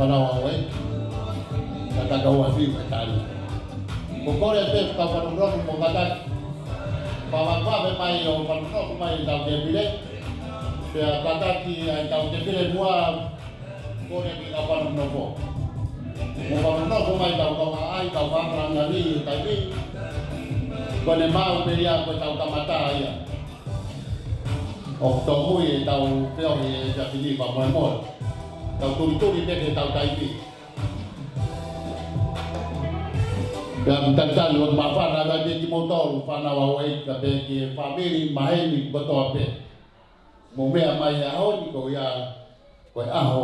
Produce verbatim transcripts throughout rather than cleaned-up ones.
Fānau ʻa e ʻEiki, ka ka kau a fiu ke tali. Ko e kole pē kau fanongonongo mo kātaki. Pea ʻoku ʻave mai ʻo fanongonongo mai ʻetau tēpile. Pea kātaki ʻa ʻetau tēpile muʻa, kole ke kau fanongonongo. Mo fanongonongo mai ʻetau kaungāʻai, kau fānau ngani, taimi. Ko ʻene maʻu pē ia ko ʻetau kamata ia. ʻOku tōmui ʻetau feohi he efiafi ni fakamolemole. Tau tulituli pē ke tau taimi. Pea ʻoku talitali ʻoku māfana ʻa e ʻEiki kimoutolu, fānau ʻa e ʻEiki, pea pehē ki he fāmili, maheni kotoa pē. Mou meʻa mai he ʻaho ni ko ia, ko e ʻaho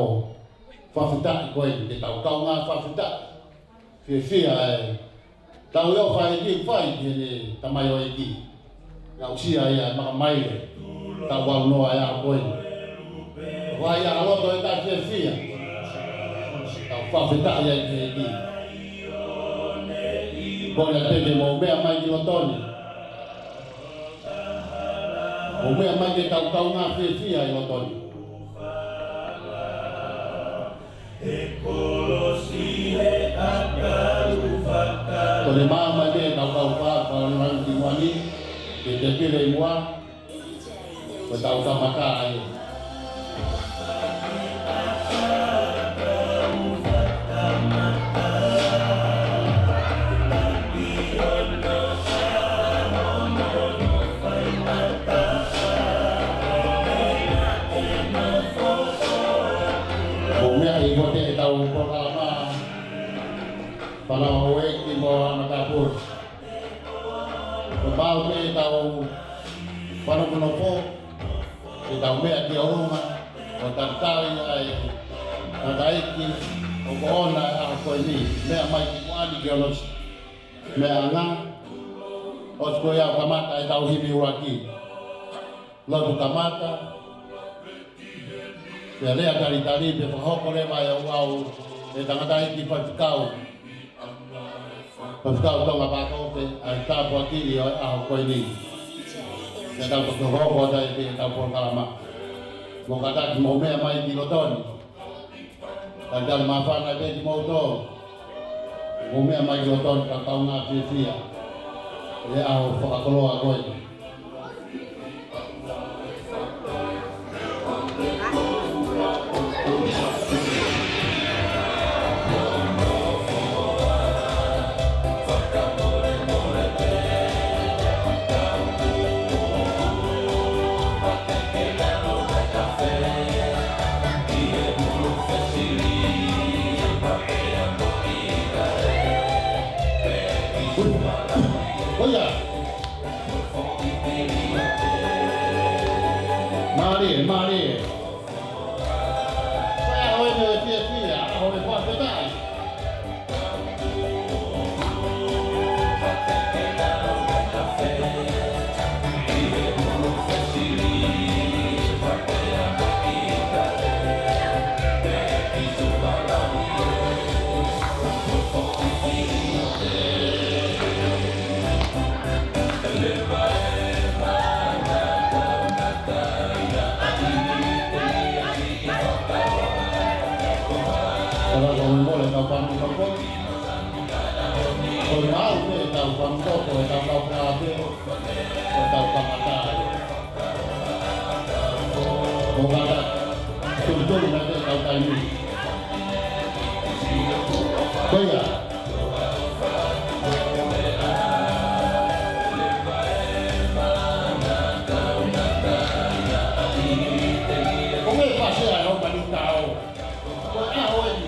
fakafetaʻi ko eni, ke tau kaungā fakafetaʻi. Fiefia ʻetau ʻofa ʻEiki fai ki heʻene tamaioʻeiki. Naʻe aʻusia ia ʻe he makamaile, tau valu noa ʻa e ʻaho ko eni. Vai ʻa loto ʻetau fiefia. Tau fakafetaʻi ai ki he ʻEiki. Kole atu ke mou meʻa mai ki loto ni. Mou meʻa mai ke tau kaungā fiefia ʻi loto ni. Ko ʻene maʻu mai ke tau kau fā, fā nau ki muʻa ni, ke tēpile ʻi muʻa, ko ʻetau kamata ai. Ko e meʻa ʻi he kote ʻetau polokalama, fānau ʻa e ʻEiki mo e matāpule. Ko e maʻu pē ʻetau fanongonongo, ke tau meʻa ki ʻolunga, ʻo talitali ʻa e tangataʻeiki, ʻoku ʻoʻona ʻa e ʻaho ko eni, meʻa mai ki muʻa ni ke ʻosi. Meʻa anga, ʻosi ko ia ʻoku kamata ʻetau himi ʻuluaki. Lotu kamata, pea lea talitali, pea fakahoko leva ʻe he ouau, ʻe he tangataʻeiki faifekau. Faifekau Tonga Pākope, ʻa e tāpuaki ʻo e ʻaho ko eni. Pea tau toki hoko atu ai pē ʻetau polokalama. Mou kātaki mou meʻa mai ki loto ni. Talitali māfana pē kimoutolu. Mou meʻa mai ki loto ni ka kaungā fiefia. ʻI he ʻaho fakakoloa ko eni. ʻOia. Mālie, mālie. Ko e ʻaho eni ʻo e fiefia, ʻaho ʻo e fakafetaʻi. Ora ko mole tau fanu tau ko. Ko mau ke tau fanu ko, ko tau tau ka pe, ko tau kamata. Mo kata, tulu tulu na ke tau taimi. Ko ia. Ko e fasi ai ʻo mani tau. Ko e ʻaho eni.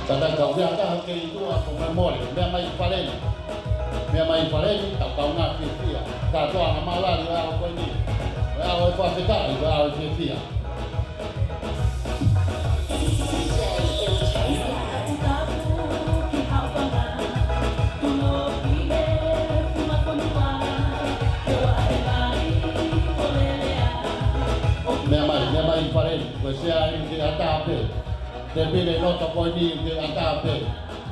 Tangata kau meʻa taha kei tua ko Memole, meʻa mai ki Paleni. Meʻa mai ki Paleni, tau kaungā fiefia. Kātoa ʻa e ngaahi mālali ʻo e ʻaho ko eni. Ko e ʻaho ʻo e fakafetaʻi, ko e ʻaho ʻo e fiefia. Meʻa mai, meʻa mai ki Paleni, ko e sea eni ke ʻatā pē. Tēpile loto ko eni ke ʻatā pē.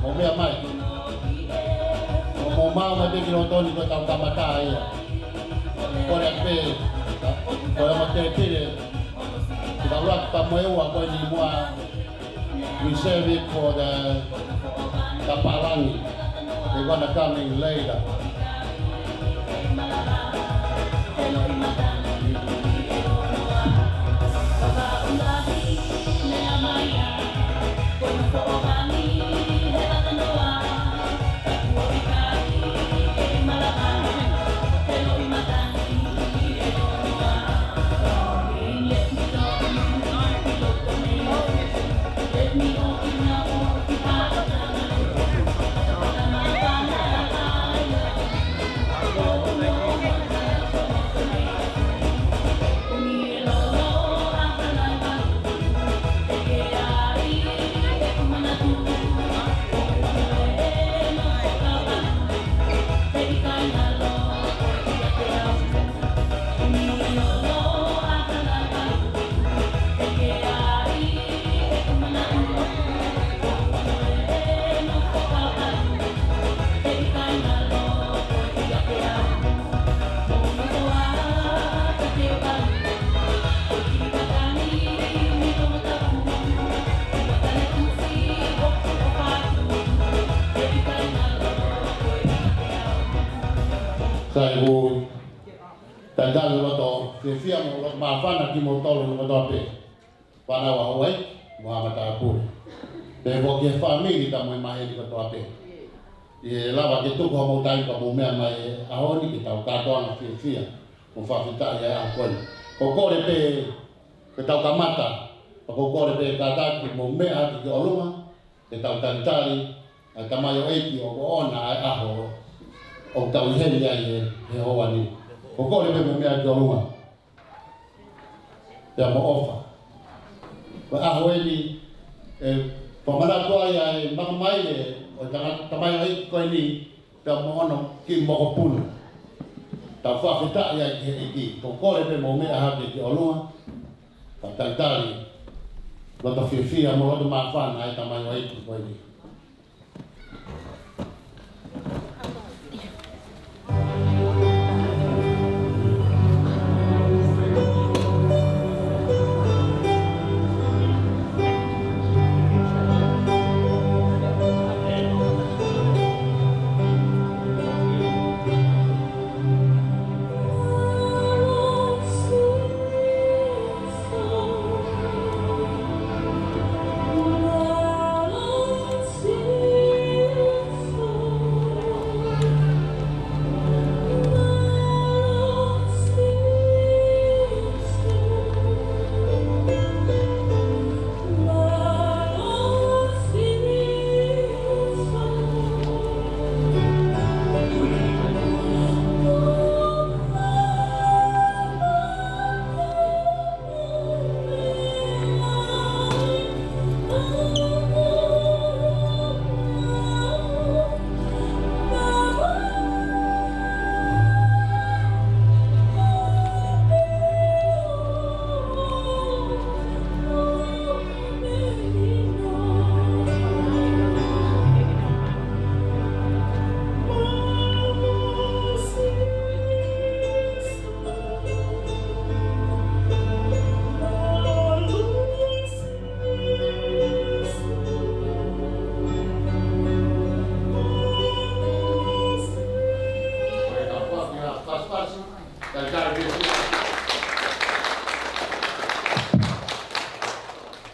Mou meʻa mai. Mou, mou maʻu mai pē ki loto ni ko ʻetau kamata ia. Kole pē, ko e ongo tēpile, ke tau ʻuluaki pea mo e ua ko eni muʻa. We save it for the, the pālangi. They're gonna come in later. Sai ui. Talitali loto fiefia mo loto māfana kimoutolu kotoa pē. Fānau ʻa Houʻeiki mo Haʻa Matāpule. Pea mo e kiʻi fāmili pea mo e maheni kotoa pē. ʻI he lava ke tuku hoʻomou taimi pea mou meʻa mai he ʻaho ni ke tau kātoanga fiefia mo fakafetaʻi he ʻaho ko eni. Ko e kole pē ke tau kamata, pea ko e kole pē kātaki mou meʻa hake ki ʻolunga, ke tau talitali ʻa e tamaioʻeiki ʻoku ʻoʻona ʻa e ʻaho ʻoku tau ʻi heni ai he, he houa ni. Ko e kole pē mou meʻa ki ʻolunga. Pea mo ʻofa. Ko e ʻaho eni, ʻe fakamanatu ai ʻa e makamaile ʻo e tama-, tamaioʻeiki ko eni, pea mo hono kiʻi mokopuna. Tau fakafetaʻi ai ki he ʻEiki. Ko e kole pē mou meʻa hake ki ʻolunga, pea talitali loto fiefia mo loto māfana ʻa e tamaioʻeiki ko eni.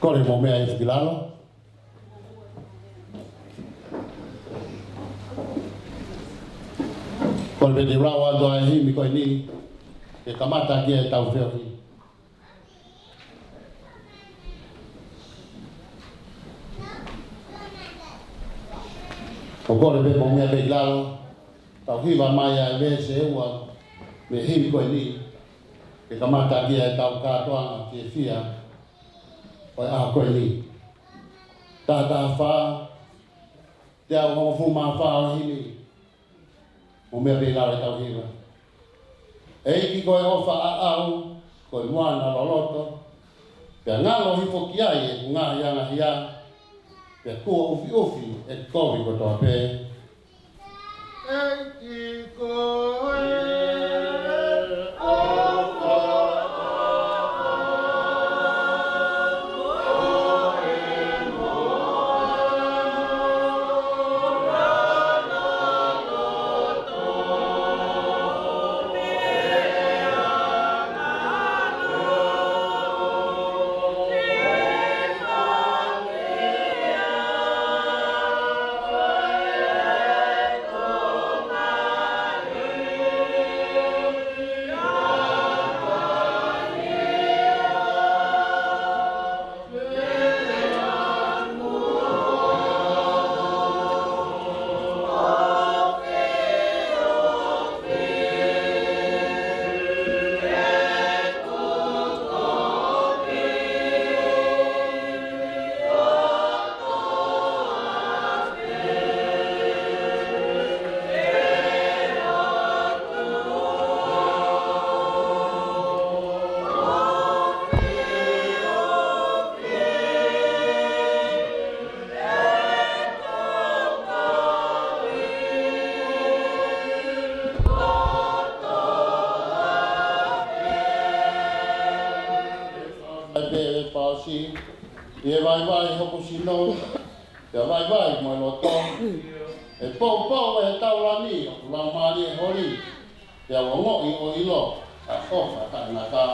Kole mou meʻa hifo ki lalo. Kole pē te u lau atu ʻa e himi ko eni, ke kamata ki ai ʻetau feohi. Ko e kole pē mou meʻa pē ki lalo, tau hiva mai ʻa e veesi ʻe ua mei he himi ko eni, ke kamata ki ai ʻetau kātoanga fiefia ʻo e ʻaho ko eni. Taha taha fā, teau hongofulu mā fā ʻo e himi. Mou meʻa pē ki lalo ʻetau hiva. ʻEiki ko e ʻofa ʻaʻau, ko e moana loloto, pea ngalo hifo ki ai ʻeku ngaahi angahia, Pea kuo ʻufiʻufi ʻe kovi kotoa pē. ʻE pē ʻe paosi, ʻi he vaivai hoku sino, pea vaivai mo e loto, ʻe poupou ʻe he taulani ʻoku laumālie holi, pea ongoʻi ʻo ʻilo ʻa e ʻofa taʻengata.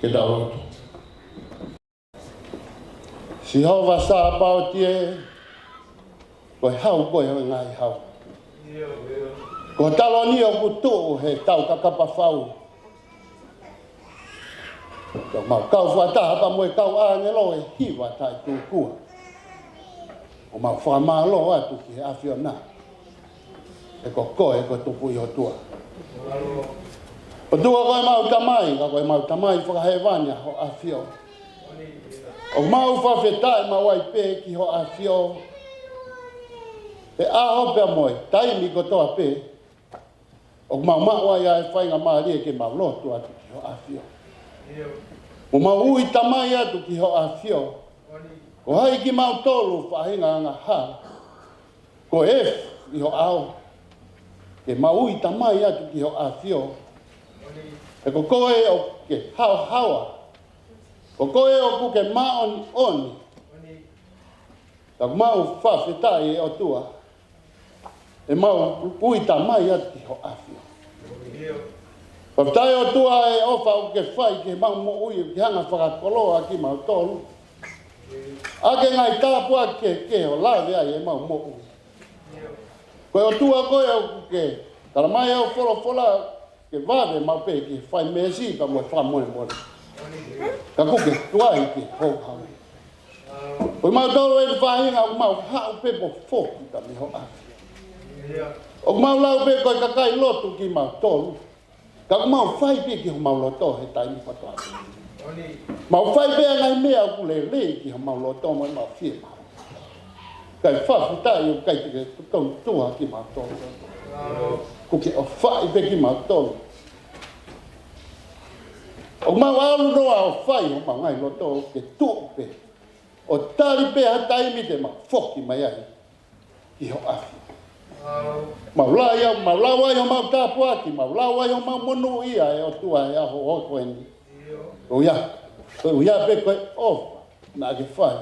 Ke tau lotu. Sihova Sāpaoti ē, ko e hau koe ʻo e ngaahi hau. Ko e taloni ʻoku tuʻu he tau kakapa fau. Ka mau kau fakataha pea mo e kau ʻāngelo ʻi he hiva taʻetūkua, ʻo mau fakamālō atu ki he ʻAfiona. He ko koe ko e Tupuʻi ʻOtua. ʻOtua ko ʻemau Tamai, ka ko ʻemau Tamai fakahēvani ʻa Hoʻo ʻAfio. ʻOku mau fakafetaʻi maʻu ai pē ki Hoʻo ʻAfio he ʻaho pea mo e taimi kotoa pē ʻoku mau maʻu ai ʻa e faingamālie ke mau lotu atu ki Hoʻo ʻAfio. Mo mau ui tamai atu ki Hoʻo ʻAfio. Ko hai kimautolu faʻahinga angahala ko e efu ʻi ho ʻao, ke mau ui tamai atu ki Hoʻo ʻAfio. He ko koe ʻoku ke haohaoa, ko koe ʻoku ke māʻoniʻoni. Ka ʻoku mau fakafetaʻi ʻe ʻOtua, ʻe mau ui tamai atu ki Hoʻo ʻAfio. Fakafetaʻi ʻOtua ʻe he ʻofa ʻoku ke fai ki heʻemau moʻui, ʻoku ke hanga fakakoloa kimautolu. ʻAki e ngaahi tāpuaki kehekehe ʻo lave ai ʻemau moʻui. Ko e ʻOtua koe ʻoku ke talamai ʻe hoʻo folofola ke vave maʻu pē ki he fai meesi pea mo e fakamolemole. Ka ʻoku ke tuai ke houhau. Ko kimautolu ʻa e faʻahinga ʻoku mau haʻu pē mo foki mei Hoʻo ʻAfio. ʻOku mau lau pē ko e kakai lotu kimautolu. Ka ʻoku mau fai pē ki homau loto he taimi kotoa. Mau fai pē ʻa e ngaahi meʻa ʻoku lelei ki homau loto mo ʻemau fiemaʻu. Kae fakafetaʻi ʻoku ʻikai te ke tonu tuha kimautolu. Kuo ke ʻofaʻi pē kimautolu. ʻOku mau ʻalu noa ʻo fai homau ngaahi loto ke tuʻu pē ʻo tali pē ha taimi te mau foki mai ai ki hoʻo ʻAfio. Mau lau ai, mau lau ai homau tāpuaki, mau lau ai homau monūʻia ʻe ʻOtua he ʻaho ko eni. Ko ia, ko ia pē ko e ʻofa naʻa ke fai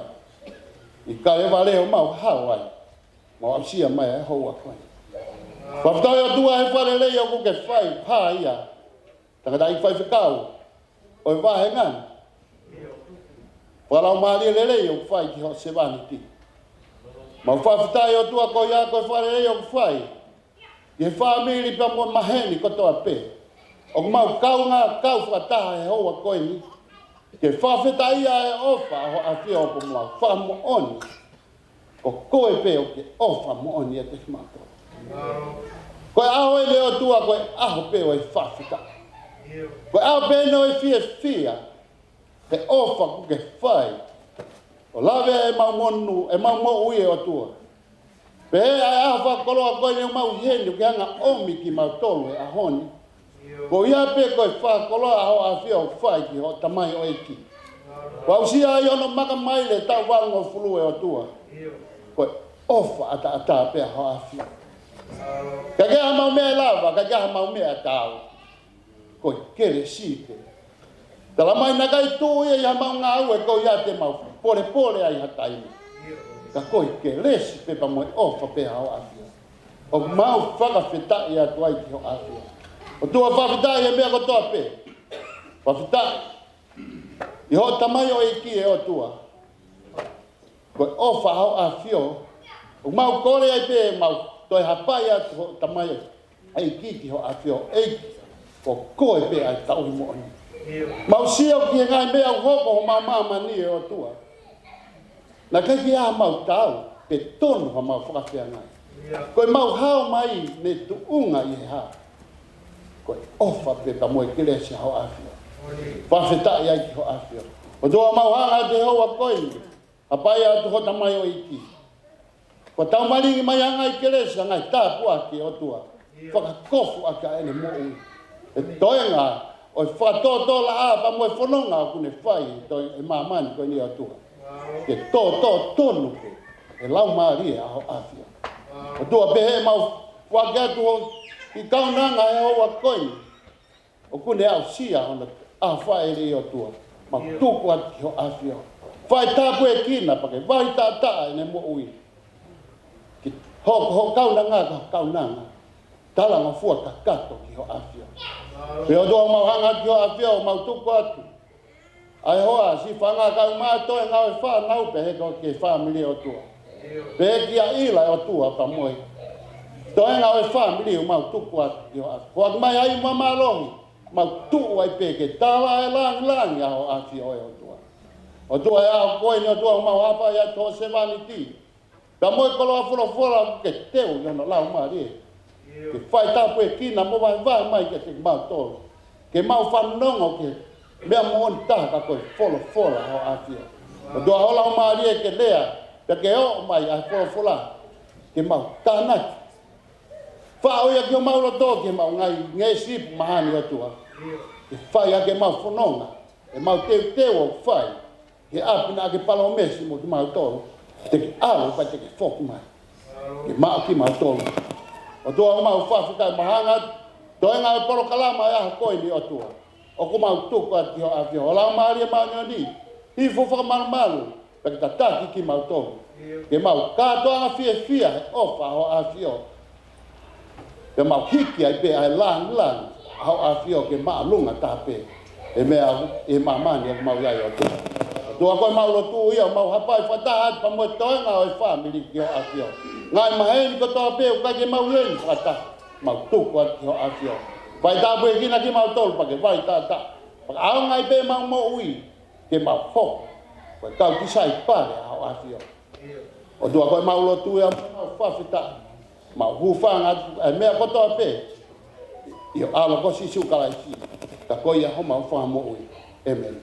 ʻi Kalevale ʻo mau hao ai, mau aʻusia mai ʻa e houa ko eni. Fakafetaʻi ʻOtua he fakalelei ʻoku ke fai, hā ia, tangataʻeiki faifekau ʻo e vāhenga ni. Fakalaumālie lelei ʻoku fai ki hoʻo sevāniti. Mau fakafetaʻi ʻOtua ko ia ko e fakalelei ʻoku fai ki he fāmili pea mo e maheni kotoa pē ʻoku mau kaungā kau fakataha he houa ko eni ke fakafetaʻia e ʻofa ʻa hoʻo ʻAfio ʻoku mau fakamoʻoni ko koe pē ʻoku ke ʻofa moʻoni ʻiate kimautolu. Ko e ʻaho eni ʻOtua ko e ʻaho pē ʻo e fakafetaʻi. Ko e ʻaho pē eni ʻo e fiefia he ʻofa ʻoku ke fai ʻo lave ai ʻemau monū, ʻemau moʻui ʻe ʻOtua. Pea ʻi he ʻaho fakakoloa ko eni ʻoku mau ʻi heni ʻoku ke hanga ʻomi kimautolu he ʻaho ni. Ko ia pē ko e fakakoloa ʻa hoʻo ʻAfio ʻoku fai ki hoʻo tamaioʻeiki. Kuo aʻusia ai hono maka mai he taʻu valungofulu ʻe ʻOtua. Ko e ʻofa ʻataʻatā pē ʻa hoʻo ʻAfio. Ka ke ʻi ai hamau meʻa lava, ka ke ʻi ai hamau meʻa taau, ko e kelesi pē. Tala mai naʻe ʻikai tuʻu ia ʻi hamau ngāue ko ia te mau polepole ai ha taimi. Ka ko e kelesi pē pea mo e ʻofa pē ʻa hoʻo ʻAfio ʻoku mau fakafetaʻi atu ai ki hoʻo ʻAfio. ʻOtua fakafetaʻi he meʻa kotoa pē. Fakafetaʻi ʻi hoʻo tamaioʻeiki ʻe ʻOtua. Ko e ʻofa ʻa hoʻo ʻAfio ʻoku mau kole ai pē mau toe hapai atu hoʻo tamaioʻeiki ki hoʻo ʻAfio, ʻEiki, ko koe pē ʻa e tauhi moʻoni. Mau sio ki he ngaahi meʻa ʻoku hoko ʻi homau māmani ʻe ʻOtua. Naʻe ʻikai ke ʻi ai hamau taau pe tonu hamau fakafeangai. Ko ʻemau hao mai ne tuʻunga ʻi he hā? Ko e ʻofa pē pea mo e kelesi ʻa hoʻo ʻAfio. Fakafetaʻi ai ki hoʻo ʻAfio. ʻOtua mau hanga atu he houa ko eni ʻo hapai atu hoʻo tamaioʻeiki. Kuo tau malingi mai ʻa e ngaahi kelesi, ʻa e ngaahi tāpuaki ʻe ʻOtua. Fakakofu ʻaki ʻa ʻene moʻui he toenga ʻo e fakatōtōlaʻā pea mo e fononga ʻoku ne fai ʻi he māmani ko eni ʻe ʻOtua. Ke tōtō tonu pē ʻe he Laumālie ʻa hoʻo ʻAfio. ʻOtua pehē mau foaki atu hoʻo kiʻi kaunanga he houa ko eni. ʻOku ne aʻusia hono ʻaho fāʻeleʻi ʻOtua. Mau tuku atu ki hoʻo ʻAfio. Fai tāpuekina pea ke vaitaʻataʻa ʻene moʻui. Ke hoko hoʻo kaunanga ko ho kaunanga talangofua kakato ki hoʻo ʻAfio. Pea ʻOtua mau hanga atu ki hoʻo ʻAfio, mau tuku atu ʻa e hoa, siʻi fanga kaungātoenga ʻo e fānau pea hoko ki he fāmili ʻe ʻOtua. Pea ki ʻa ʻIla ʻe ʻOtua pea mo e toenga ʻo e fāmili ʻoku mau tuku atu ki hoʻo ʻAfio. Foaki mai ʻa e ʻi māmālohi, mau tuʻu ai pē ke tala e langilangi ʻa hoʻo ʻAfio ʻe ʻOtua. ʻOtua ʻi he ʻaho ko eni ʻOtua mau hapai atu hoʻo sevāniti. Pea mo e koloa folofola ʻoku ke teu ʻi hono laumālie. Ke fai tāpuekina mo vahevahe mai kiate kimautolu. Ke mau fanongo ki he meʻa moʻoni taha ka ko e folofola ʻa hoʻo ʻAfio. ʻOtua ho laumālie ke lea, pea ke ʻomai ʻa e folofola ke mau tānaki. Faʻo ia ki homau loto ki heʻemau ngaahi ngeʻesi pea mahani ʻOtua. Ke fai ʻaki ʻemau fononga, ʻemau teuteu ʻoku fai he ʻapi naʻa ke palōmesi mo kimautolu, te ke ʻalu pea te ke foki mai ke maʻu kimautolu. ʻOtua mau fakafetaʻi, mau hanga atu toenga ʻo e polokalama ʻo e ʻaho ko eni ʻOtua. ʻOku mau tuku atu ki hoʻo ʻAfio, ho Laumālie Māʻoniʻoni, hifo fakamalumalu, pea ke tataki kimautolu. Ke mau kātoanga fiefia he ʻofa ʻa hoʻo ʻAfio. Pea mau hiki ai pē ʻa e langilangi ʻa hoʻo ʻAfio ke māʻolunga taha pē he meʻa ʻi he māmani ʻoku mau ʻi ai ʻOtua. ʻOtua ko e mau lotu ia, mau hapai fakataha atu pea mo e toenga ʻo e fāmili ki hoʻo ʻAfio. Ngaahi maheni kotoa pē ʻoku ʻikai ke mau ʻi heni fakataha, mau tuku atu ki hoʻo ʻAfio. Fai tāpuekina kimautolu pea ke vaitaʻataʻa. Pea ʻaonga ai pē ʻemau moʻui ke mau hoko ko e kau kiʻi saipale ʻa hoʻo ʻAfio. ʻOtua ko e mau lotu ia, mau fakafetaʻi, mau hūfanga atu ʻa e meʻa kotoa pē ʻi ho ʻAlo ko Sīsū Kalaisi, ka ko ia homau Fakamoʻui. ʻĒmeni.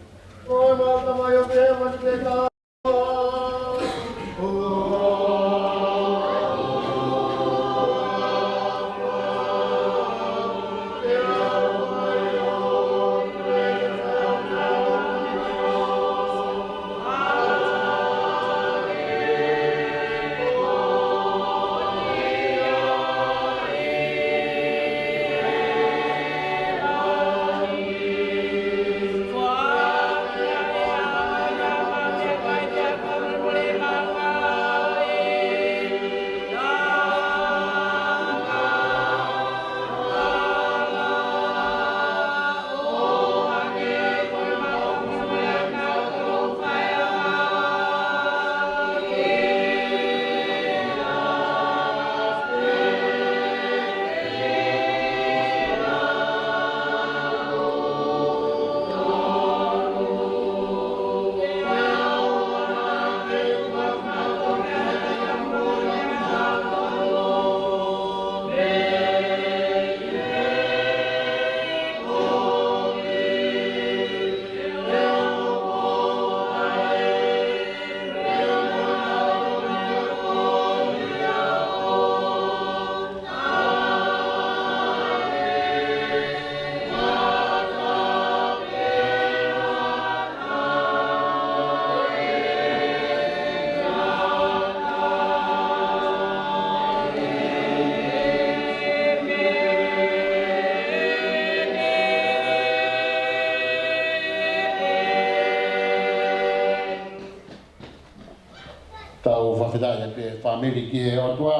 Tau fakafetaʻi pē fāmili ki he ʻOtua,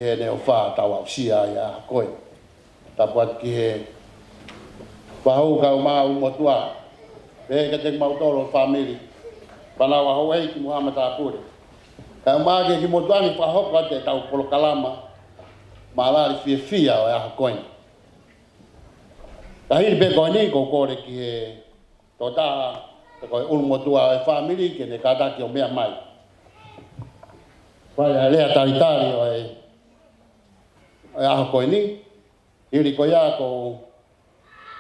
he ʻene ʻofa tau aʻusia ai ʻa e ʻaho ko eni. Tapu atu ki he fahu kae ʻumaʻā ʻa e motuʻa, pehē kiate kimautolu ʻa e fāmili, fānau ʻa houʻeiki Muhammad Apure. Kae ʻumaʻā ki he kiʻi motuʻa ni, fakahoko atu ʻetau polokalama mālali fiefia ʻo e ʻaho ko eni. Ka hili pē ko eni, ʻoku ou kole ki he tokotaha, ko e ʻulumotuʻa ʻo e fāmili, ke ne kātaki ʻo meʻa mai. Fai ʻa e lea talitali ʻo e, ʻo e ʻaho ko eni. Hili ko ia, ko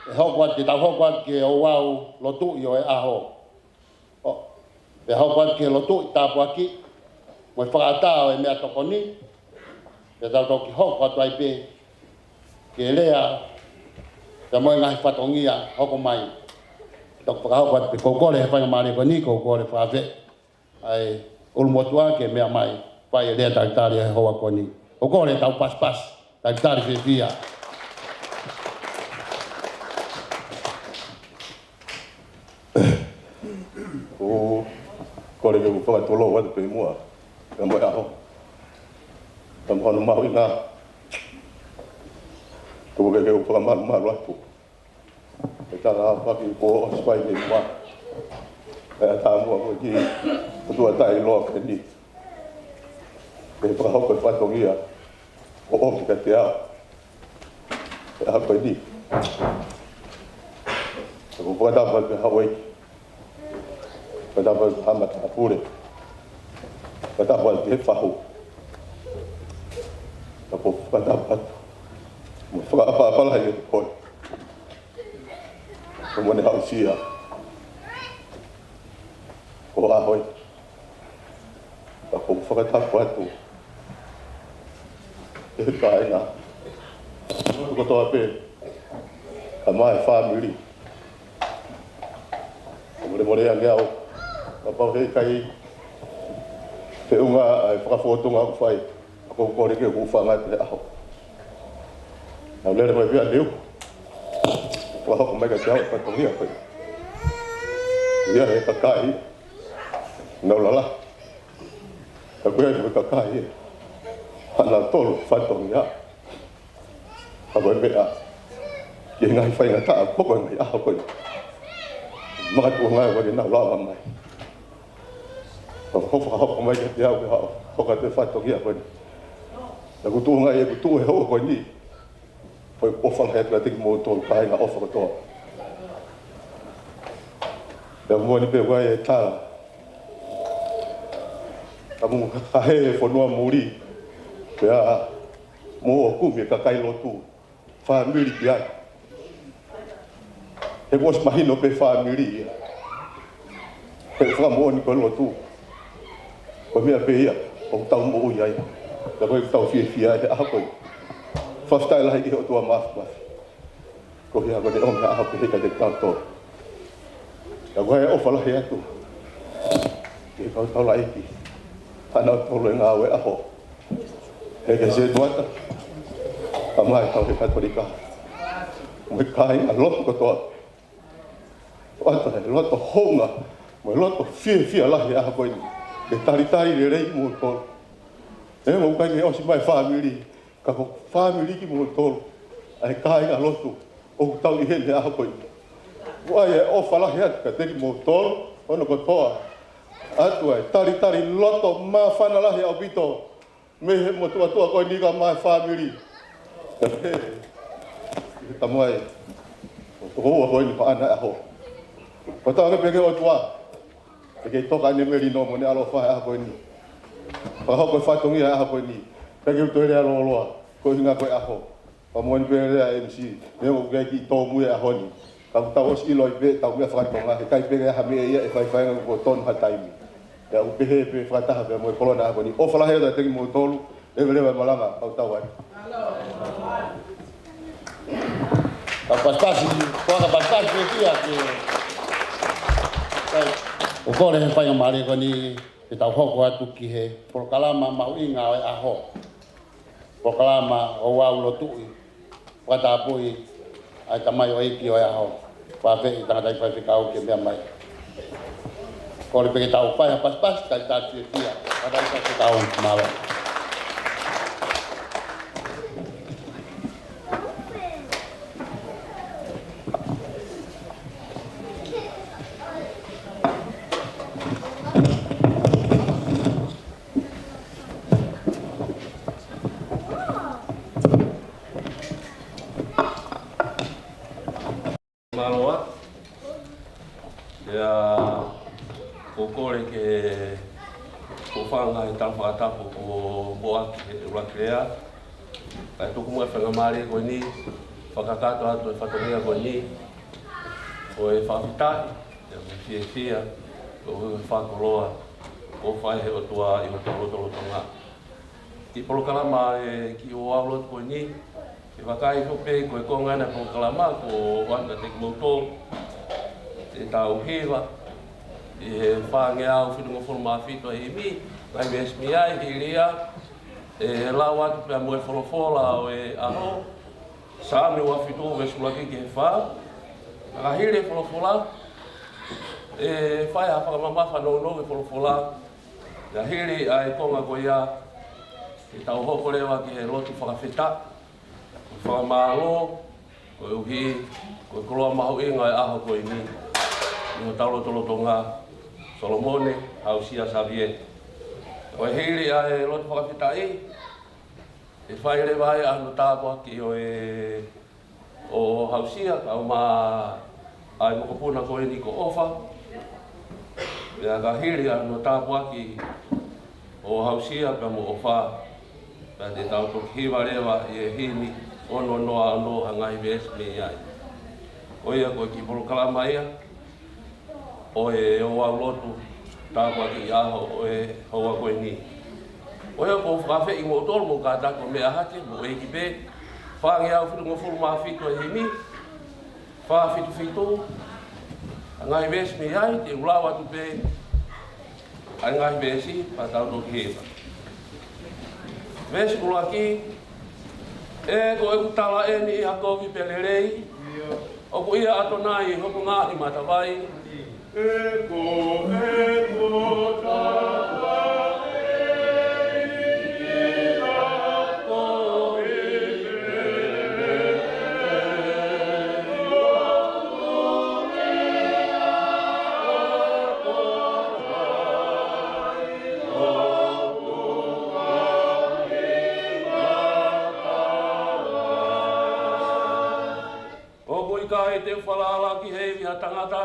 e hoko atu, ke tau hoko atu ki he ouau lotuʻi ʻo e ʻaho. ʻO, pea hoko atu ki he lotuʻi tāpuaki, mo e fakaʻatā ʻo e meʻatokoni, pea tau toki hoko atu ai pē ki he lea, pea mo e ngaahi fatongia hoko mai. Toki fakahoko atu pē. ʻOku ou kole he faingamālie ko eni, ʻoku ou kole fakaafeʻi ʻa e ʻulumotuʻa ke meʻa mai, fai e lea talitali he houa ko eni. ʻOku ou kole tau pasipasi, talitali fiefia. ʻOku ou kole ke u fakatulou atu pē muʻa, pea mo e ʻaho. Pea mo hono mahuʻinga. Tuku ke u fakamalumalu atu. ʻE tala paki kuo ʻosi fai ke mua. ʻE ʻatā muʻa ko e kiʻi ʻotua taʻeʻiloa ko eni. ʻE fakahoko e fatongia ʻo ʻomi kiate au he ʻaho ko eni. ʻOku ou fakatapu atu ki he houʻeiki. Fakatapu atu ki he Haʻa Matāpule. Fakatapu atu ki he fahu. ʻOku ou fakatapu atu mo fakaʻapaʻapa lahi atu koe. Ko mo ne aʻusia ʻo e ʻaho ni. Ka ʻoku ou fakatapu atu ki he kāinga kotoa pē, kae ʻumaʻā e fāmili. Ka molemole ange au, kapau heʻikai feʻunga ʻa e fakafōtunga ʻoku fai, ʻoku ou kole ke u hūfanga he ʻaho. Nau lele mai pē ʻa Liu. Fakahoko mai kiate au e fatongia ko ē. ʻI ai e kakai naʻa nau lala. Ka ko e kakai ē, ʻa nautolu e fatongia. Ka ko e meʻa ki he ngaahi faingataʻa ko ē, ko e ngaahi ʻaho ko ē. Makatuʻunga ko ē ke nau lava mai. Ka ko e fakahoko mai kiate au ke hoko atu e fatongia ko ē. Ka ko e tuʻunga ia ʻoku tuʻu he houa ko eni. Ko e ʻofa lahi atu kiate kimoutolu kāinga ʻofa kotoa. Pea moʻoni pē ʻoku ʻi ai e tala, ka mou kahe fonua muli, pea mou ō ʻo kumi e kakai lotu, fāmili ki ai. He kuo ʻosi mahino pē fāmili ia. He fakamoʻoni ko e lotu, ko e meʻa pē ia ʻoku tau moʻui ai. Pea ko e ʻoku tau fiefia ai he ʻaho ko eni. Fakafetaʻi lahi ki he ʻOtua Māfimafi. Ko ia ko e ʻomi ha ʻaho pehē kiate kitautolu. Pea ko e ʻofa lahi atu ki he kau taulaʻeiki, ʻa nautolu e ngāue ʻaho. He ke se tuata, ka mai kau he Katolika, mo e kāinga lotu kotoa. ʻOatu e loto hounga, mo e loto fiefia lahi he ʻaho ko eni. Ke talitali lelei kimoutolu. ʻE, mo ʻikai ke ʻosi mai fāmili, ka ko fāmili kimoutolu. ʻA e kāinga lotu ʻoku tau ʻi heni he ʻaho ko eni. ʻOatu e ʻofa lahi atu kiate kimoutolu hono kotoa. ʻOatu e talitali loto māfana lahi ʻaupito mei he motuʻa tuʻa ko eni kae ʻumaʻā e fāmili. Kae pehē ki he tamai ʻo e tokoua ko eni, paʻanga ʻaho. Ko e tau ke pehē ki he ʻOtua, ke ke toka ʻene melino mo ʻene ʻaloʻofa he ʻaho ko eni. Fakahoko e fatongia he ʻaho ko eni. Pea ke u toe lea lōloa, ko e ʻuhinga ko e ʻaho. Pea mo eni pē lea M C, meʻa ʻoku ʻikai ke tōmui e ʻaho ni. Ka ʻoku tau ʻosi ʻilo ai pē ʻetau meʻa faka-Tonga, he ʻikai pē ke ʻi ai ha meʻa ia ʻe faifai ange kuo tonu ha taimi. Pea ʻoku pehē pē fakataha pē mo e Kolona ʻaho ni. ʻOfa lahi atu kiate kimoutolu, leveleva e malanga, kau tau ai. Ka pasipasi, ko ka pasipasi pē kia ke. ʻOku kole he faingamālie ko eni, ke tau hoko atu ki he polokalama mahuʻinga ʻo e ʻaho. Polokalama ʻo e ouau lotu ʻi he fakatapui ʻa e tamaioʻeiki ʻo e ʻaho. Fakafeʻiloaki tangataʻeiki faifekau ke meʻa mai. Kole pē ke tau fai ha pasipasi, kae tau fiefia. Tangataʻeiki faifekau, mālō. Mālō. Ia, ʻoku ou kole ke u hūfanga he tala fakatapu kuo foaki ʻe he ʻuluaki lea. Kae tuku muʻa e faingamālie ko eni, fakakakato atu e fatongia ko eni, ko e fakafetaʻi, ʻa e fiefia, ko e fakakoloa kuo fai ʻe he ʻOtua ʻi hotau lotolotonga. Kiʻi polokalama ʻa e kiʻi ouau lotu ko eni, ʻe vakai hifo pē ko e konga ena e polokalama, ko e ʻoatu kiate kimoutolu ʻetau hiva ʻi he fāngeau fitungofulu mā fitu ʻa e himi, ngaahi veesi mei ai, hili ia ʻe lau atu pea mo e folofola ʻo e ʻaho, Saame ua fitu veesi ʻuluaki ki he fā. Ka hili e folofola, ʻe fai ha fakamamafa nounou e folofola. Ka hili ʻa e konga ko ia, ke tau hoko leva ki he lotu fakafetaʻi, fakamālō, koeʻuhi ko e koloa mahuʻinga ʻo e ʻaho ko eni ʻi hotau lotolotonga, Solomone Hausia Savieta. Ko e hili ʻa e lotu fakafetaʻi, ʻe fai leva ai ʻa hono tāpuaki ʻo e, ʻo Hausia, kae ʻumaʻā ʻa e mokopuna ko eni ko ʻOfa. Pea ka hili ʻa hono tāpuaki ʻo Hausia pea mo ʻOfa, pea te tau toki hiva leva ʻi he himi ono noa ono, ha ngaahi veesi mei ai. Ko ia ko e kiʻi polokalama ia ʻo e ouau lotu tāpuaki ʻaho ʻo e houa ko eni. Ko ia ʻoku ou fakafeʻiloaki kimoutolu, mou kātaki ʻo meʻa hake, mou ʻeiki pē, fāngeau fitungofulu mā fitu ʻa e himi, fā fitu fitu, ha ngaahi veesi mei ai, te u lau atu pē ʻa e ngaahi veesi, pea tau toki hiva. Veesi ʻuluaki, ʻE ko ʻeku tala eni ʻi ha kovi pea lelei, ʻoku ʻia ʻAtonai hoku ngaahi matavai. ʻE ko ʻeku tala eni ʻi ha kovi pea lelei, ʻoku ʻia ʻAtonai hoku ngaahi matavai. ʻOku ʻikai te u falala ki he ivi ʻa e tangata.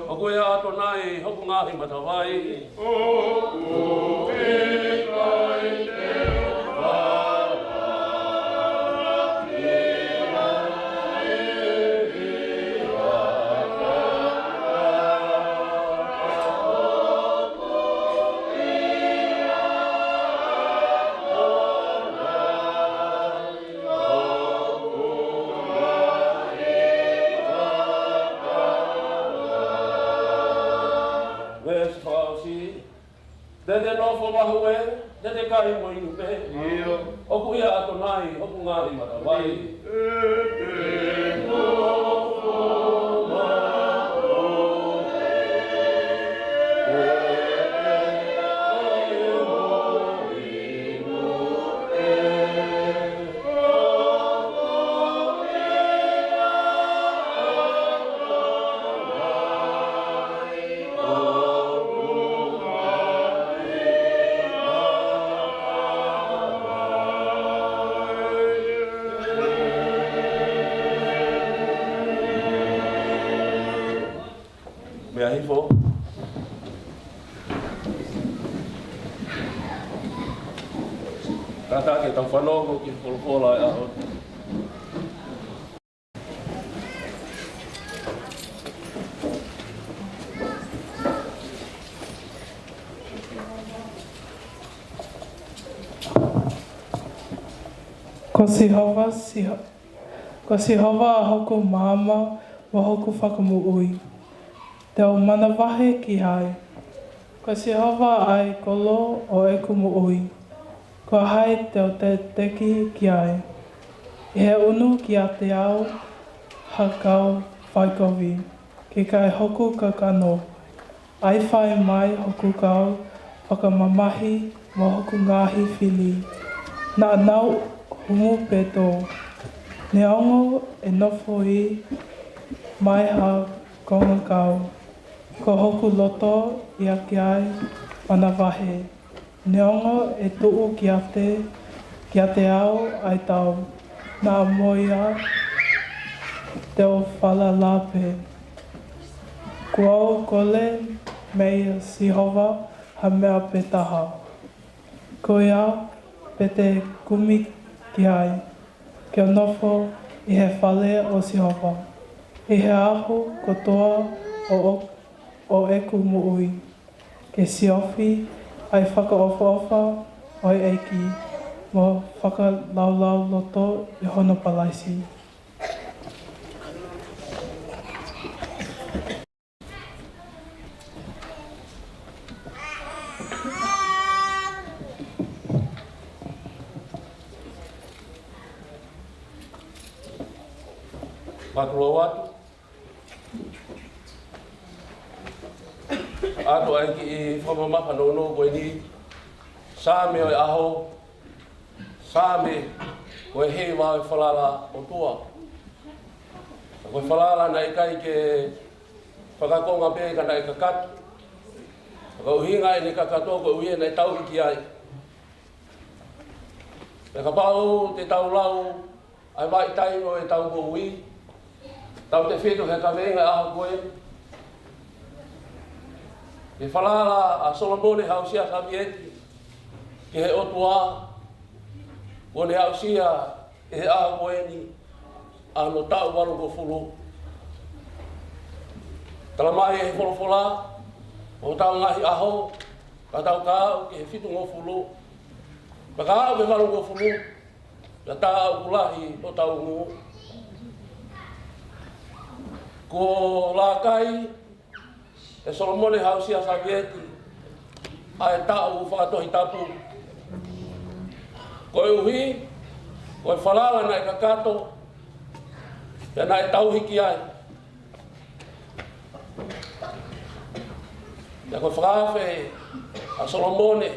ʻOku ʻia ʻAtonai hoku ngaahi matavai. ʻOku ʻikai te u falala ki he ivi ʻa e tangata. Te te nofo mahuʻe, te te kai mo inu pē. ʻIo. ʻOku ʻia ʻAtonai hoku ngaahi matavai. Meʻa hifo. Kātaki ke tau fanongo ki he folofola ʻa e ʻOtua. Ko Sihova, Siho-, ko Sihova ʻa hoku maama mo hoku fakamoʻui. Te u manavahē ki hai? Ko Sihova ʻa e kolo ʻo ʻeku moʻui. Ko hai te u teteteki ki ai? ʻI he ʻunu kiate au ha kau faikovi, ke kai hoku kakano. ʻAi fai mai hoku kau fakamamahi mo hoku ngaahi fili, naʻa nau humu pē tō. Neongo ʻe nofo mai ha kongakau, ko hoku loto ʻiate ia manavahē. Neongo ʻe tuʻu kiate, kiate au ʻa e tau, naʻa mo ia te u falala pē. Kuo u kole mei Sihova ha meʻa pē taha. Ko ia pē te u kumi ki ai, ke u nofo ʻi he fale ʻo Sihova ʻi he ʻaho kotoa ʻo, ʻo, ʻo ʻeku moʻui, ke siofi ʻa e fakaʻofoʻofa ʻo e ʻEiki, mo fakalaulauloto ʻi hono palasi. Mātuʻa atu. ʻOatu ʻa e kiʻi fakamamafa nounou ko eni. Saame ʻo e ʻaho. Saame ko e hiva ʻo e falala ʻOtua. Ko e falala naʻe ʻikai ke fakakonga pē ka naʻe kakato. Ko e ʻuhinga ʻene kakato ko e ʻuhi naʻe tauhi ki ai. Pea kapau te tau lau ʻa e vaʻa taimi ʻo ʻetau moʻui, tautefito he kaveinga ʻaho ko ē, ʻa e falala ʻa Solomone Hausia Savieti ki he ʻOtua, ʻo ne aʻusia ʻi he ʻaho ko eni ʻa hono taʻu valungofulu. Tala mai ʻe he folofola, ʻo tau ngaahi ʻaho, ka tau ka aʻu ki he fitungofulu, ka ka aʻu ki he valungofulu, ka tau ʻoku lahi ʻo tau ngu. Kuo laka ʻe Solomone Hausia Savieti ʻa e taʻu fakatohitapu. Ko e ʻuhi, ko e falala naʻe kakato, pea naʻe tauhi ki ai. Pea ko e fakaafe ʻa Solomone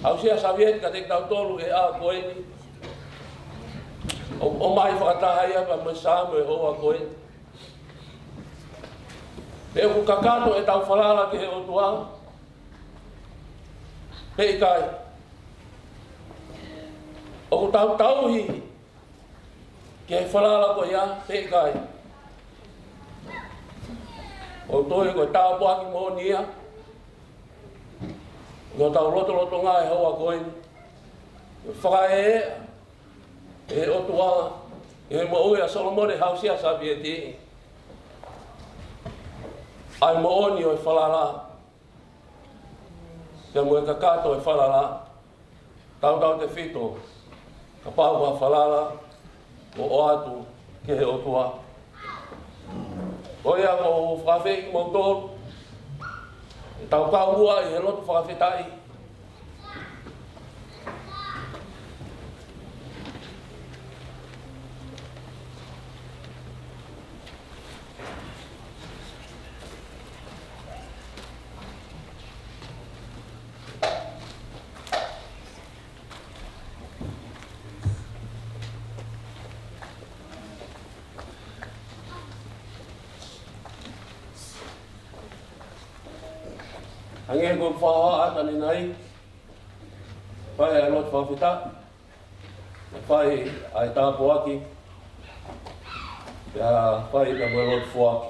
Hausia Savieti kiate kitautolu ʻi he ʻaho ko eni. ʻO, ʻomai fakataha ia pea mo e Saame ʻo e ʻaho ko eni. Pe ʻoku kakato ʻetau falala ki he ʻOtua, pe ʻikai. ʻOku tau tauhi ki he falala ko ia, pe ʻikai. ʻOku ou tui ko e tāpuaki moʻoni ia ʻi hotau lotolotonga ʻi he ʻaho ko eni. Fakaeʻa ʻe he ʻOtua ʻi he moʻui ʻa Solomone Hausia Savieti ʻa e moʻoni ʻo e falala, pea mo e kakato ʻo e falala, tautautefito kapau ko ha falala ʻoku ʻoatu ki he ʻOtua. Ko ia ʻoku ou fakaafeʻi kimoutolu ke tau kau muʻa ʻi he lotu fakafetaʻi, Hangē ko e faʻahinga ʻaho ni, fai ʻa e lotu fakafetaʻi, fai ʻa e tāpuaki, pea fai pea mo e lotu foaki.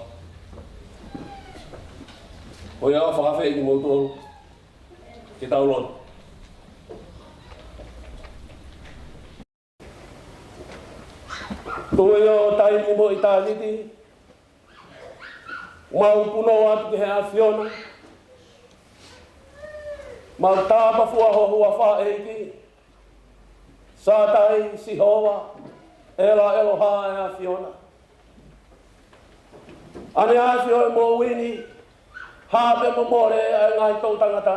Ko ia ʻoku ou fakaafeʻi kimoutolu ke tau lotu. Tuʻi ʻo taimi mo ʻitāniti, mau punou atu ki he ʻAfiona, mau tāpafua ho huafa ʻEiki, Sātai, Sihova, ʻEla, ʻEloha, ʻe ʻAfiona. ʻAneafi ʻo e moʻui ni, hā pea mo mole ʻa e ngaahi toʻu tangata.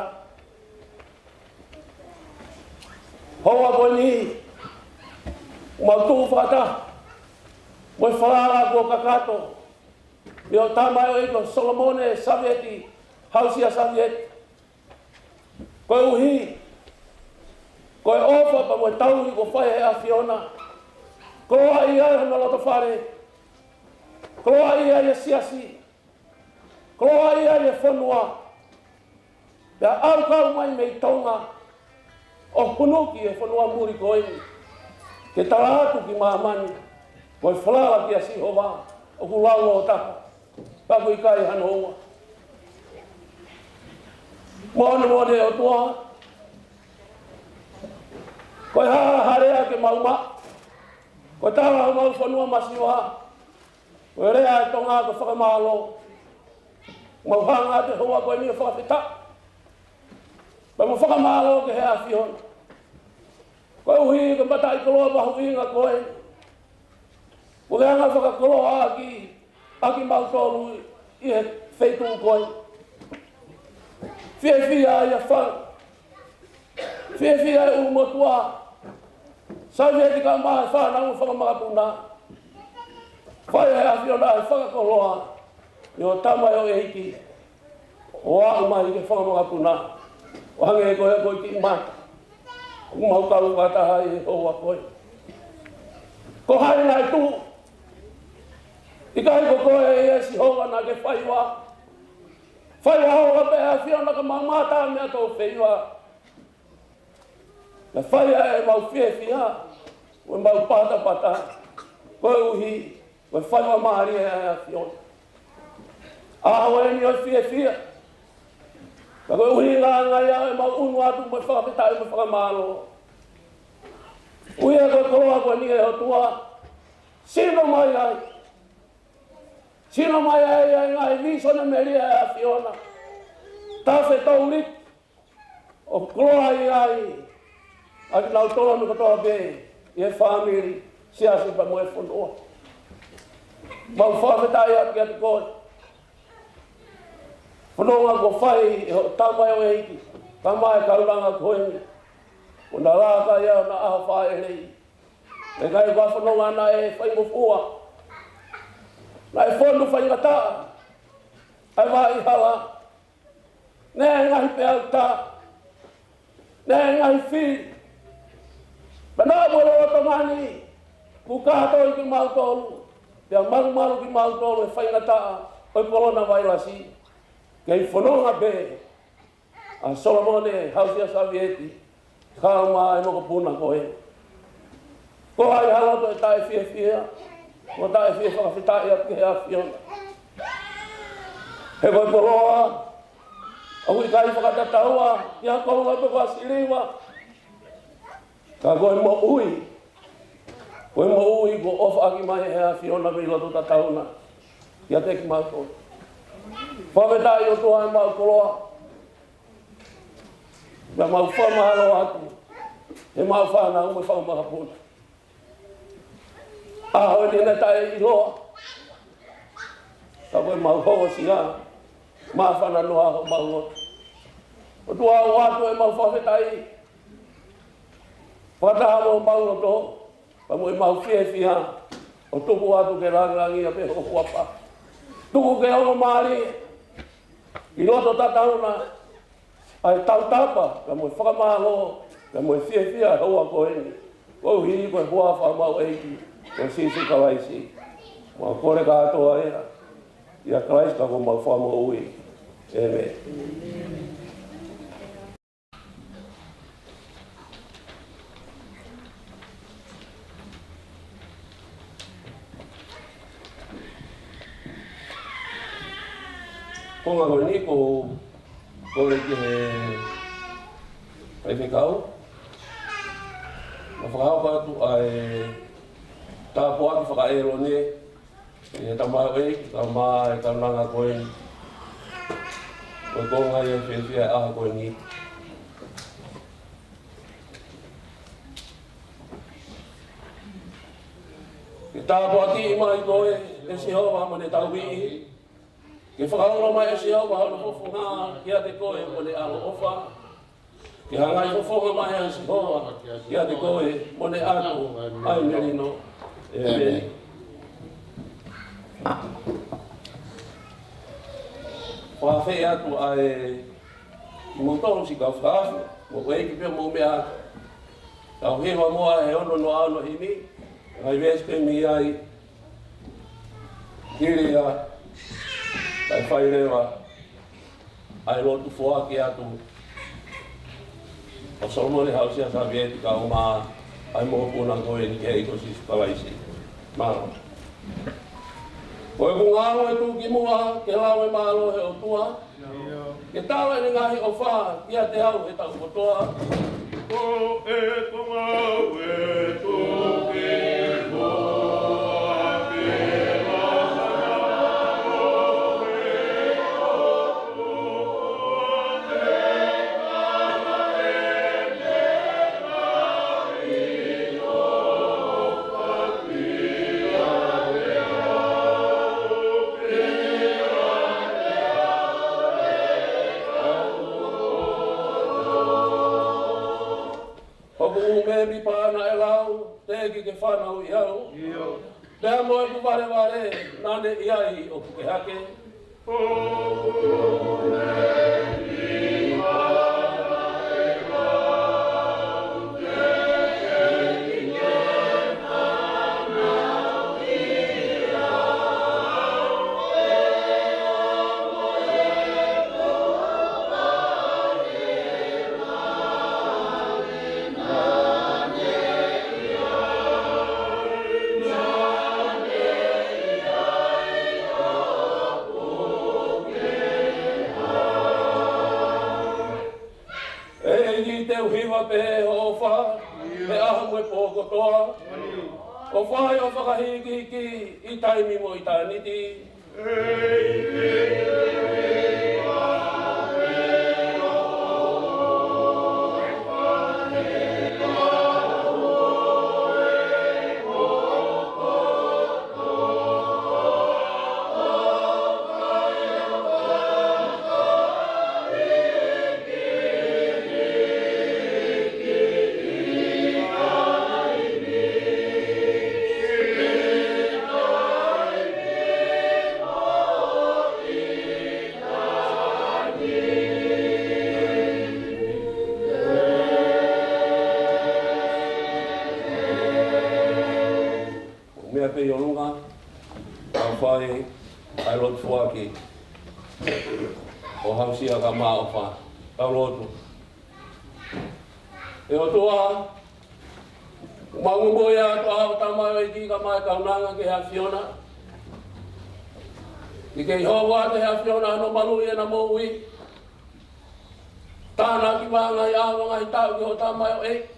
Houa ko eni, mau tuʻu fakataha mo e falala kuo kakato mei hoʻo tamaioʻeiki ko Solomone Savieti, Hausia Savieti. Koeʻuhi ko e ʻofa pea mo e tauhi kuo fai ʻe he ʻAfiona, koloaʻia ai hono lotofale, koloaʻia ai e siasi, koloaʻia ai e fonua, pea ʻalu kau mai mei Tonga ʻo hunuki e fonua muli ko eni, ke tala atu ki māmani ko e falala kia Sihova ʻoku laulōtaha, pea ʻoku ʻikai hano ua. Moʻoni moʻoni ʻe ʻOtua, ko e hā ha lea ke mau maʻu, ko e tala homau fonua masiva, ko e lea ʻa e Tonga ko e fakamālō. Mau hanga atu he houa ko eni ʻo fakafetaʻi pea mo fakamālō ki he ʻAfiona, koeʻuhi ko e mataʻikoloa mahuʻinga ko ē kuo ke hanga ʻo fakakoloa ʻaki, ʻaki kimautolu ʻi he feituʻu ko ē. Fiefia ʻa e fanga, fiefia e ʻulumotuʻa, Savieti kae ʻumaʻā e fānau fanga makapuna. Fai ʻe he ʻAfiona ʻa e fakakoloa ʻi hoʻo tamaioʻeiki ʻo aʻu mai ki he fanga makapuna, ʻo hangē ko e, ko e kiʻi mata ʻoku mau kau fakataha ʻi he houa ko ē. Ko hai naʻe tuʻu? ʻIkai ko koe ia Sihova naʻa ke fai ua? Fai ua hola pē ʻAfiona ka mau mata mea tō feiva. Naʻe fai ʻa ʻemau fiefia mo ʻemau patapata, koeʻuhi ko e faingamālie ʻa e ʻAfiona. ʻAho eni ʻo e fiefia, ka ko e ʻuhinga ia ʻemau ʻunu atu mo e fakafetaʻi mo e fakamālō. ʻUhia ko e koloa ko eni ʻe ʻOtua, sino mai ai, sino mai ai ʻa e ngaahi vīsone melie ʻa e ʻAfiona, tafe tauliki, ʻo koloaʻia ai ʻa kinautolu kotoa pē ʻi he fāmili, siasi pea mo e fonua. Mau fakafetaʻi atu kiate koe. Fononga kuo fai ʻe hoʻo tamaioʻeiki, kae ʻumaʻā e kaunanga ko eni, ʻo na laka ia ʻo na ʻaho fāʻeleʻi. ʻIkai ko ha fononga naʻe faingofua, naʻe fonu faingataʻa ʻa e vaʻa hala, naʻe ngaahi peau tā, naʻe ngaahi fili. Pea naʻa mo e lolotonga ni kuo kātoi kimautolu, pea malumalu kimautolu ʻe he faingataʻa ʻo e kolona vailasi. Kei fononga pē ʻa Solomone Hausia Savieti, kae ʻumaʻā e mokopuna ko ē. Ko hai ha loto ʻe taʻefiefia, mo taʻefie fakafetaʻi atu ki he ʻAfiona? He ko e koloa ʻoku ʻikai fakatataua ki ha koula pe ko ha siliva, ka ko e moʻui, ko e moʻui kuo ʻofa ʻaki mai ʻe he ʻAfiona mei loto tatauna kiate kimautolu. Fakafetaʻi ʻOtua ʻemau koloa, pea mau fakamālō atu ʻemau fānau mo e fanga makapuna. ʻAho ni naʻe taʻeʻiloa, ka ko ʻemau hoosia, māfana noa homau loto. ʻOtua, ʻoatu ʻemau fakafetaʻi fakataha mo homau loto, pea mo ʻemau fiefia, ʻo tuku atu ke langilangiʻia pē ho huafa. Tuku ke ongo mālie ʻi loto tatauna ʻa e tautapa, pea mo e fakamālō, pea mo e fiefia he houa ko eni. Koeʻuhi ko e huafa homau ʻEiki ko Sīsū Kalaisi. Mau kole kātoa ia ʻia Kalaisi ko homau Fakamoʻui. ʻĒmeni. Ko e ngaahi ko eni ko, ko e ki he faifekau. Mo fakahoko atu ʻa e tāpuaki fakaʻēlone, ʻe tamaioʻeiki, kae ʻumaʻā e kaunanga ko eni. Ko e konga ia ʻoku fiefia ai ʻa e ʻaho ko eni. Ke tāpuakiʻi mai koe, ʻe Sihova, mo ʻene tauhi. Ke fakaulo mai ʻe Sihova hono fofonga kiate koe mo ʻene ʻaloʻofa. Ke hangai fofonga mai ʻa Sihova kiate koe mo ʻene ʻatu ʻa e melino. ʻĒmeni. Fakafeʻiloaki atu ʻa e kimoutolu siʻi kau fakaafe, mo e ʻeiki pea mo e meʻa. Tau hiva muʻa he ono noa ono himi, ngaahi veesi pē mei ai. Hili ia, kae fai leva ʻa e lotu foaki atu ʻo Solomone Hausia Savieti kae ʻumaʻā ʻa e mokopuna ko eni ki he ʻEiki ko Sīsū Kalaisi. Mālō. Ko ʻeku ngalo ʻe tuʻu ki muʻa, ke lau e mālō ʻo e ʻOtua. Ke tala ʻene ngaahi ʻofa kiate au he taʻu kotoa. Ko ʻeku ngalo ʻe tuʻu ki muʻa, ke lau e mālō ʻo e ʻOtua. Hoku ʻū mēmipa naʻe lau, teʻeki ke fanauʻi au. Pea mo ʻeku valevale, naʻa ne ʻi ai ʻoku ke hake. ʻEiki, te u hiva pē hoʻo ʻofa he ʻaho mo e pō kotoa. ʻOfa ʻi hoʻo fakahīkihiki ʻi taimi mo ʻitāniti. Meʻa pē ʻi ʻolunga, tau fai ʻa e lotu foaki ʻo Hausia kae ʻumaʻā ʻofa. Tau lotu. ʻE ʻOtua, ʻoku mau momoi atu ʻa hoʻo tamaioʻeiki kae ʻumaʻā e kaunanga ki he ʻAfiona. Ke kei hoko atu ʻe he ʻAfiona hono maluʻi ʻena moʻui. Tānaki mai e ngaahi ʻaho, ngaahi taʻu ki hoʻo tamaioʻeiki.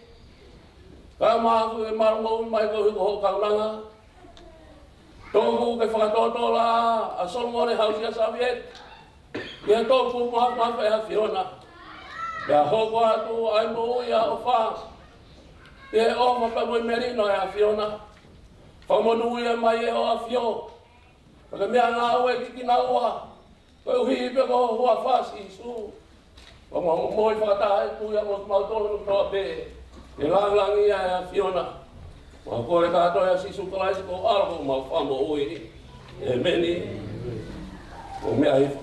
Kae ʻumaʻā ʻa e malu moʻui mai koeʻuhi ko hoʻo kaunanga. Tuku ke fakatotolo ʻa Solomone Hausia Savieti ki he toʻukupu mafafa ʻa e ʻAfiona. Pea hoko atu ʻa e moʻui ʻa e ʻofa, ʻi he ʻofa pea mo e melino ʻa e ʻAfiona. Fakamonūʻia mai ʻe hoʻo ʻAfio. Pea ke meʻangāue kiate kinaua, koeʻuhi pē ko ho huafa Sīsū. Pea mau momoi fakataha atu ia mo kimautolu kotoa pē, ke langilangiʻia ʻa e ʻAfiona. Mau kole kātoa ʻia Sīsū Kalaisi ko ho ʻAlo ko homau Fakamoʻui. ʻĒmeni. Mou meʻa hifo.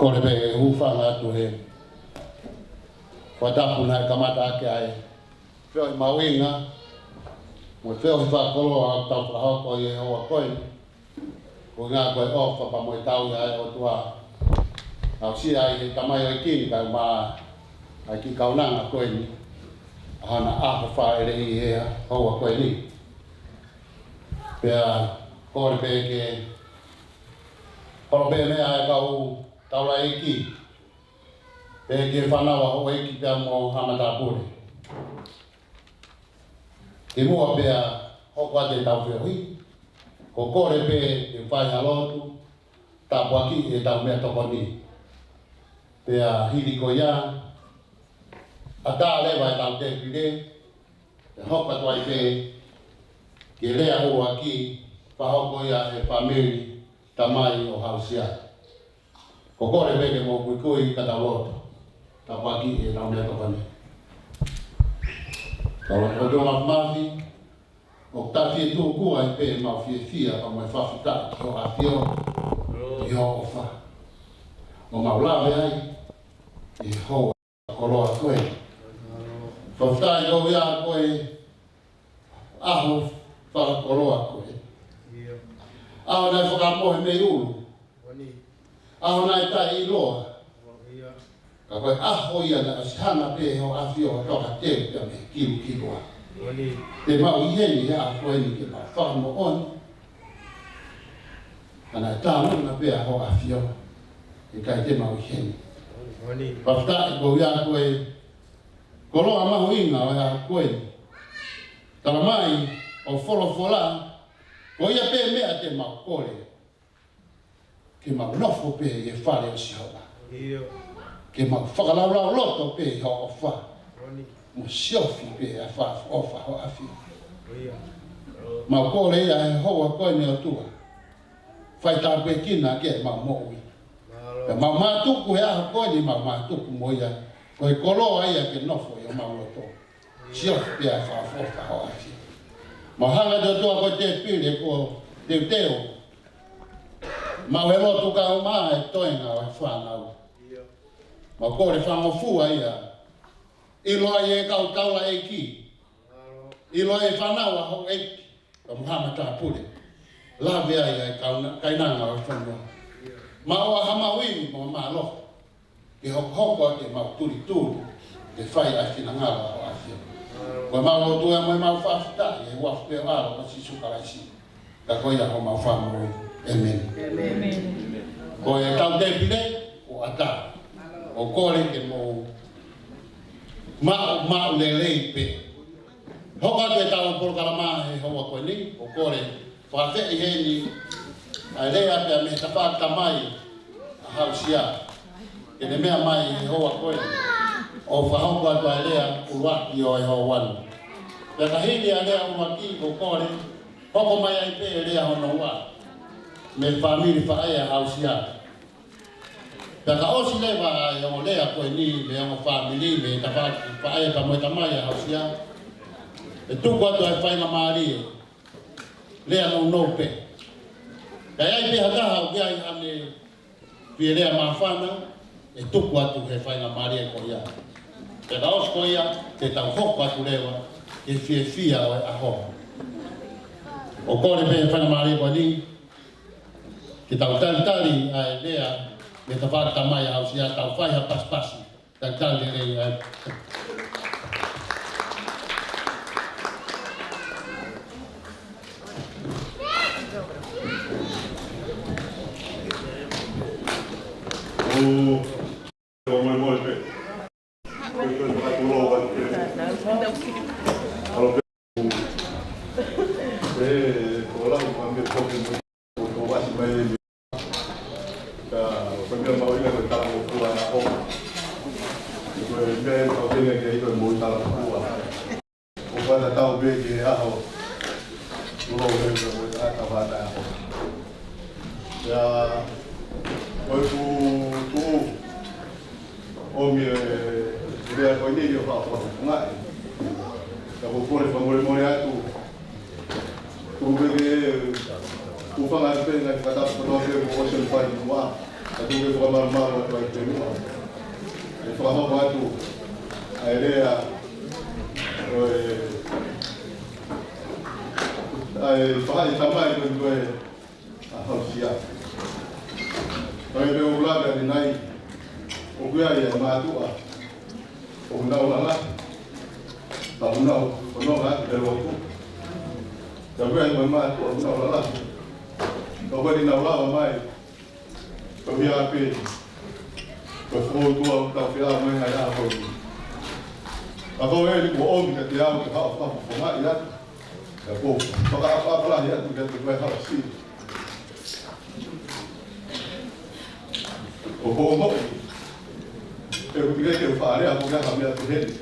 Kole pē hūfanga atu he fakatapu naʻe kamata ʻaki ʻa e feohi mahuʻinga mo e feohi fakakoloa ʻoku tau fakahoko ʻi he houa ko eni. Ko e ngaahi ko e ʻofa pea mo e tauhi ʻa e ʻOtua. Aʻusia ai ʻe he tamaioʻeiki ni kae ʻumaʻā ʻa e kiʻi kaunanga ko eni ʻa hona ʻaho fāʻeleʻi he houa ko eni. Pea kole pē ke holo pē meʻa ʻa e kau taulaʻeiki, pea ki he fānau ʻa houʻeiki pea mo Haʻa Matāpule. Kimuʻa pea hoko atu ʻetau feohi, ko e kole pē ke fai ha lotu, tāpuakiʻi ʻetau meʻatokoni. Pea hili ko ia, ʻatā leva ʻetau tēpile, pea hoko atu ai pē ki he lea ʻuluaki, fakahoko ia ʻe he fāmili tamai ʻo Hausia. Ko e kole pē ke mou kuikui ka tau lotu. Tāpuakiʻi ʻetau meʻatokoni. Tau lotu. ʻOtua Māfimafi, ʻoku tau fie tuku ai pē ʻemau fiefia pea mo e fakafetaʻi ki hoʻo ʻAfio, ki hoʻo ʻofa ʻoku mau lave ai ʻi he houa fakakoloa ko ē. Fakafetaʻi ʻoku ʻi ai ko e ʻaho fakakoloa ko ē. ʻAho naʻe fakamohe mei ʻulu. ʻAho naʻe taʻeʻiloa. Ka ko e ʻaho ia naʻe ʻosi hanga pē ʻe hoʻo ʻAfio ʻo toka teu pea mei he kilukilu ʻa. Te mau ʻi heni he ʻaho ko eni ke mau fakamoʻoni ʻa e naʻe talanga pē ʻa hoʻo ʻAfio, ʻikai te mau ʻi heni. Fakafetaʻi ʻoku ʻi ai ko e koloa mahuʻinga ʻo e ʻaho ko eni. Talamai ʻe he folofola, ko ia pē meʻa te mau kole, ke mau nofo pē ʻi he fale ʻo Sihova. Ke mau fakalaulauloto pē ʻi hoʻo ʻofa, mo siofi pē ʻa e fakaʻofoʻofa hoʻo ʻAfio. Mau kole ia he houa ko eni ʻOtua. Fai tāpuekina ke mau moʻui. Pea mau mātuku he ʻaho ko eni, mau mātuku mo ia. Ko e koloa ia ke nofo ʻi homau loto. Siofi pē ʻa e fakaʻofoʻofa hoʻo ʻAfio. Mau hanga atu ʻOtua ko e tēpile kuo teuteu. Mau ʻi he lotu kae ʻumaʻā e toenga ʻo e fānau. Mau kole fakangofua ia. ʻIlo ai ʻe he kau taulaʻeiki. ʻIlo ai ʻe he fānau ʻa houʻeiki pea mo Haʻa Matāpule. Lave ai ʻa e kauna-, kainanga ʻo e fonua. Mau ʻoatu ʻemau ivi mo e mālohi ke hokohoko atu ʻemau tulituli ke fai ʻa e finangalo ʻo hoʻo ʻAfio. Ko ʻemau lotu ia mo ʻemau fakafetaʻi ʻi he huafa pē ʻo ho ʻAlo ko Sīsū Kalaisi. Ka ko ia homau Fakamoʻui. ʻĒmeni. Ko ʻetau tēpile kuo ʻatā. ʻOku kole ke mou maʻu, maʻu lelei pē. Hoko atu ʻetau polokalama he houa ko eni, ʻoku kole fakafeʻi heni ʻa e lea pea mei he tafaʻaki tamai ʻa Hausia, ke ne meʻa mai he houa ko eni ʻo fakahoko atu ʻa e lea ʻuluaki ʻo e houa ni. Pea ka hili ʻa e lea ʻuluaki, ʻoku kole hoko mai ai pē ʻa e lea hono ua mei he fāmili faʻē ʻa Hausia. Pea ka ʻosi leva ʻa e ongo lea ko eni mei he ongo fāmili, mei he tafaʻaki faʻē pea mo e tamai ʻa Hausia, ʻe tuku atu ʻa e faingamālie, lea nounou pē. Ka ʻi ai pē ha taha ʻoku ʻi ai haʻane fie lea māfana, ʻe tuku atu he faingamālie ko ia. Pea ka ʻosi ko ia, te tau hoko atu leva ki he fiefia ʻo e ʻaho. ʻOku kole pē he faingamālie ko eni ke tau talitali ʻa e lea mei he tafaʻaki tamai ʻa Hausia, tau fai ha pasipasi. Talitali lelei ai. ʻOku fakatatau pē ki he ʻaho. Kuo lau he ʻaho ko e taha tavata ʻaho. Pea ko e ku tu o mi e lea ko eni ʻo fakafofongaʻi. Ka ʻoku ou kole fakamolemole atu. Tuku pē ke u fanga atu pē ngaahi fakatapu kotoa pē kuo ʻosi ʻo fai muʻa. Ka tuku pē fakamalumalu atu ai pē muʻa. ʻE fakahoko atu ʻa e lea ʻo e, ʻa e faʻē tamai ko eni ko e, ʻa Hausia. Ka ʻi he ʻuluaki ʻaho ni, ʻoku ʻi ai e mātuʻa ʻoku nau lalahi. Ka ʻoku nau fononga atu he lotu. Ka ʻoku ʻi ai e mātuʻa ʻoku nau lalahi. Ka ʻoku ʻikai ke nau lava mai. Ko ia pē. Ko e fōtua ʻoku tau feʻao mai ai he ʻaho ni. Ka ko eni kuo ʻomi kiate au ke haʻu ʻo fakafofongaʻi atu. Ka ʻoku ou fakaʻapaʻapa lahi atu kiate koe Hausia. ʻOku ou moʻui. He ʻoku teʻeki ke u faʻa lea ko e hā e meʻa pehē ni.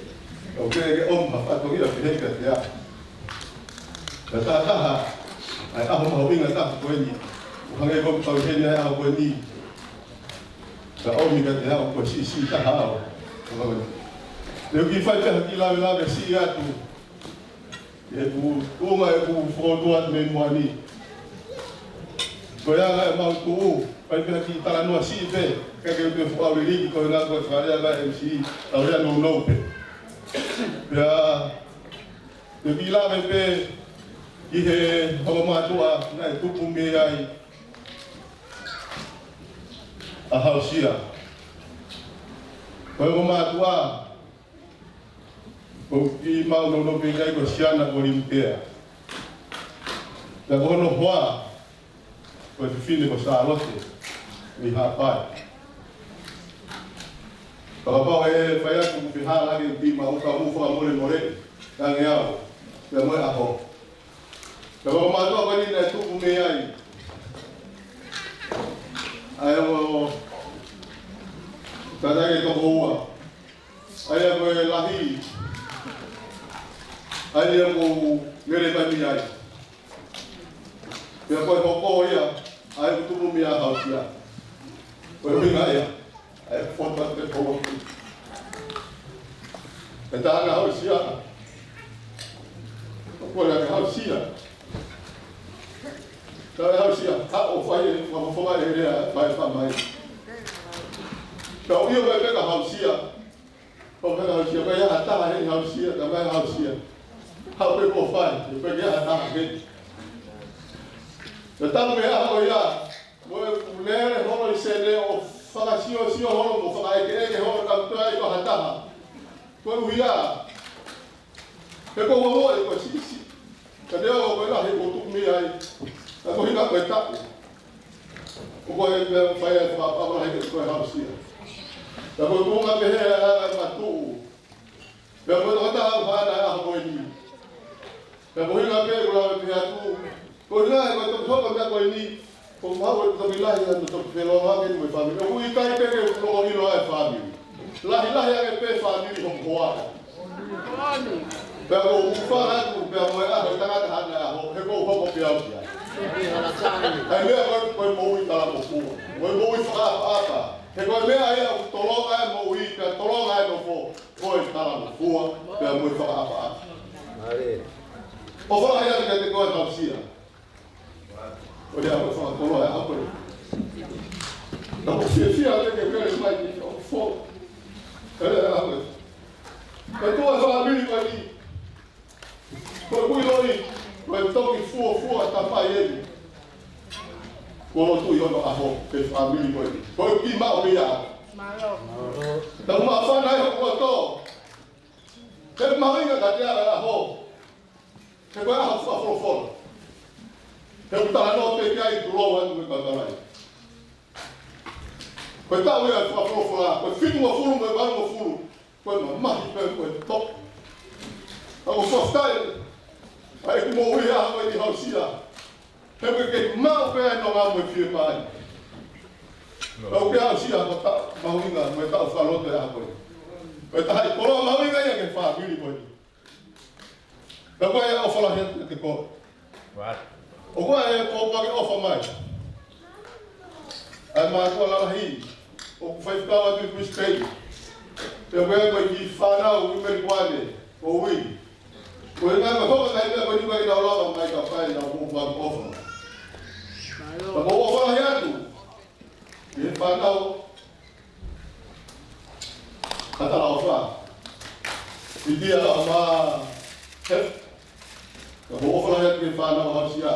ʻOku teʻeki ke ʻomi ha fatongia pehē kiate au. Ka taha taha, ʻa e ʻaho mahuʻinga taha ko eni. ʻO hangē ko ʻeku tau ʻi heni he ʻaho ko eni. Ka ʻomi kiate au ko e siʻisiʻi taha au. Te u kiʻi fai pē ha kiʻi lavelave siʻi atu. ʻI heʻeku tuʻunga ʻeku fōtua atu mei muʻa ni. Ko e anga ʻemau tuʻu, fai pē ha kiʻi talanoa siʻi pē, kae ke u toe fuʻu ʻauliliki ko e ngaahi ko e fakalea ʻa e M C, tau lea nounou pē. Pea, te u kiʻi lave pē ki he ongo mātuʻa naʻe tupu mei ai ʻa Hausia. Ko e ongo mātuʻa, ʻoku kiʻi maʻu nounou pē ki ai ko Siana ko Limutea. Pea ko hono hoa, ko e fefine ko Sālote, mei Haʻapai. Fakapapau ʻe fai atu ʻeku fehālaaki ʻi he maʻu ka mou fakamolemole ange au, pea mo e ʻaho. Pea ko e mātuʻa ko eni naʻe tupu mei ai ʻa e ongo tataki ʻe toko ua. ʻA ia ko e lahi, ʻa ia ʻoku ou lele mai mei ai. Pea ko e hoko ia, ʻa ia ʻoku tupu mei ai ʻa Hausia. Ko e ʻuhinga ia, ʻa ia ʻoku fotu atu pē ʻa e kolo. ʻE taha ange Hausia. ʻOku ʻikai ke Hausia. Ka ʻe Hausia, ka ʻo fai e, fakafofongaʻi e lea, fai e fakamai. Ka ʻoku ʻi ai pē ʻa Hausia. ʻOku ʻikai ke Hausia, ka ʻi ai ha taha heni Hausia, ka ʻikai ke Hausia. Haʻu pē ʻo fai, ʻoku ʻikai ke ʻi ai ha taha heni. Ka tapu mei he ʻaho ia, mo e lele holo ʻi Senē ʻo fakasiosio holo, mo fakaʻekeʻeke holo, ka ʻoku ʻikai ko ha taha. Koeʻuhi he kuo u ʻi ai ko e siʻisiʻi. Ka te o ko e lahi kuo tupu mei ai. Ka ko e ʻuhinga ko e taʻu. Ko e meʻa fai ai fakaʻapaʻapa lahi kiate koe Hausia. Ka ko e tuʻunga pehē ʻa e anga ʻemau tuʻu. Pea ko e tokotaha ʻoku haʻana he ʻaho ko eni. Pea ko e ʻuhinga pē ʻoku ou lave pehē atu. Ko e ʻuhinga he ko e toki hoko e meʻa ko eni. Ko e maʻu e toki lahi ʻa e toki felōngoaki mo e fāmili. ʻOku ʻikai pē ke u loko ʻilo ʻa e fāmili. Lahilahi ange pē fāmili hoku hoa. Pea ʻoku ou fakaʻamu pea mo e ʻaho e tangata haʻana ʻaho, he ʻoku ou hoko pē au ki ai. ʻA e meʻa ko e, ko e moʻui talangofua. Ko e moʻui fakaʻapaʻapa. He ko e meʻa ia ʻoku tolonga e moʻui, pea tolonga e nofo, ko e talangofua, pea mo e fakaʻapaʻapa. ʻOfa lahi atu kiate koe Hausia. ʻO ia ʻoku fakakoloa e ʻaho ko eni. Ka ʻoku ou fiefia pē ke u lele mai ki he ʻaho ko eni. Ko e lea ʻa e ʻaho ko eni. Ko e tuʻu ʻa e fāmili ko eni. Ko e kui loi, ko e toki fuofua tamai eni. Kuo lotu ʻi onoʻaho, ko e fāmili ko eni. Ko e kiʻi maʻu ia. Tau māfana e hoku loto. Ko e mahuʻinga kiate au e ʻaho. He ko e ʻaho fakafolofola. He ʻoku talanoa pē ki ai tulou atu mo e kakalai. Ko e taʻu ia e fakafolofola, ko e fitungofulu mo e valungofulu, ko e mamahi pē ko e toki. Ka ʻoku ou fakafetaʻi, ʻa ʻeku moʻui he ʻaho ko eni Hausia. He ʻoku ke maʻu pē ʻa e nonga mo e fiemālie. Ka ʻoku ke Hausia ko e taʻu mahuʻinga mo e taʻu fakaloto e ʻaho ko eni. Ko e taha e koloa mahuʻinga ia ki he fāmili ko eni. Ka ko e ʻofa lahi atu kiate koe. ʻOku ʻi ai e pōpoaki ʻofa mai ʻa e mātuʻa lalahi ʻoku faifekau atu ʻi Brisbane. Pea ko e kiʻi fānau ʻi Melikuane, ko Uili. Ko e ngaahi meʻa ko e ngaahi meʻa ko eni ʻoku ʻikai ke nau lava mai ka fai ʻenau pōpoaki ʻofa mai. Ka ʻoku ou ʻofa lahi atu ki he fānau ʻa Talaʻofa. ʻI Tia Laʻa mā Hef. Ka ʻoku ou ʻofa lahi atu ki he fānau Hausia.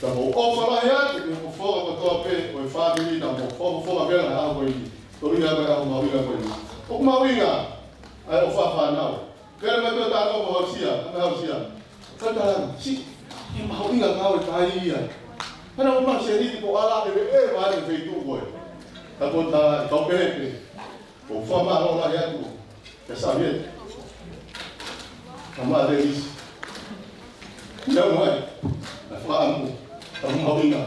Ka ʻoku ou ʻofa lahi atu ki he fofonga kotoa pē ʻo e fāmili naʻa mou fofoa vela he ʻaho ko eni. Tolu ia mai ʻa e ʻaho mahuʻinga ko eni. ʻOku mahuʻinga ʻa e ʻofa fānau. Pea mai pē ʻo tānaki mo Hausia, ʻa Hausia. Ka tala, si, ʻoku mahuʻinga kau e kai ia. Hana o ma se ni ko ala e e wa e feituʻu ko ē. Ka ko tā, kau pehē pē. ʻOku ou fakamālō lahi atu kia Savieta. Ka ma le isi. Ia mai. Na fakaʻamu. Ka mahuʻinga.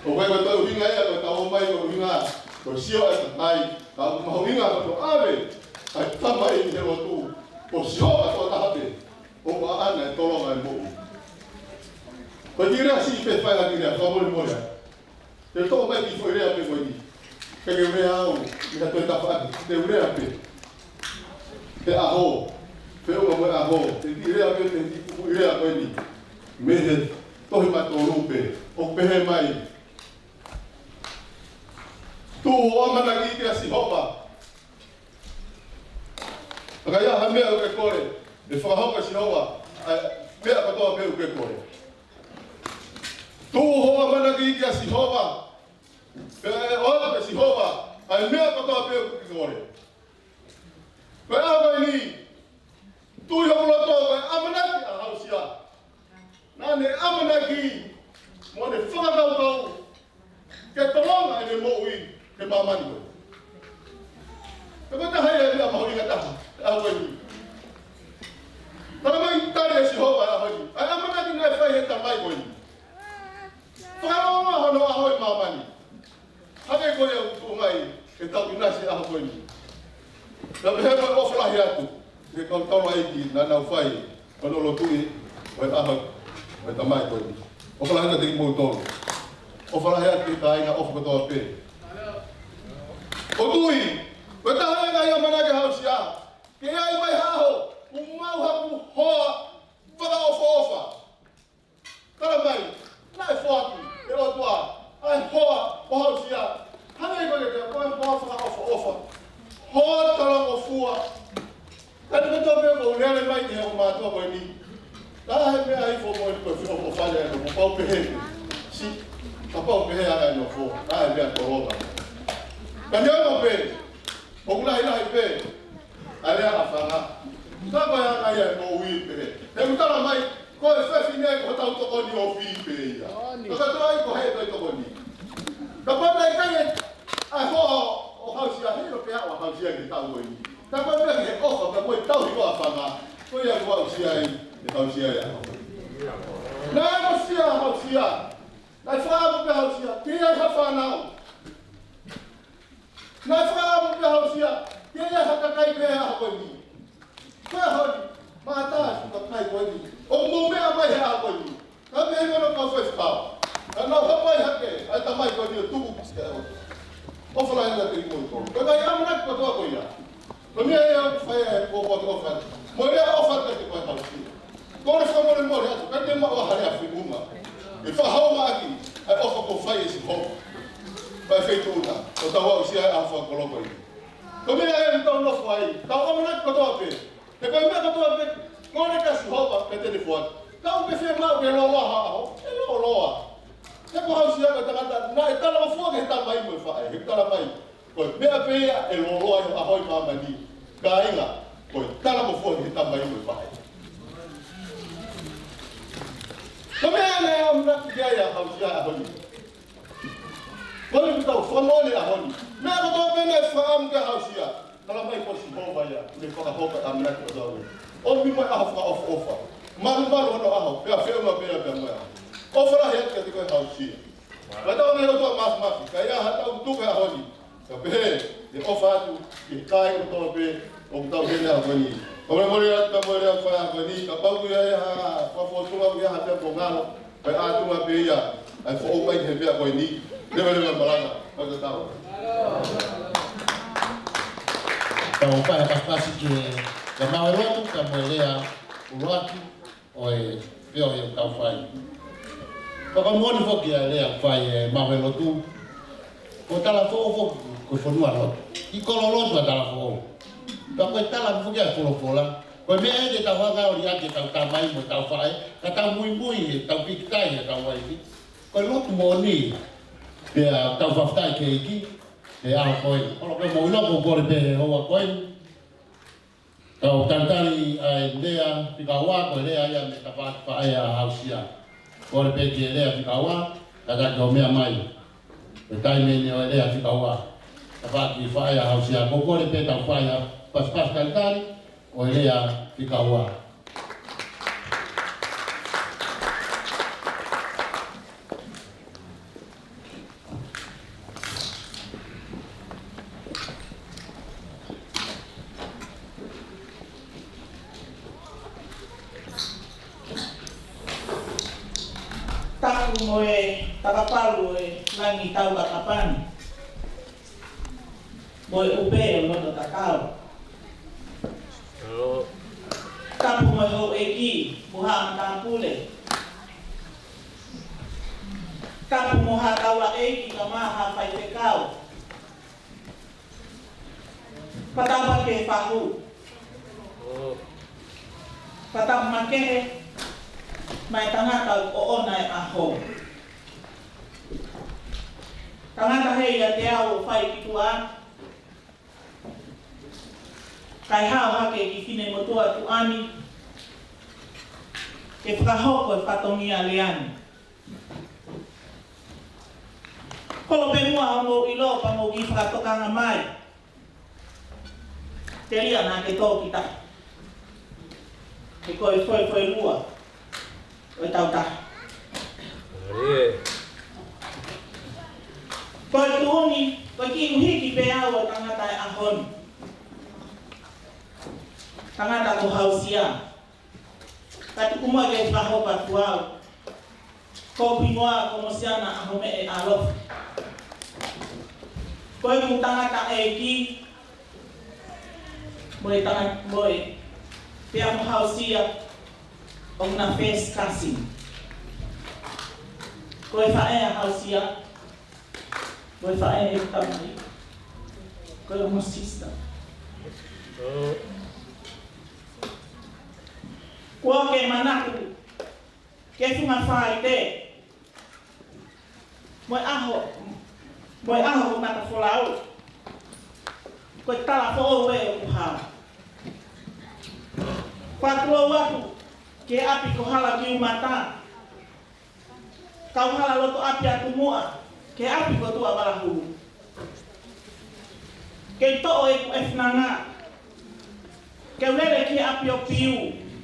ʻOku ʻikai ko e toe ʻuhinga ia, ko e tau mai ko e ʻuhinga. Ko e sio e kakai. Ka ʻoku mahuʻinga ko e toe ʻave. ʻA e tama ʻi he lotu. Ko Sihova ko e taha pē. ʻOku ʻaʻana e tolonga e moʻui. Ko e kiʻi lea siʻi pē fai ʻaki lea, fakamolemole ai. Te u toʻo mai kiʻi foʻi lea pē ko eni. Pea ke u lea au, ʻi ha toe tafaʻaki, te u lea pē. He ʻaho, feʻunga mo e ʻaho, te u kiʻi lea pē, te u kiʻi foʻi lea ko eni. Mei he tohi Mātiu pē, ʻoku pehē mai. Tuʻu hoʻo ʻamanaki kia Sihova. ʻIkai ha meʻa ʻoku ke kole, ʻe fakahoko ʻe Sihova, ʻa e meʻa kotoa pē ʻoku ke kole. Tuʻu hoʻo ʻamanaki kia Sihova, pea ʻe ʻoatu ʻe Sihova, ʻa e meʻa kotoa pē ʻoku ke kole. Ko e ʻaho ko eni, tui hoku loto, ko e ʻamanaki ʻa Hausia. Naʻa ne ʻamanaki, mo ne fakakaukau, ke tolonga ʻene moʻui, he māmani ko ē. Pea ko e taha ia e meʻa mahuʻinga taha, he ʻaho ko eni. Tala mai tali ʻe Sihova ʻa e ʻaho ni. ʻA e ʻamanaki naʻe fai he tamai ko eni. Fakalonga hono ʻaho ʻi māmani. Hangē ko ia ʻoku tuʻu mai, ke tau ʻinasi he ʻaho ko eni. Naʻa pehē mai ʻofa lahi atu, ki he kau taulaʻeiki naʻa nau fai, hono lotuʻi, ʻo e ʻaho, ʻo e tamai ko eni. ʻOfa lahi atu kiate kimoutolu. ʻOfa lahi atu ki he kāinga, ʻofa kotoa pē. ʻOku ou tui, ko e taha e ngaahi ʻamanaki ʻa Hausia, ke ʻi ai mai ha ʻaho, ʻoku maʻu haku hoa, fakaʻofoʻofa. Tala mai, naʻe foaki ʻe he ʻOtua ʻa e hoa ʻo Hausia. Hangē ko ia ko e hoa fakaʻofoʻofa. Hoa talangofua. Ka ne kotoa pē ʻoku ou lele mai ki he ʻofa mātuʻa ko eni. Ka he meʻa ʻi he foʻi moʻoni ko e fio ʻofa ia ʻoku pau pehē. Si, kapau pehē ʻa e nofo. Ka he meʻa tolonga. Ka neongo pē, ʻoku lahilahi pē ʻa e lea ʻa fanga. Ka ko e anga ia ʻo e moʻui pē. He ʻoku tala mai, ko e fefine ko hotau tokoni ofi pē ia. Ka ko e toʻa ko hai ʻe tokoni. Kapau naʻe ʻikai ʻa e hoa ʻo Hausia, he ʻilo pē ʻa Hausia ki he taʻu ko eni. Ka ko e meʻa ki he ʻofa, ka ko e tauhi ko ē ʻa fanga. Ko ia ko Hausia ai, ʻe Hausia ia. Naʻe akosia ʻa Hausia. Naʻe fakaʻamu pē ʻa Hausia, ke ʻi ai ha fānau. Naʻe fakaʻamu pē ʻa Hausia, ke ʻi ai ha kakai pē he ʻaho ko eni. Ko e ʻaho ni, mātā e fuʻu kakai ko eni. ʻOku mou meʻa mai he ʻaho ko eni. Ka mei he mono kau fefekau. Ka nau hapai hake, ʻa e tamai ko eni ʻo tuku ki he ʻOtua. ʻOfa lahi atu kiate kimoutolu. Ko e ngaahi ʻamanaki kotoa ko ia. Ko e meʻa ia ʻoku fai ai ʻoku ou ʻofa atu. Mo e lea ʻofa atu kiate koe Hausia. Ko e fakamolemole atu, ka te maʻu ha lea feʻunga. ʻE fakahaomaʻaki ʻa e ʻofa kuo fai ʻe Sihova. Fai feituʻu na, ʻo tau aʻusia ʻa e ʻaho fakakoloa ko eni. Ko e meʻa ia ʻoku tau nofo ai, tau ʻamanaki kotoa pē. He ko e meʻa kotoa pē, kole kia Sihova, pea te ne foaki. Ka ʻoku ke fiemaʻu ke lōloa ha ʻaho, ʻe lōloa. He ko Hausia ko e tangata, naʻe talangofua ki he tamai mo e faʻē, he tala mai. Ko e meʻa pē ia ʻe lōloa ai ʻa e ʻaho ʻi māmani. Kāinga, ko e talangofua ki he tamai mo e faʻē. Ko e meʻa naʻe ʻamanaki ki ai ʻa Hausia he ʻaho ni. Ko eni ʻoku tau fakamoʻoni he ʻaho ni. Meʻa kotoa pē naʻe fakaʻamu kia Hausia. Tala mai ko Sihova ia, ʻoku ne fakahoko e ʻamanaki kotoa pē. ʻOmi mai ʻaho fakaʻofoʻofa. Malumalu hono ʻaho, pea feʻunga pē ia pea mo e ʻaho. ʻOfa lahi atu kiate koe Hausia. Ka tau nei ʻOtua Māfimafi, ka ʻi ai ha tau tuku he ʻaho ni. Ka pehē, ʻe ʻofa atu, ki he kāinga kotoa pē, ʻoku tau heni he ʻaho ni. Ka molemole atu, ka molemole atu, fai ʻaho ni, kapau ʻoku ʻi ai ha, fakafotunga ʻoku ʻi ai ha meʻa ʻoku ngalo, pea ʻatu mai pē ia, ʻa e foʻou mai he meʻa ko eni, leveleva malanga, ʻo tatau. Tau fai ha pasipasi ki he, ka mau e lotu, ka mo e lea, ʻuluaki, ʻo e peo he tau fai. Fakamoʻoni foki ʻa e lea fai ʻe Mavelotu. Ko Talafoʻou foki, ko e fonua lotu. ʻI Kololotu ʻa Talafoʻou. Pea ko e tala foki ʻa e folofola. Ko e meʻa ʻeni ke tau hanga ʻo liʻaki ʻetau tamai mo ʻetau faʻē. Ka tau muimui he tau pikitai he tau uaifi. Ko e lotu moʻoni, pea tau fakafetaʻi ki he ʻEiki, he ʻaho ko eni. ʻOku ou kole pē ʻo kole pē he houa ko eni. Tau talitali ʻa e lea fika ua, ko e lea ia mei he tafaʻaki faʻē ʻa Hausia. Kole pē ki he lea fika ua, kātaki ʻo meʻa mai. Ko e taimi eni ʻo e lea fika ua. Tafaʻaki faʻē ʻa Hausia. ʻOku ou kole pē tau fai ha pasipasi talitali, ʻo e lea fika ua. Tapu mo e takapalu ʻo e langi tau ka kapani. Mo e ʻupe ʻo e loto tatau. Tapu mo e houʻeiki, mo haʻa matāpule. Tapu mo haʻa taulaʻeiki, kae ʻumaʻā haʻa faifekau. Pea tapu ki he fahu. Pea tapu makehe, maʻa e tangata ʻoku ʻoʻona e ʻaho. Tangata hē ʻiate au ʻo fai ki tuʻa, kae hao hake ki finemotuʻa tuʻa ni, ke fakahoko e fatongia lea ni. Kole pē muʻa hoʻomou ʻilo pea mou kiʻi fakatokanga mai. Telia naʻa ke tō kita. He ko e foʻi foʻi lua ʻo e tautaha. Ko e tuʻu ni, ko e kiʻi ʻuhiki pē au ʻo e tangata ʻo e ʻaho ni. Tangata ko Hausia. Ka tuku mai ke fakahoko atu au. Ko hoku hingoa ko Mosiana ʻAhomeʻe ʻAlofi. Ko ʻeku tangataʻeiki, mo e tangata, mo e, pea mo Hausia, ʻoku na first cousin. Ko e faʻē ʻa Hausia, mo e faʻē ʻeku tamai, ko e ongo sister. Kuo ke manatu ki he funga Falaite, mo e ʻaho, mo e ʻaho ʻoku ngata folau, ko e tala foʻou ē ʻoku hā. Kuo tulou atu ki he ʻapi ko Halakiumata, kau hala loto ʻapi atu muʻa ki he ʻapi ko Tuʻavalahulu. Ke u toʻo ʻeku ʻefinanga, ke u lele ki he ʻapi ʻo Piu,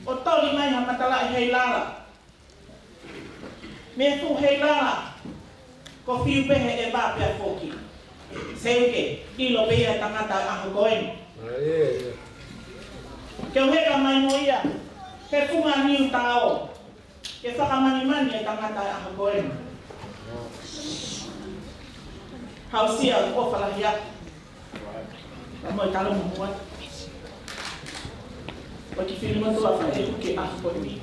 ʻo toli mai ha matalaʻi heilala. Mei he fuʻu heilala, ko Fiu pē he ʻeva pea foki. Seuke, ʻilo pē ia tangata ʻaho ko eni. Ke u heka mai mo ia, he funga Niutao. Ke fakamanimani e tangata ʻaho ko eni. Hausia, ʻofa lahi atu. Ka mo e talo mo mua. Ko e kiʻi finemotuʻa faʻē ʻeku ke ʻaho ko eni.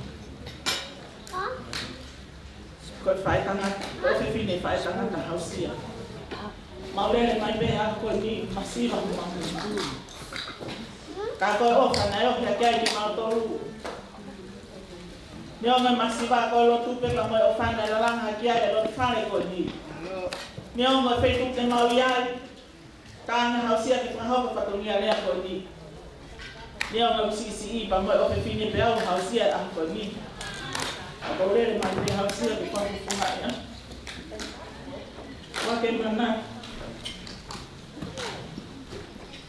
Ko e faʻētangata, ko e fefine faʻētangata Hausia. Mau lele mai pē ʻaho ko eni, masiva mo mau. Ka ko e ʻofa naʻe ʻofa ki ai kimautolu. Neongo e masiva ko e lotu pē ka mo e ʻofa naʻe lalanga ki ai e lotu fale ko eni. Neongo e feituʻu te mau ʻi ai, tangata Hausia ke fakahoko fatongia lea ko eni. Neongo e siʻisiʻi pea mo e ʻofefine pē au Hausia ʻaho ko eni. Ka ko e lele mai pē Hausia ke fakafofonga ia. Kuo ke mana.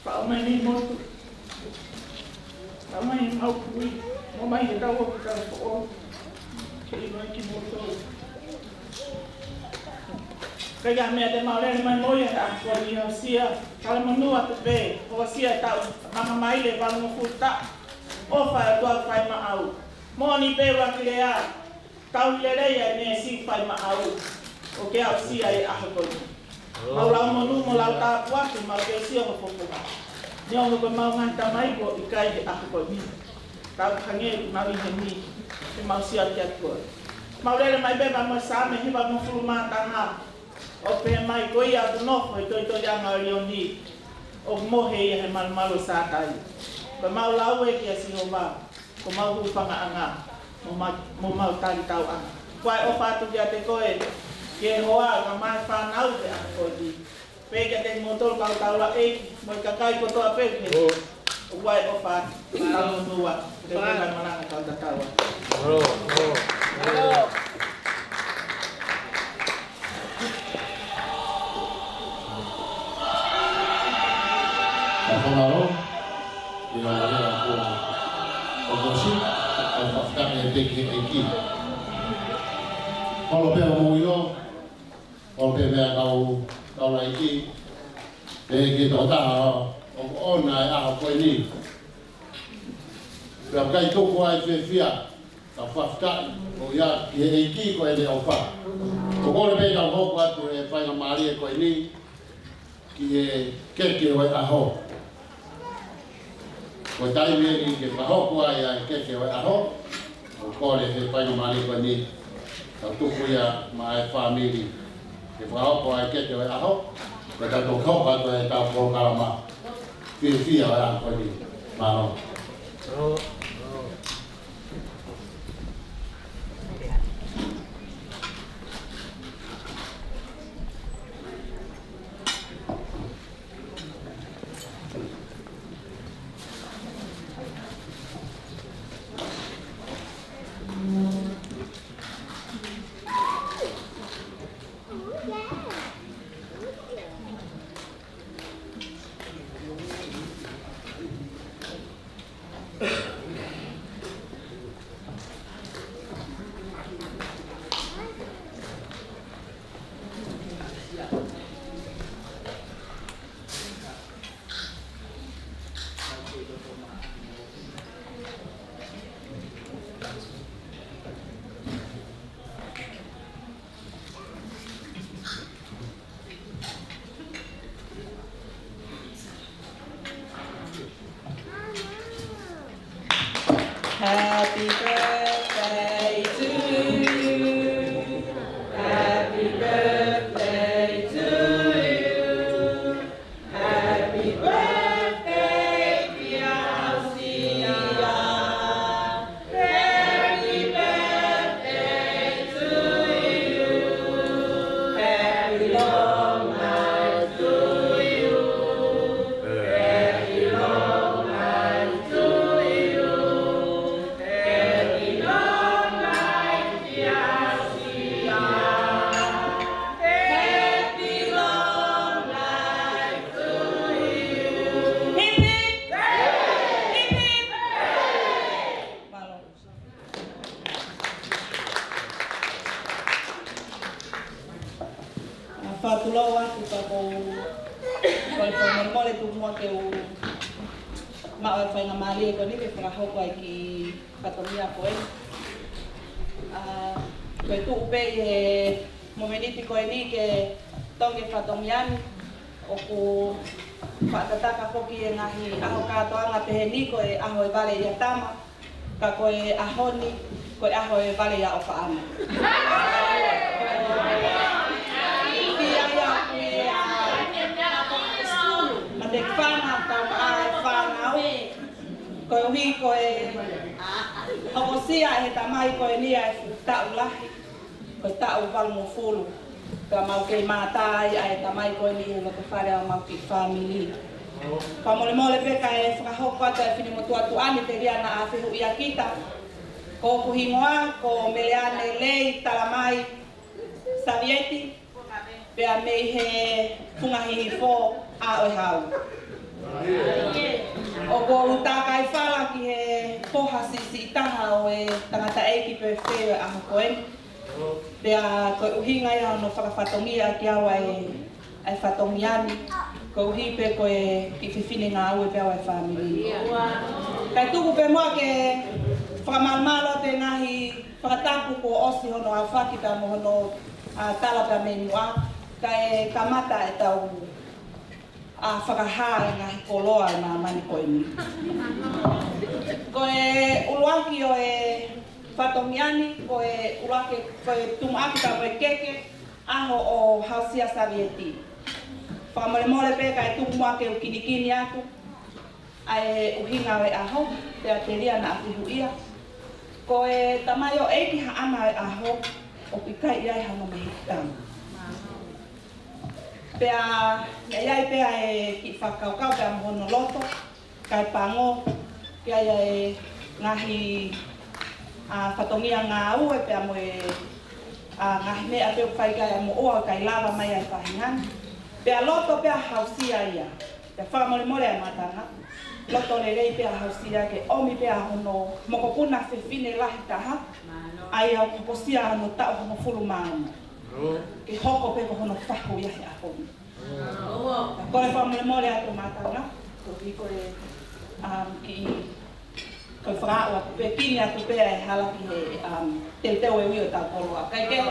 Faʻo mai ni motu. Faʻo mai mau kui. Mo mai ke tau ʻoku tau foʻou. Ke ʻilo ai kimoutolu. Ka ʻi ai ha meʻa te mau lele mai mo ia he ʻaho ko eni Hausia. Tala monū atu pē. Hausia e taʻu. Maha mai le valungofulu taʻu. ʻOfa e ʻOtua fai maʻau. Moʻoni pē ua ki lea. Tau lelei ai ne si fai maʻau. ʻO ke aʻusia e ʻaho ko eni. Mau lau monū mo lau tāpuaki, mau ke aʻusia ho fofonga. Neongo ko e mau ngaahi tamai kuo ʻikai he ʻaho ko eni. Tau hangē ʻoku nau ʻi heni. Ke mau aʻusia ki atu koe. Mau lele mai pē pea mo e Saame hivangofulu mā taha. ʻOku pehē mai ko ia ʻoku nofo he toitoiʻanga ʻo Lioni. ʻOku mohe ia he malumalu ʻo Sātai. Ko e mau lau ē kia Sihova. Ko mau hūfangaʻanga, mo ma-, mo mau talitauʻanga. Ko e ʻofa atu kiate koe, ke hoa ka mai fānau he ʻaho ko eni. Pea kiate kimoutolu kau taulaʻeiki, mo e kakai kotoa pē he ʻoku ʻi ai ʻofa, tau nonouʻi, te pē kai malanga kau tatau ā. Ka whanaro, ʻi he ʻaho ko eni, ʻoku ʻosi, ʻoku fakafetaʻi atu ki he ʻEiki. Holo pē ʻo mou ʻilo, ʻo pehē meia kau taulaʻeiki, ʻe ke tau taha ʻo ʻoʻona e ʻaho ko eni. Pea ʻikai tuku ai fiefia, ka fakafetaʻi ʻo ia ki he ʻEiki ko ʻene ʻofa. ʻOku ou kole pē ke tau hoko atu e faingamālie ko eni ki he keke ʻo e ʻaho. Ko e taimi eni ke fakahoko ai ʻa e keke ʻo e ʻaho, ʻoku ou kole he faingamālie ko eni, tau tuku ia maʻa e fāmili ke fakahoko ai e keke ʻo e ʻaho, pea tau toki hoko atu ʻetau polokalama fiefia ʻo e ʻaho ko eni. Mālō. Happy birthday to you. Happy birthday to you. Happy birthday, dear Althea. Happy birthday to you. Happy long life to you. Happy long life to you. Happy long life, dear Althea. Happy long life to you. Hip, hip. Hip, hip. Mālō. ʻA, fakatulou atu ka ko, ko e fakamolemole tuku muʻa ke u maʻu e faingamālie ko eni ke fakahoko ai e kiʻi fatongia ko eni. ʻA, ko e tuʻu pē ʻi he momeniti ko eni ke toki fatongia ni, ʻoku fakatatau foki e ngaahi ʻaho kātoanga pehē ni ko e ʻaho e vale ʻia tama, ka ko e ʻaho ni, ko e ʻaho e vale ʻia ʻofaʻanga. Pea ʻi ai ʻa e, ʻa, mate fanga, tau maʻa e fanga ui. Koeʻuhi ko e hokosia ʻe he tamai ko eni ʻa e fuʻu taʻu lahi, ko e taʻu valungofulu. Pea mau kei mātā ai ʻa e tamai ko eni he loto fale ʻa homau kiʻi fāmili. Fakamolemole pē kae fakahoko atu ʻa e finemotuʻa tuʻa ni telia naʻa fehuʻia kita. Ko hoku hingoa ko Meleane Lei Talamai Savieti, pea mei he Funga Hihifo ʻa ʻOihau. ʻOku ou tākai fala ki he foha siʻisiʻi taha ʻo e tangataʻeiki pefeio ʻo e ʻaho ko eni. Pea ko e ʻuhinga ia hono fakafatongia kiate au ʻa e, ʻa e fatongia ni, koeʻuhi pē ko e kiʻi fefine ngāue pē au ʻa e fāmili. Kae tuku pē muʻa ke fakamalumalu atu e ngaahi fakatapu kuo ʻosi hono aofaki pea mo hono, ʻa, tala pea mei muʻa, kae kamata ʻetau, ʻa, fakahā e ngaahi koloa ʻo e māmani ko eni. Ko e ʻuluaki ʻo e fatongia ni, ko e ʻuluaki, ko e tumuʻaki pea mo e keke, ʻaho ʻo Hausia Savieti. Fakamolemole pē kae tuku muʻa ke u kinikini atu ʻa e ʻuhinga ʻo e ʻaho, pea telia naʻa fehuʻia. Ko e tamaioʻeiki haʻana ʻo e ʻaho, ʻoku ʻikai ʻi ai hano mehikitanga. Pea, ʻi ai pē ʻa e kiʻi fakakaukau pea mo hono loto, kae pango, ʻi ai ʻa e ngaahi, ʻa, fatongia ngāue pea mo e, ʻa, ngaahi meʻa pē ʻoku fai ki ai ʻa e moʻua ʻoku ʻikai lava mai ʻa e faʻahinga ni. Pea loto pē ʻa Hausia ia. Pea fakamolemole ʻa e mātanga. Loto lelei pē ʻa Hausia ke ʻomi pē ʻa hono mokopuna fefine lahi taha. ʻA ia ʻoku hokosia hono taʻu hongofulu mā ono. Ke hoko pē ko hono fahu ia he ʻaho ni. Kole fakamolemole atu mātanga, toki ko e, um, kiʻi, ko e fakaʻau atu pē, pini atu pē ʻa e hala ki he, um, teuteu ʻe ui ʻo tau koloa. Kae kehe,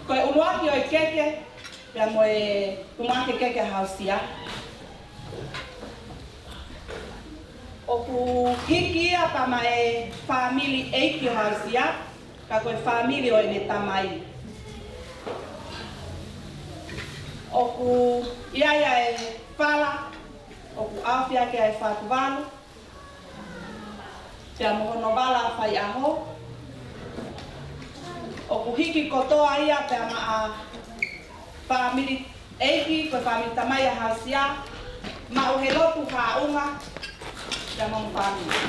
ko e ʻuluaki ʻo e keke, pea mo e tumuʻaki keke ʻa Hausia. ʻOku hiki ia pea maʻa e fāmili ʻeiki ʻo Hausia, ka ko e fāmili ʻo ʻene tamai. ʻOku ʻi ai ʻa e fala, ʻoku ʻaofia ki ai ʻa e Fatuvalu, pea mo hono vala faiʻaho. ʻOku hiki kotoa ia pea maʻa fāmili ʻeiki, ko e fāmili tamai ʻa Hausia, maʻu he lotu haʻunga, ia mo e fāmili.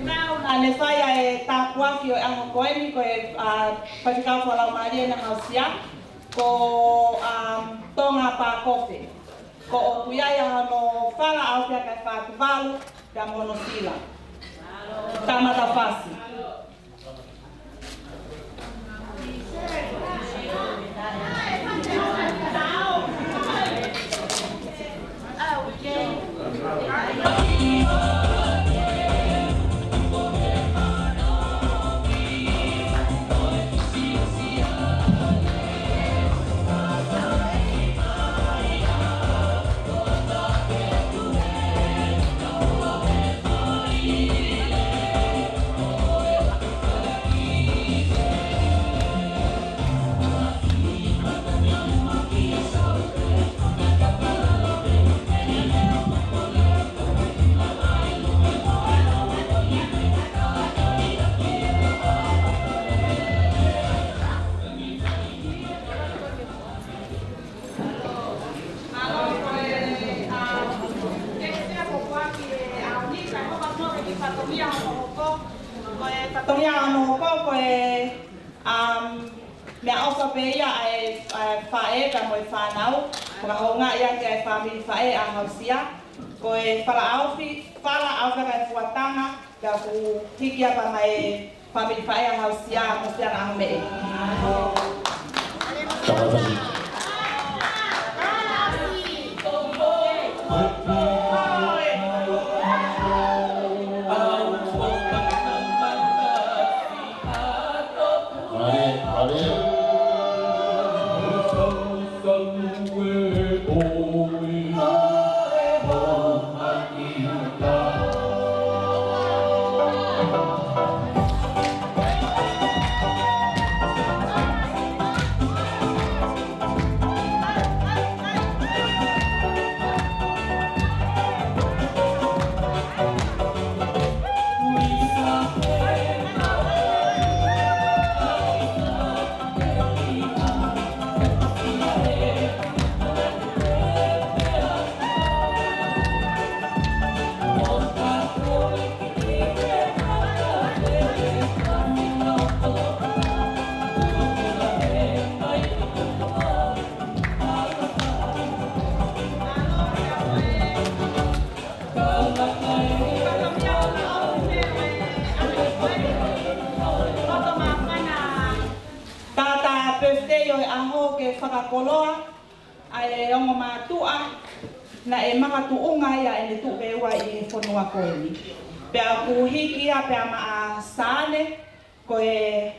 Naʻa ne fai ʻa e tāpuaki ʻo e ʻaho ko eni ko e, ʻa, faifekau fakalaumālie ʻa Hausia, ko, um, Tonga Pakofe. Ko ʻoku ʻi ai ʻa hono fala ʻaofia ki ai ʻa e Fatuvalu, pea mo hono sila. Tama Tafasi. Ko e fatongia hono hoko, ko e, um, meʻaʻofa pē ia ʻa e, ʻa e faʻē pea mo e fānau, fakahoungaʻi ʻaki ʻa e fāmili faʻē ʻa Hausia, ko e fala ʻaofi, fala ʻaofia ki ai ʻa e Fuatanga, pea kuo hiki ia pea maʻa e fāmili faʻē ʻa Hausia, mo Siana Ahumeʻe. Vale, vale. Tata birthday ʻo e ʻaho ke fakakoloa ʻa e ongo mātuʻa naʻe makatuʻunga ia ʻene tuʻu pē ua ʻi he fonua ko eni. Pea ʻoku hiki ia pea maʻa Sane, ko e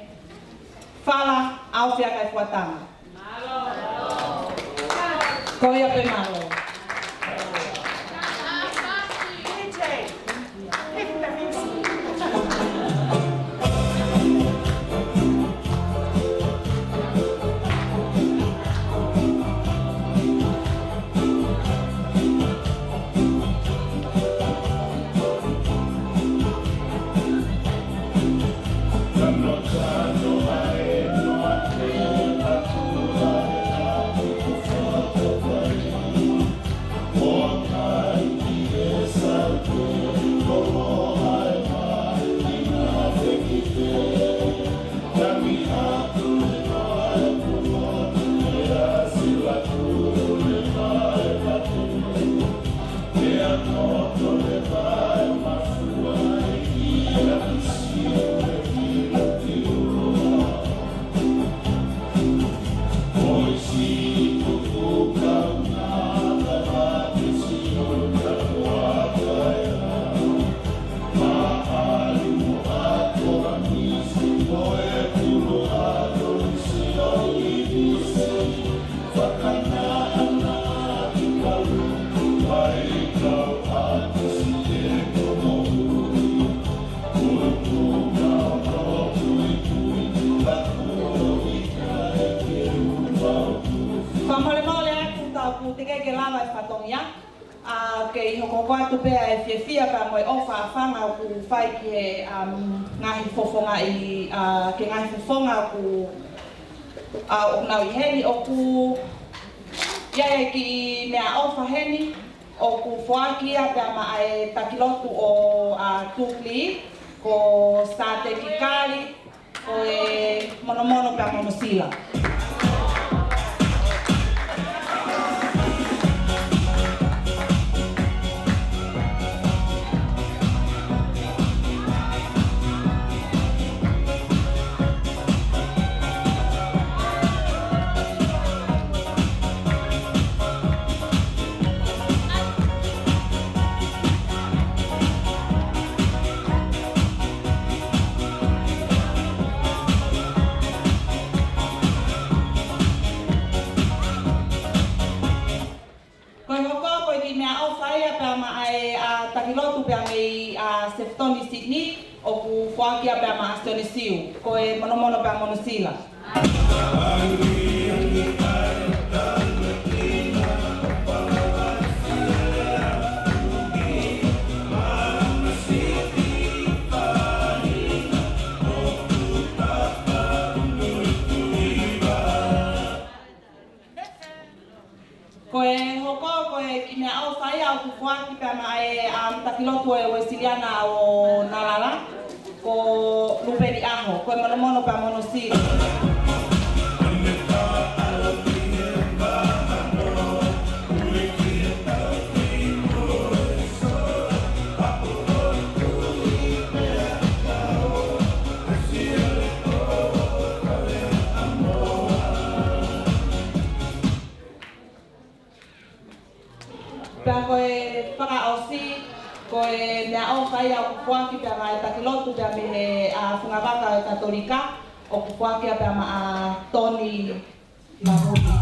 fala ʻa Ofiakaefuatanga. Ko ia pē, mālō. Fakamolemole atu, tau teʻeki ke lava e fatongia. ʻA, kei hokohoko atu pē ʻa e fiefia pea mo e ʻofa ʻa Fanga ʻoku fai ki he, um, ngaahi fofonga ʻi, ʻa, ki he ngaahi fofonga ʻoku, ʻa, ʻoku nau ʻi heni. ʻOku ʻi ai e kiʻi meʻaʻofa heni ʻoku foaki ia pea maʻa e taki lotu ʻo, ʻa, Tukli, ko Sāteki Kali, ko e monomono pea mo hono sila. Ko e hoko ko e kiʻi meʻaʻofa ia pea maʻa e, ʻa, taki lotu pea mei, ʻa, Sefitoni Sini, ʻoku foaki ia pea maʻa Sione Siu, ko e monomono pea mo hono sila. Ko e hoko ko e kiʻi meʻaʻofa ia ʻoku foaki pea maʻa e, um, taki lotu ʻo e Uēsiliana ʻo Nalala, ko Lupeni ʻAho, ko e monomono pea mo hono sila. Pea ko e fakaʻosi, ko e meʻaʻofa ia ʻoku foaki pea maʻa e taki lotu pea mei he, ʻa, fungavaka ʻo e Katolika, ʻoku foaki ia pea maʻa Toni Mahuli.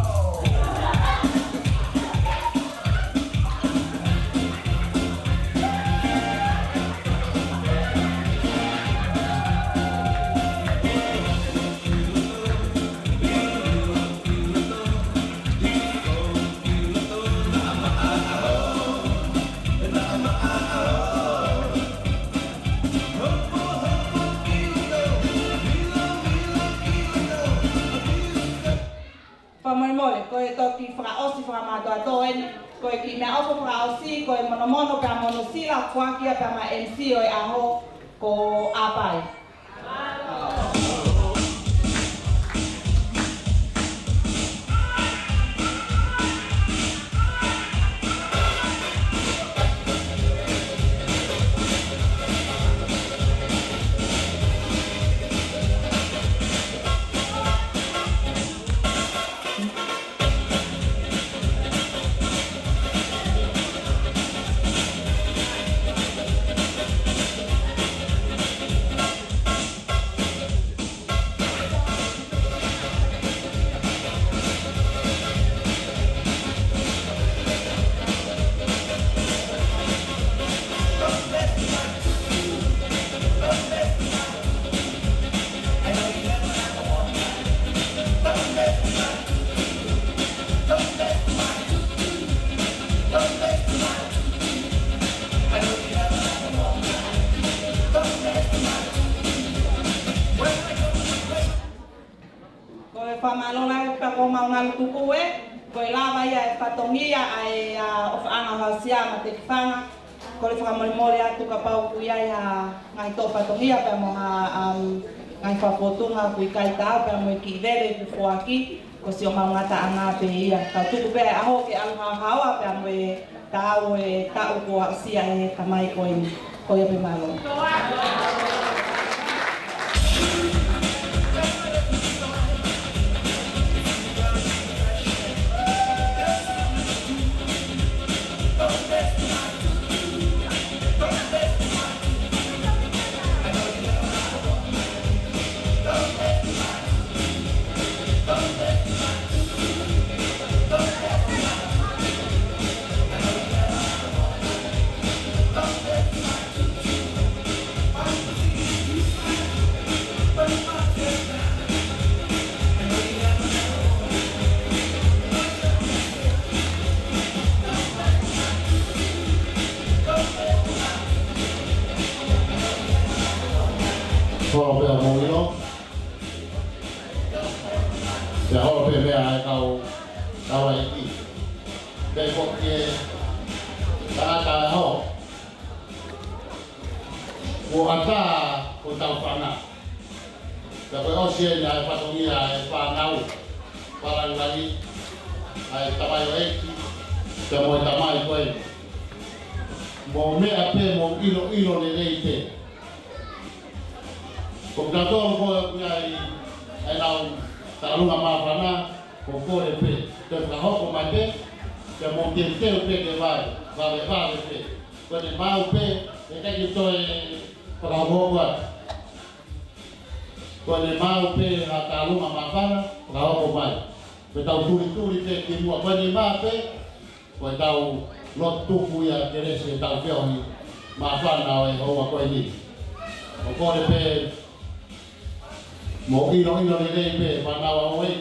Tuʻa toe, ko e kiʻi meʻaʻofa fakaʻosi, ko e monomono pea mo hono sila, foaki ia pea mo e M C ʻo e ʻaho, ko ʻApai. Ko e fakamālō lahi pea ko homau ngaahi tuku ē, ko e lava ia e fatongia ʻa e, ʻa, ʻofaʻanga ʻo Hausia mo Tekifanga. Kole fakamolemole atu kapau ʻoku ʻi ai ha ngaahi toʻo fatongia pea mo ha, um, ngaahi fakafōtunga ʻoku ʻikai taau pea mo e kiʻi veve kuo foaki, ko siʻomau ngataʻanga pē ia. Ka tuku pē ʻa e ʻaho ke ʻalu haohaoa pea mo e taau ʻo e taʻu kuo aʻusia ʻe he tamai ko eni. Ko ia pē, mālō. Holo pē ʻa e mōlilo. Pea holo pē meʻa ʻa e kau, kau ʻaʻahi. Pea ko e tangata ʻo e ʻaho. Kuo ʻatā hotau fānau. Pea ko e ʻosi eni ʻa e fatongia ʻa e fānau. Pālangi lahi, ʻa e tamaioʻeiki, pea mo e tamai ko ē. Mou meʻa pē, mou ʻiloʻilo lelei pē. Ko kitautolu ko ē ʻoku ʻi ai ʻenau taʻalunga māfana, ko e kole pē. Ke fakahoko mai pē, ke mou teuteu pē ke vave, vave, vave pē. Ko ʻene maau pē, ʻe ʻikai ke toe fakahokohoko atu. Ko ʻene maau pē ha taʻalunga māfana, fakahoko mai. Pea tau tulituli pē ki muʻa, ko ʻene maau pē, ko ʻetau lotu tuku ia kelesi ʻetau feohi māfana ʻo e houa ko eni. ʻOku kole pē mou ʻiloʻilo lelei pē, fānau ʻaʻahi.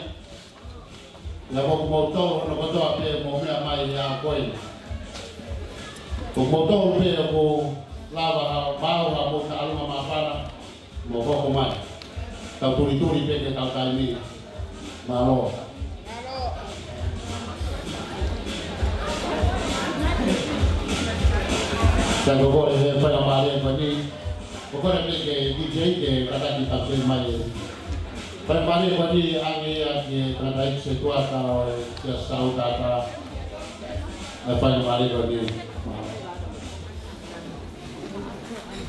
Ia mo kimoutolu hono kotoa pē mou meʻa mai he ʻaho ko eni. Ko kimoutolu pē ʻoku lava ha maau ha mou taʻalunga māfana, mou hoko mai. Tau tulituli pē ki heʻetau taimi. Mālō. Sai, ko e kole he faingamālie ko eni. Ko e kole pē ki he D J ke kātaki tau sio mai. Faingamālie ko eni ange ia ki he tangataʻeiki setuata ʻo e Siasi Sautata. ʻA e faingamālie ko eni. Mālō.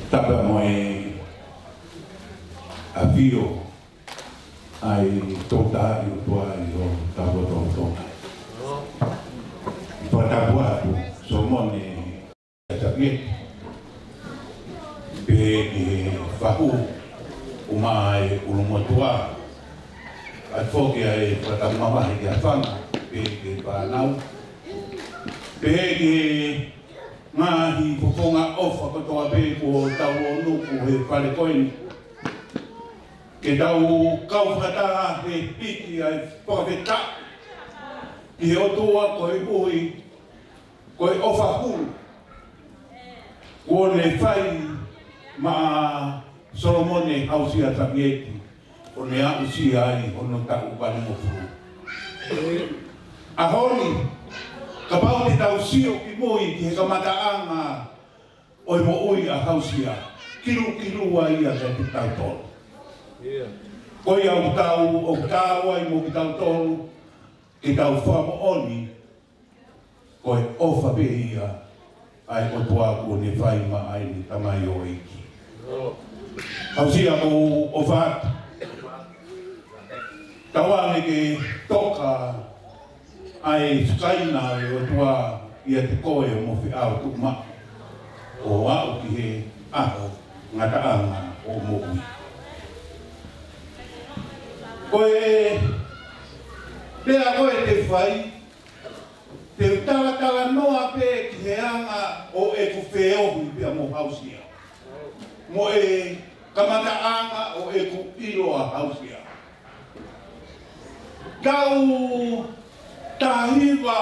Tapu mo e ʻafio ʻa e Toketā ʻOtua ʻi hotau lotolotonga. Fakatapu atu, Solomone Tapieti. Pehē ki he fahu, ʻumaʻā e ʻulumotuʻa. ʻA e foki ʻa e fakatapu mamahi ki he fanga, pehē ki he fānau. Pehē ki he ngaahi fofonga ʻofa kotoa pē kuo tau ʻonuku he fale ko eni. Ke tau kau fakataha he hiki ʻa e fakafetaʻi ki he ʻOtua koeʻuhi ko e ʻofa hulu kuo ne fai maʻa Solomone Hausia Tapieti, ʻo ne aʻusia ai hono taʻu valungofulu. ʻAho ni, Kapau te tau sio ki mui ki he kamataʻanga ʻo e moʻui ʻa Hausia, kilukilua ia kiate kitautolu. Ko ia ʻoku tau, ʻoku tau ai mo kitautolu, ke tau fakamoʻoni, ko e ʻofa pē ia ʻa e ʻOtua kuo ne fai maʻa ʻene tamaioʻeiki. Hausia, ʻoku ou ʻofa atu. Tauange ke toka ʻa e sikaina ʻa e ʻOtua ʻiate koe mo feʻao tuʻumaʻu ʻo aʻu ki he ʻaho ngataʻanga ʻo e moʻui. Ko e lea ko ē te u fai, te u talatalanoa pē ki he anga ʻo ʻeku feohi pea mo Hausia, mo e kamataʻanga ʻo ʻeku ʻilo ʻa Hausia. Taʻu taha hiva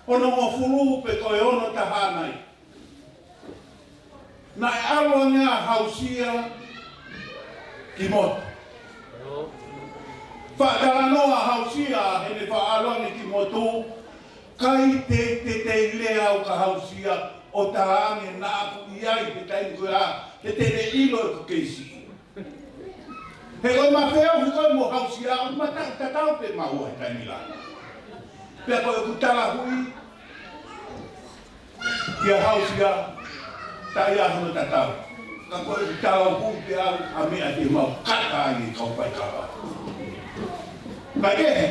onongofulu pe ko e ono taha nai, naʻe ʻalu ange ʻa Hausia ki motu. Faʻa talanoa ʻa Hausia heʻene faʻa ʻalu ange ki motu, ʻikai te, te, te u lea au kia Hausia ʻo talaange naʻa ku ʻi ai he taimi ko ia, he te ne ʻilo ʻeku kei siʻi. He ko ʻema feohi ko ē mo Hausia, ʻoku ma taʻu tatau pē maua he taimi lahi. Pea ko ʻeku talahuʻi kia Hausia, taʻe ʻi ai hano tatau. Ka ko ʻeku talahuʻi pē au ʻa e meʻa te mau kata ai e kau faikava. Kaikehe,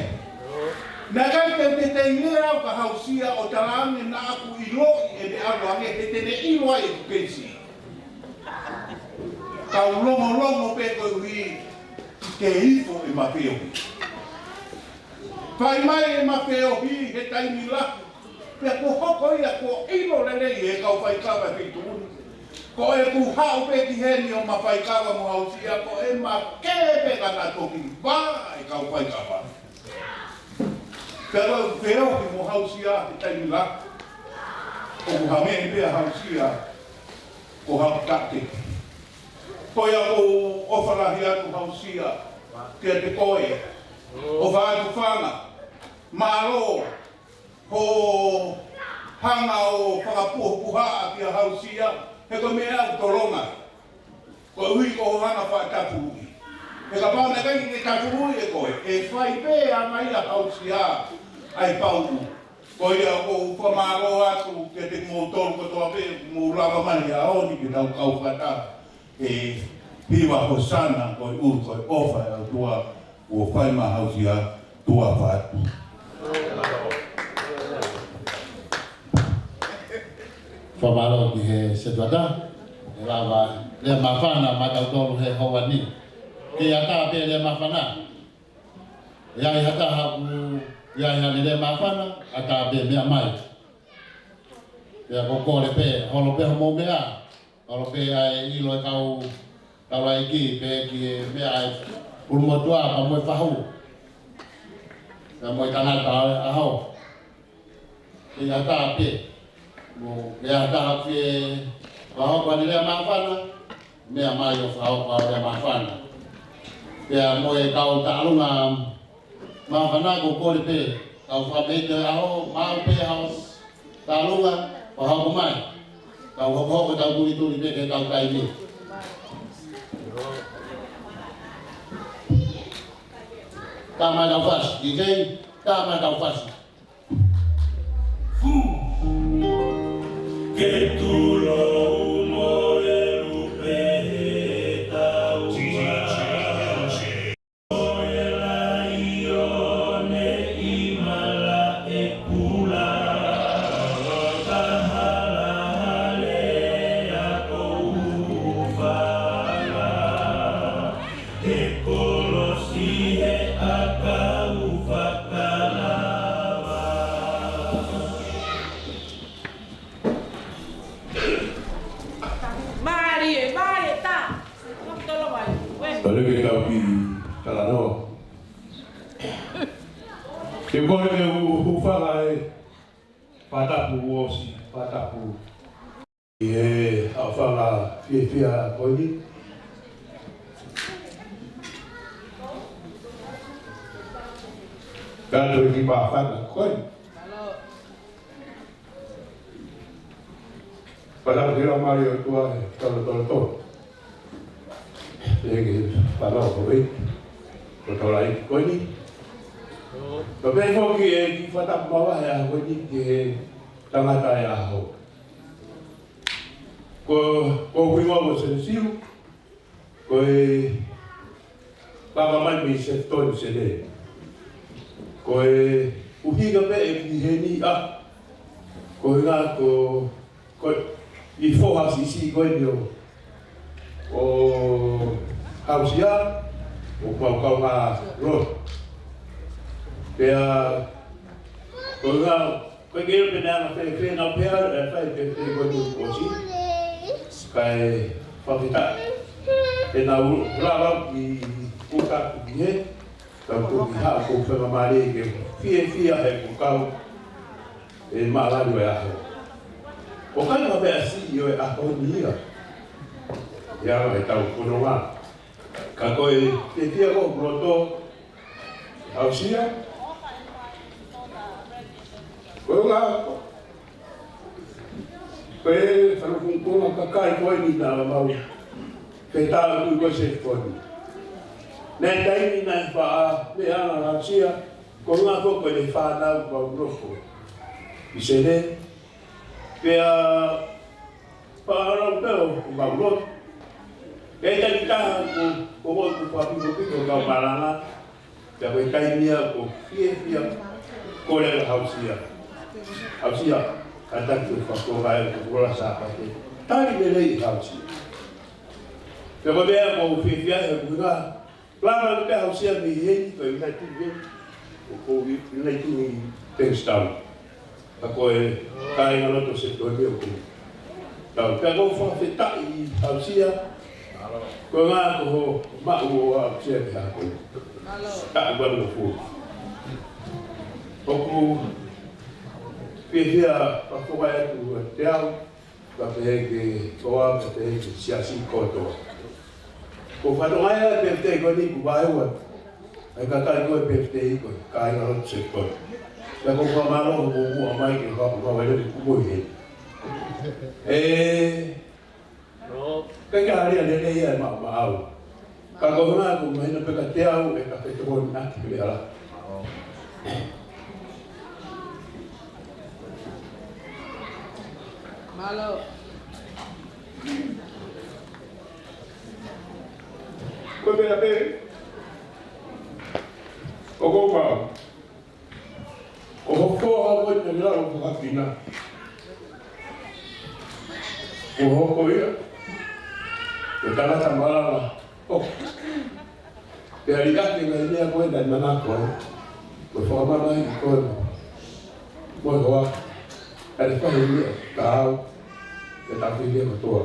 naʻe ʻikai te u teitei lea au kia Hausia ʻo talaange naʻa ku ʻiloʻi ʻene ʻalu ange he te ne ʻilo ai ʻeku kei siʻi. Kau longolongo pē koeʻuhi ke ifo ʻema feohi. Fai mai ʻema feohi he taimi lahi, pea kuo hoko ia kuo ʻilo lelei ʻe he kau faikava ʻi he feituʻu ni. Ko ʻeku haʻu pē ki heni ʻo ma faikava mo Hausia, ko ʻema kē pē ka na toki vā e kau faikava. Pea ko ʻeku feohi mo Hausia he taimi lahi, ʻoku hangē pē ʻa Hausia ko haʻaku taʻokete. Ko ia ʻoku ou ʻofa lahi atu Hausia kiate koe. ʻOfa atu Fanga, mālō hoʻo hanga ʻo fakapuhapuhaʻi kia Hausia, he ko e meʻa ʻoku tolonga. Koeʻuhi ko hoʻo hanga ʻo fakatapuluʻi. He kapau naʻe ʻikai ke tapuluʻi ʻe koe, ʻe fai pē ʻe Hausia ʻa e pauʻu. Ko ia ʻoku ou fakamālō atu kiate kimoutolu kotoa pē, mou lava mai he ʻaho ni ke tau kau fakataha he hiva Hosana, ko e ʻulu ko e ʻofa ʻa e ʻOtua kuo fai maʻa Hausia, tuʻa ʻofa atu. Fakamālō ki he setuata, ʻe lava lea māfana maʻatautolu he houa ni. Kei ʻatā pē lea māfana. ʻE ʻi ai ha taha ʻoku ʻi ai haʻane lea māfana, ʻatā pē meʻa mai. Pea ʻoku ou kole pē, holo pē hoʻomou meʻa, holo pē ʻa e ʻilo ʻa e kau taulaʻeiki pea ki he meʻa ʻa e ʻulumotuʻa pea mo e fahu. Pea mo e tangata ʻo e ʻaho. Kei ʻatā pē. Mo e ʻatā pē, fakahoko haʻane lea māfana, meʻa mai ʻo fakahoko haʻo lea māfana. Pea mo e kau taʻalunga māfana, ʻoku ou kole pē, kau fakameʻa ʻo e ʻaho, maʻu pē haʻo taʻalunga, fakahoko mai. Kau hokohoko ʻetau tulituli pē ke tau kai ni. Tā mai ʻetau fasi, D J, tā mai ʻetau fasi. Ke tulou mo e lupe he tau mo e laione ʻi malaʻe pula. Kahala hale a kou fala. He kolosi he ʻakau fakalava. Mālie, mālie tā. Tolo vai. Ue. Pale ke tau ki talanoa. Ke kole ke u, u fala e fakatapu ʻosi, fakatapu. ʻI he ʻaofanga fiefia ko eni. Kato i ki māfana ko eni. Pala kira mali o tua e tolo tolo tolo. Pea ke pala o hoi. Ko tolo ai ko eni. Ka pehē foki e kiʻi fakatapu makehe ʻa ko eni ki he tangata ʻo e ʻaho. Ko, ko Uiwa mo Senesiu. Ko e papa mai mei Sefton Sene. Ko e ʻuhinga pē ʻeku ʻi heni ʻa, ko e ʻuhinga ko, ko e foha siʻisiʻi ko eni ʻo, ʻo Hausia, ʻoku mau kaungā lotu. Pea, ko e ʻuhinga, ko e ke pena ana fēfē nau pea, e fai fēfē ko e tuʻu ʻosi. Kae fakafetaʻi. ʻE nau lava ki kuka ki he, tau ko ki haʻu ko fenga mali ke fiefia he ko kau e mālani ʻo e ʻaho. ʻOku ʻikai ko e meʻa siʻi ʻo e ʻaho ni ia. Ia ʻe tau fononga. Ka ko e fiefia ko ʻeku loto, Hausia. Ko e ʻuhinga, ko e fanga kiʻi konga kakai ko eni naʻa mau fetāʻaki ko ē ʻi Sefton. Naʻe taimi naʻe faʻa meʻa ʻa Hausia, ko e ʻuhinga ko e fānau mau nofo ʻi Sene. Pea faʻa lau pē ʻo mau lotu. Pea ʻi he taimi ʻe taha ko, ko, ko, ko fakapikopiko kau malanga. Pea ko e taimi ia ʻoku ou fiefia kole ʻa Hausia. Hausia, kātaki ʻo fakafoki ʻa e koloa Sāpate. Tali lelei ʻe Hausia. Pea ko e meʻa ʻoku ou fiefia he ʻuhinga, lava pē Hausia mei heni, ko e United Way, ʻoku ou United Way Bankstown. Ka ko e kāingalotu Sefton ʻoku tau. Pea ʻoku ou fakafetaʻi Hausia, ko e ʻuhinga ko hoʻo maʻu ʻo Hausia ki he ʻaho ko eni. Taʻu valungofulu. ʻOku ou fiefia fakafoki atu ʻa e teau, ka pehē ki he hoa, ka pehē ki he siasi kotoa. Ko e fatongia ia e birthday ko eni ʻoku vaeua. ʻA e kakai ko e birthday ko e kāingalotu Sefton. Pea ʻoku ou fakamālō hoʻomou ʻomai ke u haʻu ʻo lele kumo i heni. ʻE, ʻikai ke ʻalu ia lelei ia ʻe maʻu maʻau. Ka ko e ʻuhinga ʻoku mahino pē kiate au ʻe ka fetokoniʻaki pē ʻa e ala. Mālō. Ko e meʻa pē ʻoku ou maʻu. Ko hoku foha ko eni naʻe lau fakakina. Ko hoku ia. Ko e tangata malanga. ʻO. Pea liʻaki e ngaahi meʻa ko ē naʻe manako ai. Ko e fakamamahiʻi ko ē. Mo e hoa. Kae fai e meʻa. Ka au. Ke tau fili e kotoa.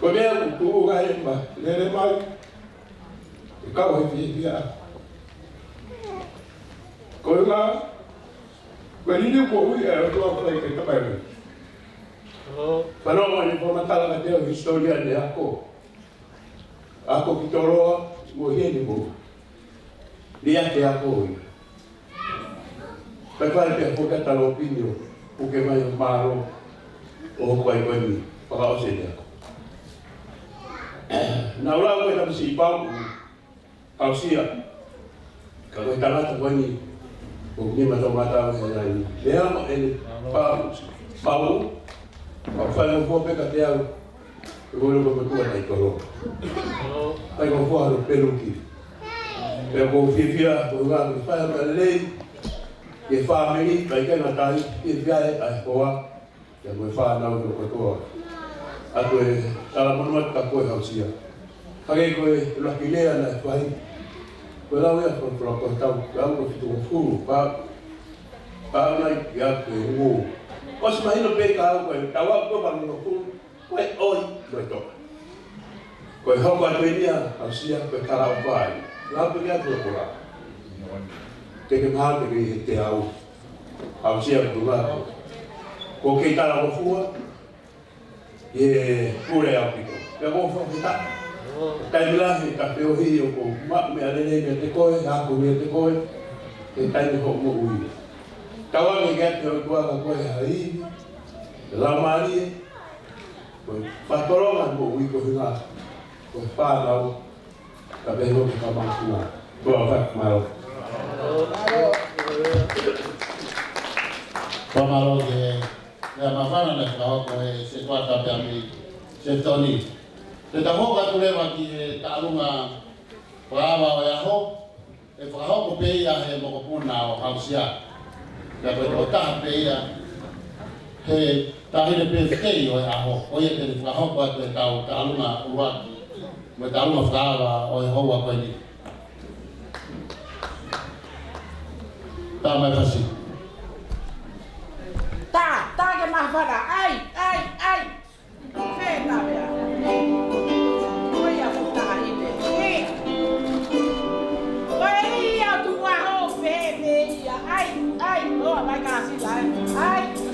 Ko e meʻa ʻoku tuʻu ngai ma. Lele mai. ʻE kau he fiefia. Ko e ʻuhinga, ko e liliu ko ē ʻa e ʻOtua ko e ke tapai mai. Fanongo ʻene fakamatala kiate au hisitōlia ʻene ako. Ako ki Toloa, mo heni mo. Liʻaki e ako ia. Kae fai pē ʻa e foʻi tala ʻo Pinio, puke mai ʻo mālō, ʻo hoko ai ko eni, fakaʻosi ʻene ako. Naʻa ku lau ko e tamasiʻi pau, Hausia. Ka ko e tangata ko eni, ʻoku nima toʻomataʻu he laini. Lea mo ʻene pau, pau, ʻoku faingofua pē kiate au, ʻe kole ko e motuʻa naʻe tolo. Faingofua hono peluki. Pea ʻoku ou fiefia, ko e ʻuhinga ke fai ha meʻa lelei, ki he fāmili, kae ʻikai ngata ai, fiefia ʻa e hoa, pea mo e fānau kotoa. ʻA ko e, tala monumanu ka ko e Hausia. Hangē ko e ʻuluaki lea naʻe fai. Ko e lau ia ko e folofola ko e tau, lau ko e fitungofulu, pea, pea nai ia ko e ʻū. ʻOsi mahino pē ka au ko e tau au ko e valungofulu. Ko e ʻoi, ko e toka. Ko e hoko atu eni ia, Hausia, ko e kalaʻofa ia. Lau pē ia ko e kola. Te ke maha, te ke ʻi he teau. Hausia ko e ngako. Ko e kei talangofua, ʻi he pule ʻaupito. Pea ʻoku ou fakafetaʻi. Taimi lahi, ka feohi ʻoku ou maʻu meʻa lelei meiate koe, ako meiate koe, he taimi hoʻo moʻui. Tauange ke ʻatu ʻOtua kia koe ha ivi, Laumālie, ko e fakatolonga mo e uike hinga, ko e fānau, ka pehē ki he kau mātuʻa. Ko e fakamālō. Fakamālō ki he, ki he māfana naʻe fakahoko ʻe he Setuata pea mei Sefitoni. Te tau hoko atu leva ki he taʻalunga fakaava ʻo e ʻaho, ʻe fakahoko pē ia ʻe he mokopuna ʻo Hausia. Pea ko e tokotaha pē ia he taʻahine pē fekei ʻo e ʻaho. Ko ia te ne fakahoko atu ʻetau taʻalunga ʻuluaki mo e taʻalunga fakaava ʻo e houa ko eni. Tā mai Fasi. Tā, tā ke māfana. ʻAi, ʻai, ʻai. Pē tā pea. Ko ia ko taʻahine. Ko ia tuʻu ʻaho pē, pē ia. ʻAi, ʻai. ʻOua mai ka sila, ʻai. ʻAi.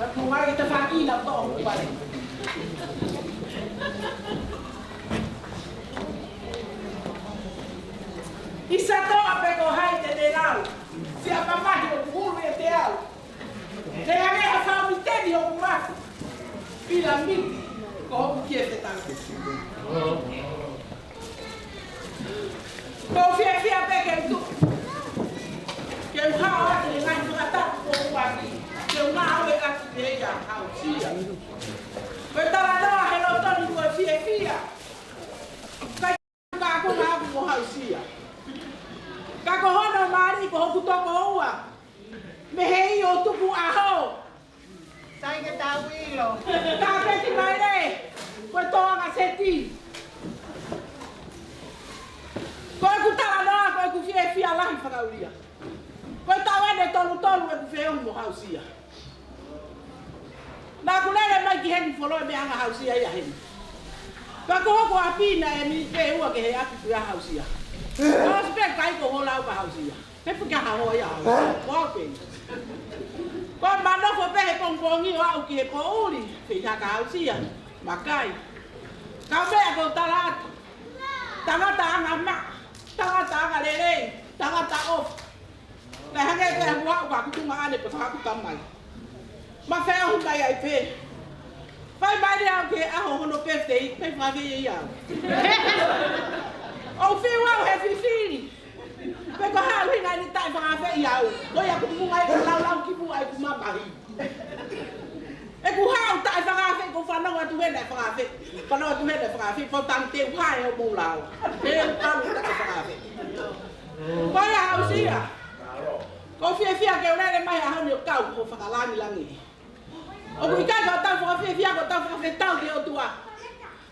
Mo mai ki tafaʻaki na tō mai. ʻI Satoa pe ko hai te ne lau. Siʻa mamahi ʻoku hulu ʻiate au. Te ange ha fāmili teni ʻoku mate. Pilamiti ko hoku kiefe tanga. Ko u fiefia pē ke u tuʻu. Ke u hao atu he ngaahi fakatapu ko u ʻaki. Ke u ngāue ʻaki pē ia Hausia. Ko e talanoa he loto ni ko e fiefia. Ka, ka ko ngā aku mo Hausia. Ka ko hono mali ko hoku tokoua. Mei he ʻio tuku ʻaho. Sai ke tau ʻilo. Kapeti Maile, ko e toʻonga seti. Ko ʻeku talanoa, ko ʻeku fiefia lahi fakaʻulia. Ko e taʻu eni ʻe tolu tolu ʻeku feohi mo Hausia. Naʻa ku lele mai ki heni folo e meʻa ʻa Hausia ia heni. Ka ko hoku ʻapi naʻe mei pē ua ki he ʻapi ko ia Hausia. Ko si pē kai ko hola au ka Hausia. He puke ha hoa ia au. Ko au pē. Ko e manofo pē he pongipongi ʻo aʻu ki he poʻuli. Fei ha ka Hausia. Makai. Kau meʻa ko u tala atu. Tangata anga maʻa. Tangata anga lelei. Tangata ʻofa. Naʻe hangē pē ha hoa ʻoku ʻaku tunga ʻane pe fahaku tamai. Ma feohi mai ai pē. Fai mai ni au ki he ʻaho hono pefitei, pea fafei ia au. ʻOu fiu au he fifili. Pe ko e hā e ʻuhinga ʻene taʻefakafeʻi au. Ko ia ʻoku tuku mai ʻeku laulau ki muʻa ʻeku mamahi. ʻEku hao taʻefakafeʻi, ko u fanongo atu hena ʻe fakafeʻi. Fanongo atu hena ʻe fakafeʻi, pau tangi te u hae ʻo mou lau. Te u kau taʻefakafeʻi. Ko ia Hausia. Ko u fiefia ke u lele mai he ʻaho ni ʻo kau ho fakalangilangi. ʻOku ʻikai ko ʻetau fakafiefia, ko ʻetau fakafetau ki he ʻOtua.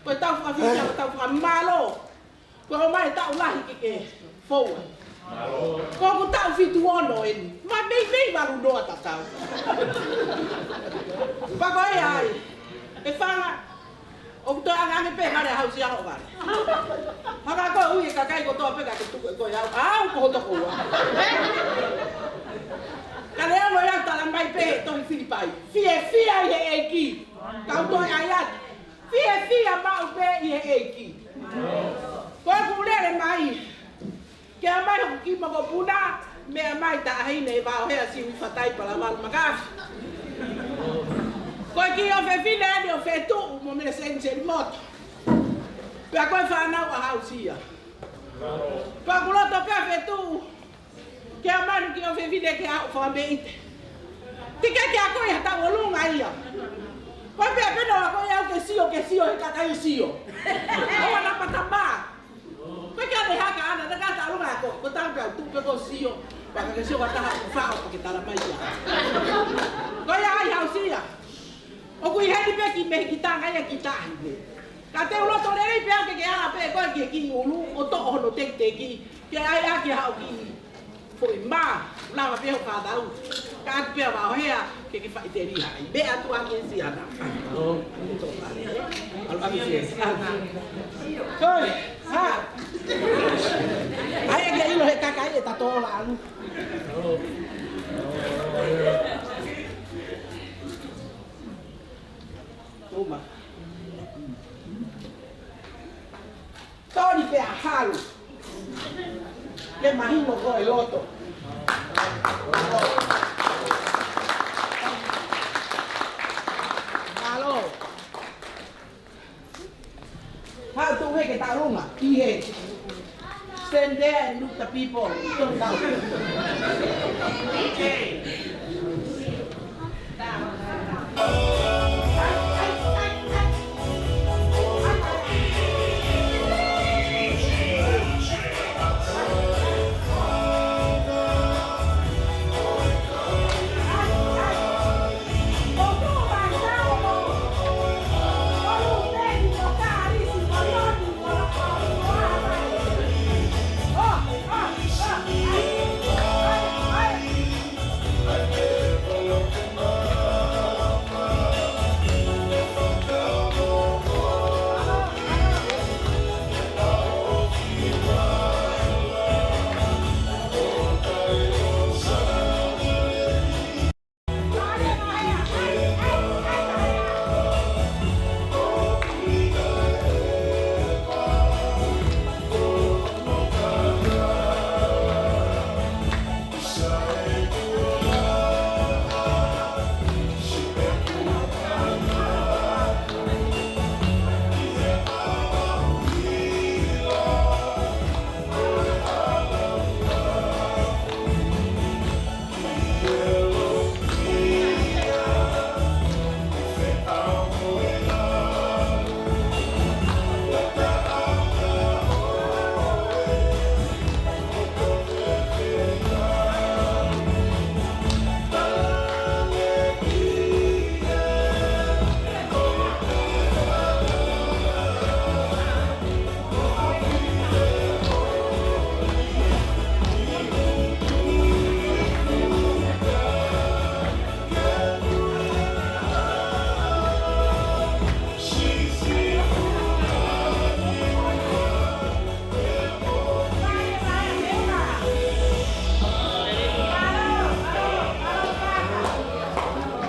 Ko ʻetau fakafiefia, ko ʻetau fakamālō. Ko e ʻomai e taʻu lahi ke ke fou ai. Ko hoku taʻu fitu ono eni. Ma meimei valu noa tatau. Pea ko ia ai. ʻE fanga. ʻOku toe ʻange ange pē vale Hausia hoʻo vale. Hanga ko e ui e kakai kotoa pē ka ke tuku ʻe koe au. Au ko ho tokoua. Ka lea mo ia tala mai pē he tohi Filipai. Fiefia ʻi he ʻEiki. Kau toe ʻai atu. Fiefia maʻu pē ʻi he ʻEiki. Ko ʻeku lele mai. Ke ʻomai hoku kiʻi mokopuna, meʻa mai taʻahine ʻe Vaohea Siui Fatai Palavalu Makafi. Ko e kiʻi ʻofefine eni ʻo Fetuʻu mo Mele Seniseli Moto. Pea ko e fānau ʻa Hausia. Pea ʻoku loto pē ʻa Fetuʻu, ke ʻomai hoku kiʻi ʻofefine ke aʻu fakameʻite. Tike ke ako ia tau ʻolunga ia. Ko e pea pena ako ia ke sio, ke sio, he kakai sio. ʻO ana patama. Ko e kia ne haka ana, na ka ta ʻolunga ako, ko tau pea tu pe ko sio, pea ka ke sio ka taha ʻoku fao, pea ke tala mai ia. Ko ia ai Hausia. ʻOku ʻi heni pē ki mei ki tanga ia ki tahi ne. Ka te u loto lelei pē au ke ke ala pē koe ki he kiʻi ʻulu, ʻo toʻo hono tekiteki, ke ʻai ʻaki haʻo kiʻi foʻi mā, lava pē ho fānau. Ka atu pē ʻa Vaohea, ke ke faʻiteli hai. Meʻa atu ʻa Misiana. Alo, ʻalu ʻa Misiana. Koi, ha. ʻAi ke ʻilo he kakai ʻe tatola ʻalu. Uma. Toli pea halu. Ke mahino ko e loto. Mālō. Haʻu tuʻu hē ke taʻaluma. ʻI hē. Stand there and look the people. Don't doubt. Okay.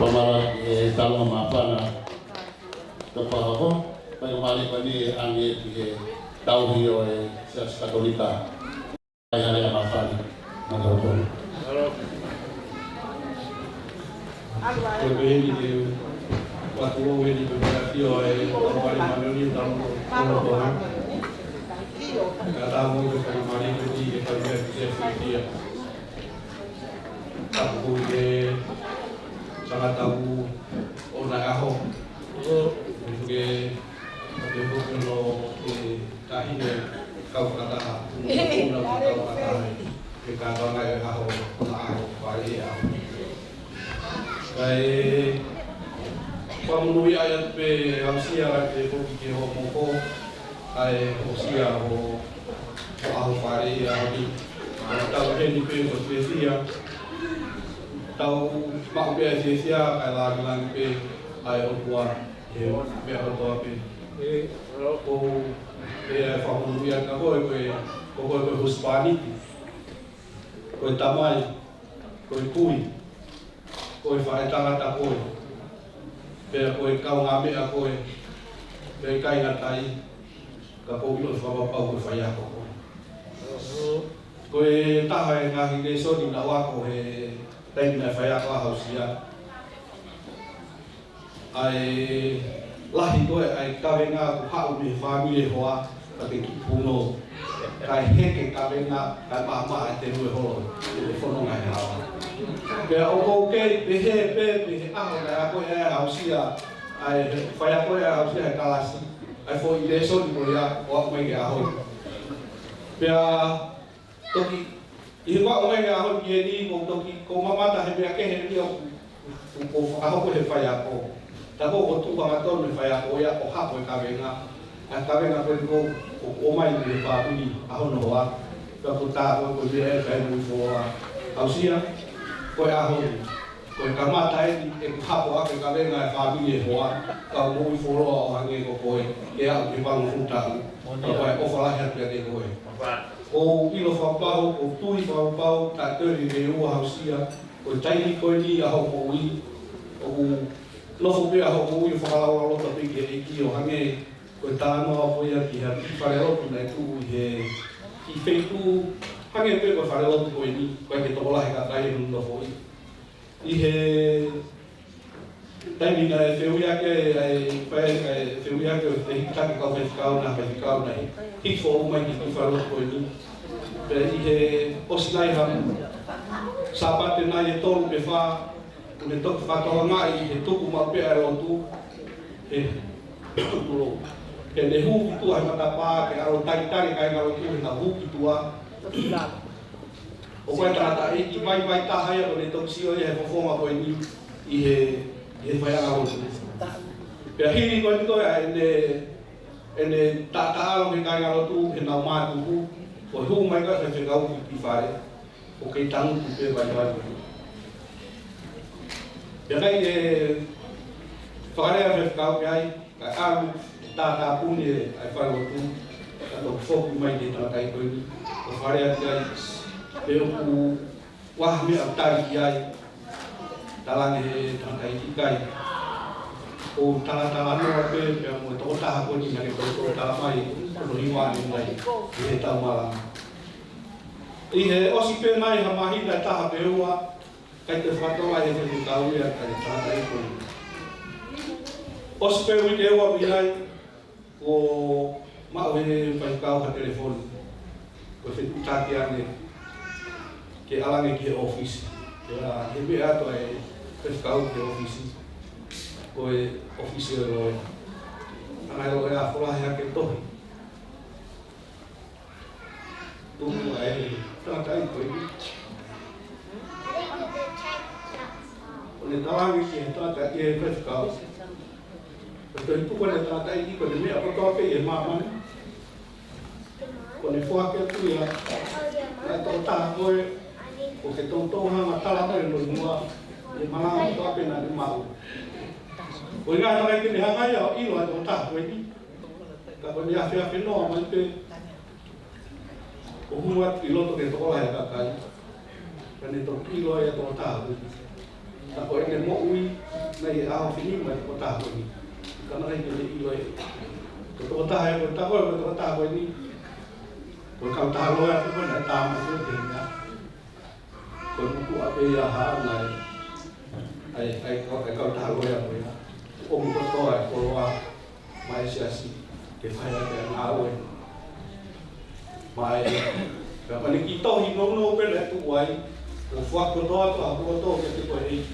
Pea mālō e tauhi māfana. Tau fakahoko, pea mālō ko eni ʻa e tauhi ʻo e Siasi Katolika. Kae hale a mafani. Mālō. Ko e peheni ke watu o eni pe mea fio e Tauhi Māʻoniʻoni tau tau tau. Ka tau mo ke whakamālō pe ni ke tau mea ki te whiwhia. Tapu ke tangata u o na aho. Ke ake hoki no ke tahi ne kau fakataha. Una kau fakataha. Ke kātoanga e aho, na aho, fai e aho. Kae fakamonūʻia atu pē aʻusia ke foki ke hoʻomou ko, ʻa e aʻusia ʻo, ʻo aho fale ia ni. Tau heni pē ko fiefia. Tau maʻu pē ʻa e fiefia, kae lāngilangi pē ʻa e ʻOtua he meʻa kotoa pē. Ko e fakamonūʻia ka ko e, ko e, ko e, ko e husepāniti. Ko e tamai, ko e kui, ko e faʻētangata koe, pea ko e kaungāmeʻa koe, pea kāinga tai, ka ʻoku ou ʻilo fakapapau ko e faiako koe. Ko e taha e ngaahi lēsoni naʻá ku ako he taimi naʻe faiako ai ʻa Hausia. ʻA e lahi ko ē ʻa e kavenga ʻoku haʻu mei he fāmili ʻe hoa, ka ke kiʻi punou. Kae heke kavenga, kae maʻamaʻa e telu e holo, ʻi he fononga he hala. Pea ʻoku ou kei pehē pē, pē he ʻaho naʻe ako ai ʻa Hausia, ʻa e faiako ai ʻa Hausia he kalasi, ʻa e foʻi lēsoni ko ia ʻo aʻu mai ki he ʻaho ni. Pea toki, ʻi he ʻaho ni, ʻa e ʻaho ni ʻoku ou toki, ʻoku ou mamata he meʻa kehe ʻeni ʻoku, ʻoku, ʻoku fakahoko he faiako. Tā ko ē ʻoku tuʻu hangatonu he faiako ia ʻo hapo e kavenga. ʻA e kavenga ko ē ʻoku, ʻoku ʻomai mei he fāmili ʻa hono hoa. Ka ko tā ko ē ko e meʻa ʻe fai mo e foloa. Hausia, ko e ʻaho ni. Ko e kamata eni ʻeku hapo ʻaki e kavenga e fāmili ʻe hoa, ka ʻoku ou fuoloa ʻo hangē ko koe, ke aʻu ki he pango futa. Ka ko e ʻofa lahi atu kiate koe. ʻOku ou ʻilo fakapapau, ʻoku ou tui fakapapau, taʻe toe liliu ʻa Hausia, ko e taimi ko eni ʻa hoʻo moʻui, ʻoku nofo pē ʻa hoʻo moʻui ʻo fakalaulauloto pē ki he ʻEiki ʻo hangē ko e talanoa ko ia ki ha kiʻi falelotu naʻe tuʻu ʻi he kiʻi feituʻu, hangē pē ko e falelotu ko eni, ʻoku ʻikai ke tokolahi e kakai ʻoku nau nofoʻi. ʻI he taimi naʻe fehuʻi ʻaki, ʻa e, ʻa e, ʻa e fehuʻi ʻaki ʻo e fehikitaki kau faifekau, naʻe faifekau naʻe hifo mai ki he kiʻi falelotu ko eni. Pea ʻi he ʻosi nai ha Sāpate nai ʻe tolu pe fā, ʻoku ne toki fakatokangaʻi he tuku maʻu pē ʻa e lotu, he tulo. Ke ne hū ki tuʻa he matapā, ke ʻalu ʻo talitali e kāingalotu heʻenau hū ki tuʻa. ʻO ko e tangataʻeiki vaivai taha ia ʻoku ne toki sio ia he fofonga ko eni ʻi he, ʻi he faiʻanga lotu. Pea hili ko eni ko ē ʻa ʻene, ʻene taʻataʻalo ki he kāingalotu heʻenau mātuku, ko e hū mai ko ē ʻa e faifekau ki, ki fale, ʻoku kei tangutu pē vaivai. Pea ʻikai ke fakalea e faifekau ki ai, kae ʻalu ʻo tātāpuni ʻa e falelotu, kae toki foki mai ki he tangataʻeiki ko eni, ʻo fakalea ki ai, pe ʻoku ʻi ai ha meʻa ʻoku tali ki ai, talaange ʻe he tangataʻeiki ʻikai. ʻOku talatalanoa pē, pea mo e tokotaha ko eni naʻá ke toutou talamai, ko hono hingoa ʻanenai, ʻi heʻetau malanga. ʻI he ʻosi pē nai ha māhina ʻe taha pe ua, ʻikai toe fakatokanga ʻe he faifekau ia ki he tangataʻeiki ko eni. ʻOsi pē uike ʻe ua mei ai, kuo maʻu ʻe he faifekau ha telefoni. Ko e fetuʻutaki ange ke ʻalu ange ki he ʻōfisi. Pea ʻi he meʻa atu ʻa e faifekau ki he ʻōfisi, ko e ʻōfisi ʻo e loea. Hanga ʻe he loea ʻo folahi hake e tohi. Tuku ʻa e tangataʻeiki ko eni. ʻO ne talaange ki he tangataʻeiki, ki he faifekau, ko e tohi tuku ʻa e tangataʻeiki ko eni, meʻa kotoa pē ʻi māmani. Ko ʻene foaki atu ia, naʻe tokotaha ko ē, ʻoku ke toutou hanga ʻo talamai hono hingoa, ʻi he malanga kotoa pē naʻá ne maʻu. Ko e ngaahi tangataʻeiki ne hanga ia ʻo ʻilo ʻa e tokotaha ko eni. Ka ko ʻene afeafe noa mai pē, ʻo hū atu ki loto ki he tokolahi ʻo e kakai, ka ne toki ʻilo ia ʻa e tokotaha ko eni. Ka ko ʻene moʻui, Naʻe ʻi he ʻaho fili mai tokotaha ko eni. Ka naʻe ʻikai ke ne ʻilo ʻe he tokotaha ʻe ko e taha ko e tokotaha ko eni. Ko e kautaha loea ko ē naʻe tā mai ko ē ki he meʻa. Ko e motuʻa pē ia ʻa Haʻa Ngai. ʻAi, ʻai, ʻai kautaha loea ko ia. ʻOku kotoa e koloa maʻa e siasi ke fai ʻaki ʻa e ngāue. Maʻa e, pea ko ʻene kiʻi tohi nounou pē naʻe tuʻu ai, ʻo foaki kotoa atu ʻa hoku loto kiate koe ʻEiki.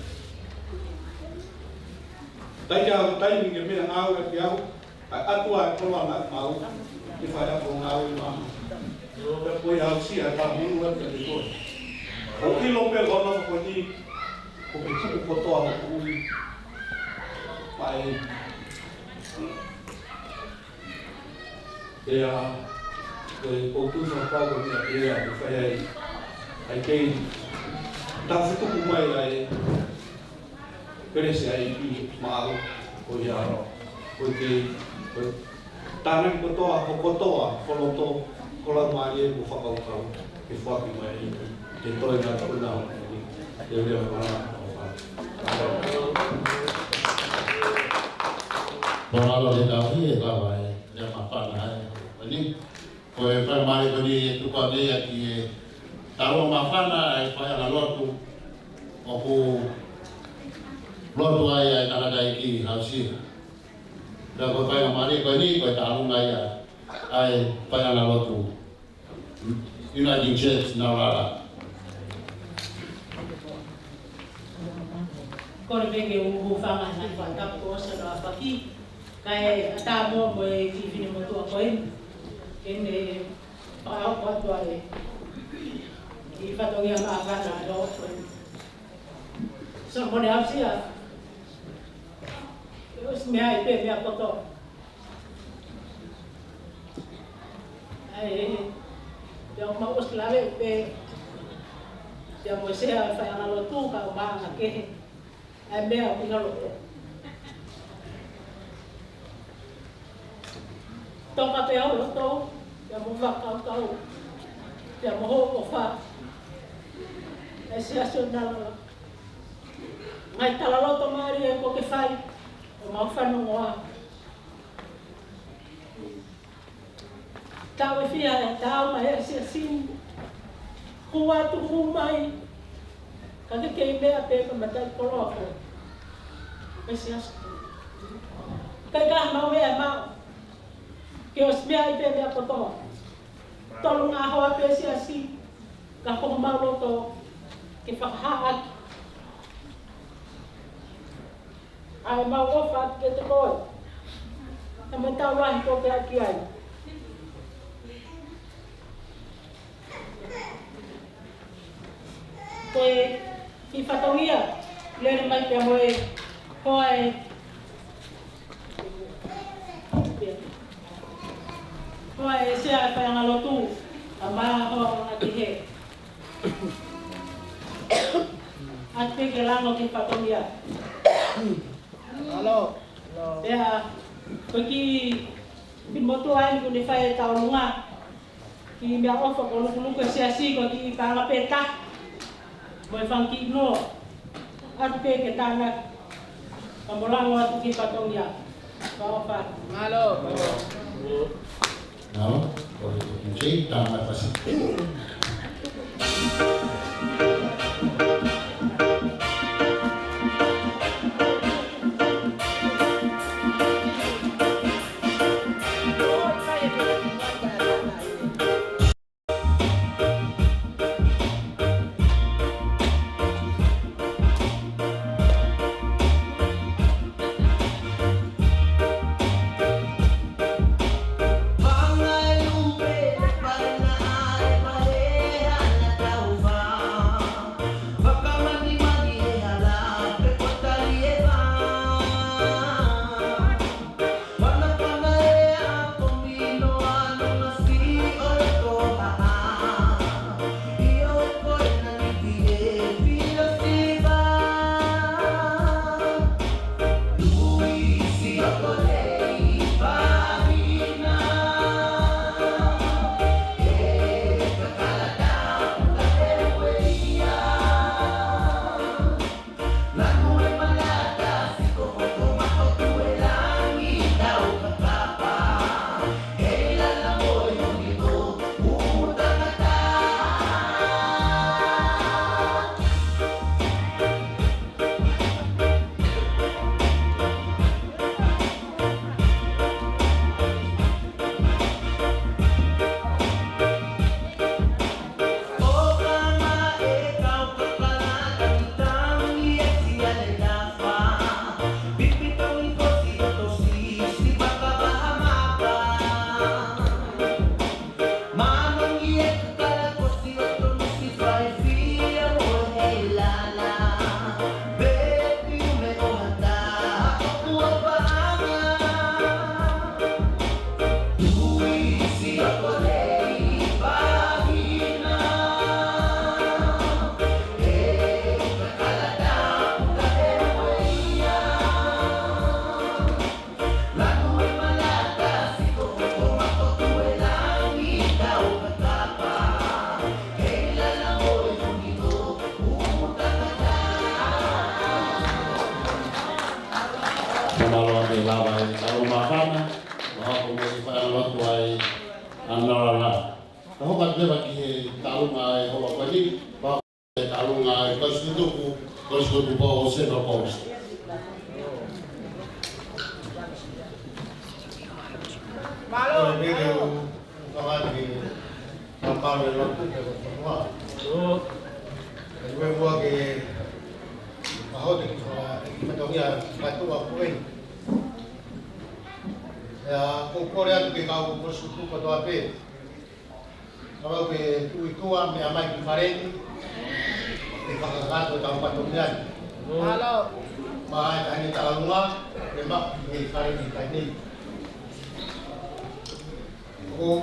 Taimi ke, taimi ke meʻangāue ʻaki au, ʻa e ʻatu ʻa e koloa naʻe maʻu, ke fai ʻaki hoku ngāue maʻa. Pea ko ia aʻusia ʻa e talanoa atu kiate koe. ʻOku ʻilo pē ʻoku ou nofo ko eni, ko e tuku kotoa hoku ʻuli. Maʻa e Pea, ʻe, ʻoku ou tui fakapapau ko e meʻa pē ia ʻoku fai ai, ʻa e kei tāfutuku mai ʻa e kelesi ʻa e ʻEiki maʻau, ko ia, ko e kei, ko e tānaki kotoa, ko kotoa, ko loto, ko laumālie, ko fakakaukau, ke foaki mai ʻe he ʻEiki, ke toe ngata ʻo nau, ke ule ʻo nau, ʻo fai. Mālō e tauhi e lava e. Lea māfana ai. Ko eni, ko e faingamālie ko eni ʻe tuku ange ia ki he talu māfana ʻa e faiʻanga lotu ʻoku lotu ai ʻa e tangataʻeiki Hausia. Pea ko e faingamālie ko eni, ko e tālunga ia ʻa e faiʻanga lotu Uniting Church Naulala. Kole pē ke u hūfanga he ngaahi fakatapu kuo ʻosi hono ʻaofaki. Kae ʻatā muʻa mo e kiʻi finemotuʻa ko eni ke ne fakahoko atu ʻa e kiʻi fatongia māfana ʻo ko eni. So, mone aʻusia. ʻOsi meʻa ai pē meʻa kotoa. ʻAi, pea ʻoku mau ʻosi lave pē, pea mo e sea faiʻanga lotu ka ʻoku māʻanga kehe. ʻAi meʻa ʻoku ngalo pē. Toka pē ʻa e loto, pea mo e fakakaukau, pea mo hoʻo ʻofa. ʻAi Siasi ʻo Naulala. Ngaahi talaloto mālie ʻoku ke fai, ʻo mau fanongoa. Tau e fia e tau mai e siasi ni. Hū atu hū mai. Ka ke kei meʻa pē ka matai koloa ko e siasi. Kae ka mau meʻa mau. Ke ʻosi meʻa ai pē meʻa kotoa. Tolunga hoa pē siasi. Ka ko homau loto ke fakahā ʻaki ʻa e mau ʻofa atu kiate koe. Ka mau tau lahi koe pē ʻaki ai. Ko e kiʻi fatongia, lele mai pea mo e hoa e, hoa e sea e faiʻanga lotu, ʻa Mahoa Ngaahi Kehe. ʻAi pē ke lango ki he fatongia. Mālō. Pea, ko e kiʻi, kiʻi motuʻa eni kuo ne fai e tauʻolunga. Kiʻi meʻaʻofa ko e lukuluku e siasi ko e kiʻi paʻanga pē taha. Mo e fanga kiʻi noa. ʻAi pē ke tānaki. Ka mo lango atu ki he fatongia. Mālō. Mālō. Ko e kiʻi tānaki pasi. Mālō ʻaupito e lava e taʻalo māfana, ʻo hoko mo e fai ʻa e lotu ʻa e ʻanalala. Ka hoko atu leva ki he taʻalo ʻa e houa ko eni, Taʻalo ʻa e Kolisi Tutuku, Kolisi Tutuku Paul Sena Paul. Mālō. Ko e meʻa ke u fakahā ke u mālō e lotu ki he fonua. Ko e meʻa ke u ʻaho atu ki he fatongia kātoa ko eni. ʻIo, ko e kole atu ki he kau Kolisi Tutuku kotoa pē. Ka ʻoku ou tui kuo meʻa mai ki fale ni, ke fakakakato ʻetau fatongia ni. Mālō. Maʻa e taʻahine taʻalonga, ke maʻu ki fale ni taʻahine. ʻOku ou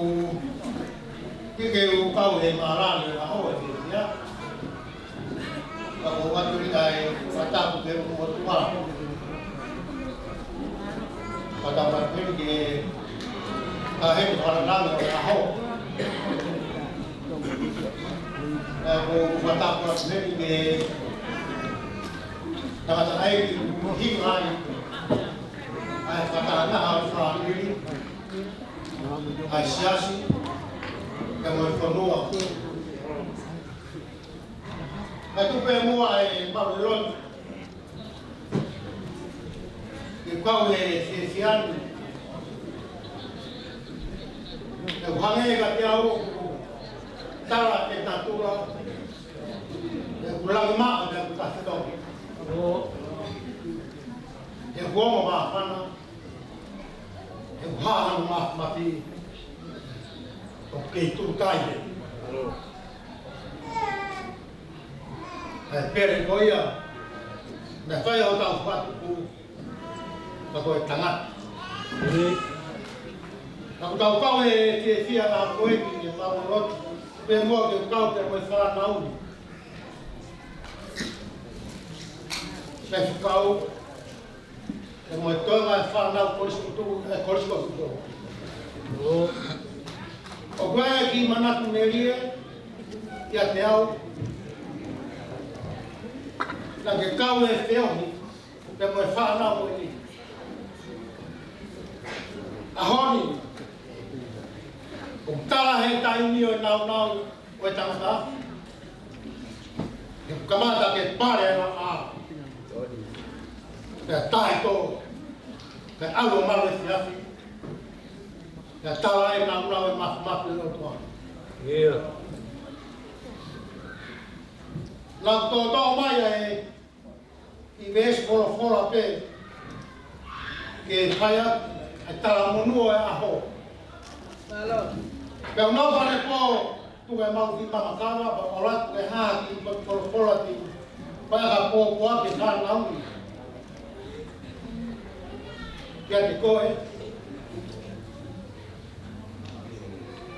tui ke u kau he mālōlō ʻa e ʻaho ni ia. Ka ʻoku ou ʻoatu ʻa e fakatapu ki he ʻOtua. Fakatapu atu ki he ʻa e fakalanga ʻo e ʻaho. ʻOku ou fakatapu atu ki he tangataʻeiki ʻoku hinga ai ʻa e fakataha ʻa e fāmili, ʻa e siasi, pea mo e fonua. Ka tuku pē muʻa e mālōlō ke u kau he fiefia ni. ʻOku hangē kiate au ʻoku tala ʻe he natula, ʻoku langi maʻa ʻa e ʻOtua ʻi Tonga. ʻOku ongo māfana, ʻoku hā hano māfimafi, ʻoku kei tuʻu taʻe. ʻA e pele ko ia naʻe fai ʻe hotau fatu ka ko e tangata. Ka ʻoku tau kau he fiefia ʻa ko e ki he mālōlō, pea mo e kau pea mo e fānau ni. Pea fekau, pea mo e toenga e fānau Kolisi Tutuku, ē, Kolisi Tutuku. ʻOku ʻi ai e kiʻi manatu melie kiate au, naʻa ke kau he feohi pea mo e fānau ko eni. ʻAho ni, ʻoku tala he taimi ʻo e nāunau ʻo e tangata, ʻoku kamata ke pale ʻa e ʻā, pea taʻetō, pea ʻalu ʻo malu efiafi, pea tala e nāunau e māfimafi ʻo e ʻOtua. ʻIo. Naʻa ku toʻotoʻo mai ʻa e kiʻi veesi folofola pē ke fai ʻa e talamonū ʻo e ʻaho. Mālō. Pea u nofo ange pē ʻo tuku ʻemau kiʻi mama kava, pea u ʻalu atu ke hā kiʻi folofola ki he fai ʻa e pōpoaki ʻa e fānau ni. Kiate koe.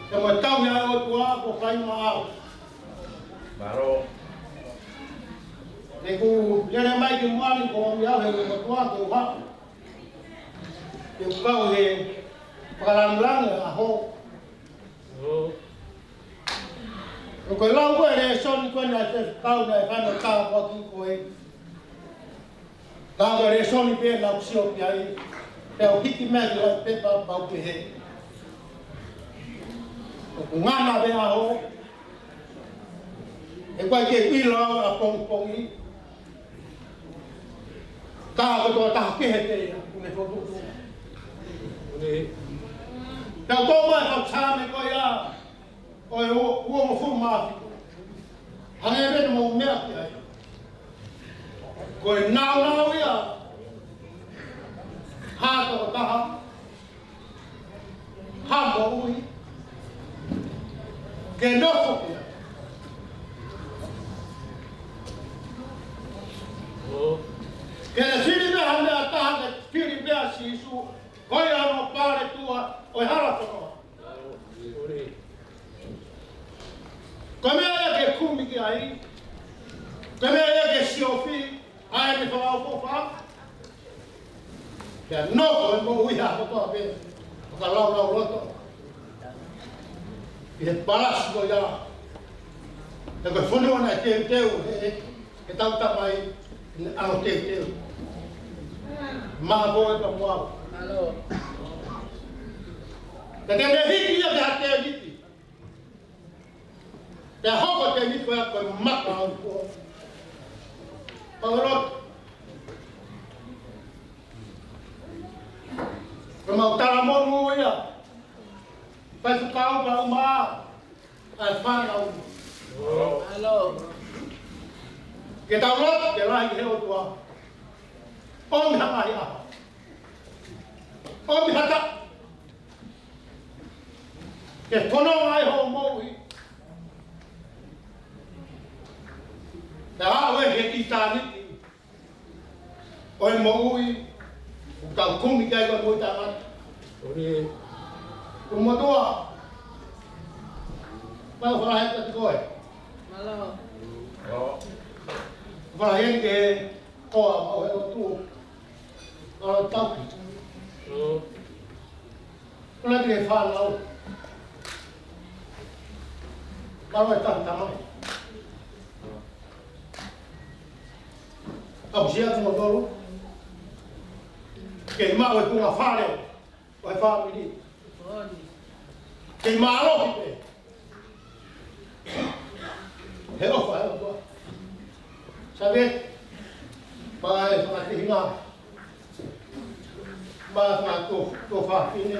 Pea mo e tauhi ʻa e ʻOtua kuo fai maʻau. Mālō. He ʻoku lele mai ki muʻa ni ko e ʻomi au he ʻOtua ke u haʻu ke u kau he fakalāngilangi ʻo e ʻaho. ʻOku ou lau ko e lēsoni ko eni ʻa e fefakau naʻe fai ʻe he tāpuaki ko ē. Ka ko e lēsoni pē naʻa ku sio ki ai, pea u hiki mai ki he pepa pea u pehē, ʻoku ngana pē ʻaho, he ʻoku ʻikai ke u ʻilo au ʻapongipongi, ka ko e tokotaha kehe pē ia ʻoku ne fokotuʻu. Pea u toʻo mai e fakasaame ko ia, ʻo e uo, uongofulu mā fitu. Hangē pē naʻa mou meʻa ki ai. Ko e nāunau ia ha tokotaha, ha moʻui, ke nofo ki ai. Ke ne fili pē ha meʻa ʻe taha, ke fili pē ʻa Sīsū, ko ia hono paletua ʻo e hala fonua. Ko e meʻa ia ke kumi ki ai, ko e meʻa ia ke siofi, ʻa ʻene fakaʻofoʻofa. Pea nofo e moʻui ha kotoa pē, fakalaulauloto ʻi he palasi ko ia. He ko e fonua naʻe teuteu ʻe he, ʻe heʻetau tamai, ʻi he ʻaho teuteu. Maʻa koe ka muau. Ka te ne hiki ia ki ha tēniti. Pea hoko tēniti ko ia ko e maka ʻo e ʻOtua. Pau ʻe loto. Ko e mau talamonū ia. Faifekau pea ʻumaʻā ʻa e fānau. Ke tau lotu ke lahi he ʻOtua. ʻOmi ha ngaahi ʻaho. ʻOmi ha taʻu. Ke fononga ai hoʻo moʻui. Pea aʻu ē ki he ʻitāniti ʻo e moʻui ʻoku tau kumi ki ai ko e moʻui taʻengata. Ko e motuʻa. Mau fakaheka atu koe. Mālō. Fakaheka atu koe. Ko e mau he lotu. Mālō e tauhi. Mālō e fānau. Mālō e tauhi tamai. Aʻusia kimoutolu. Kei maʻu e tuʻunga fale ʻo e fāmili. Kei mālohi pē. He ʻofa ʻa e ʻOtua. Save, pea ʻe fakatehinga. Pea fakato, to fafine.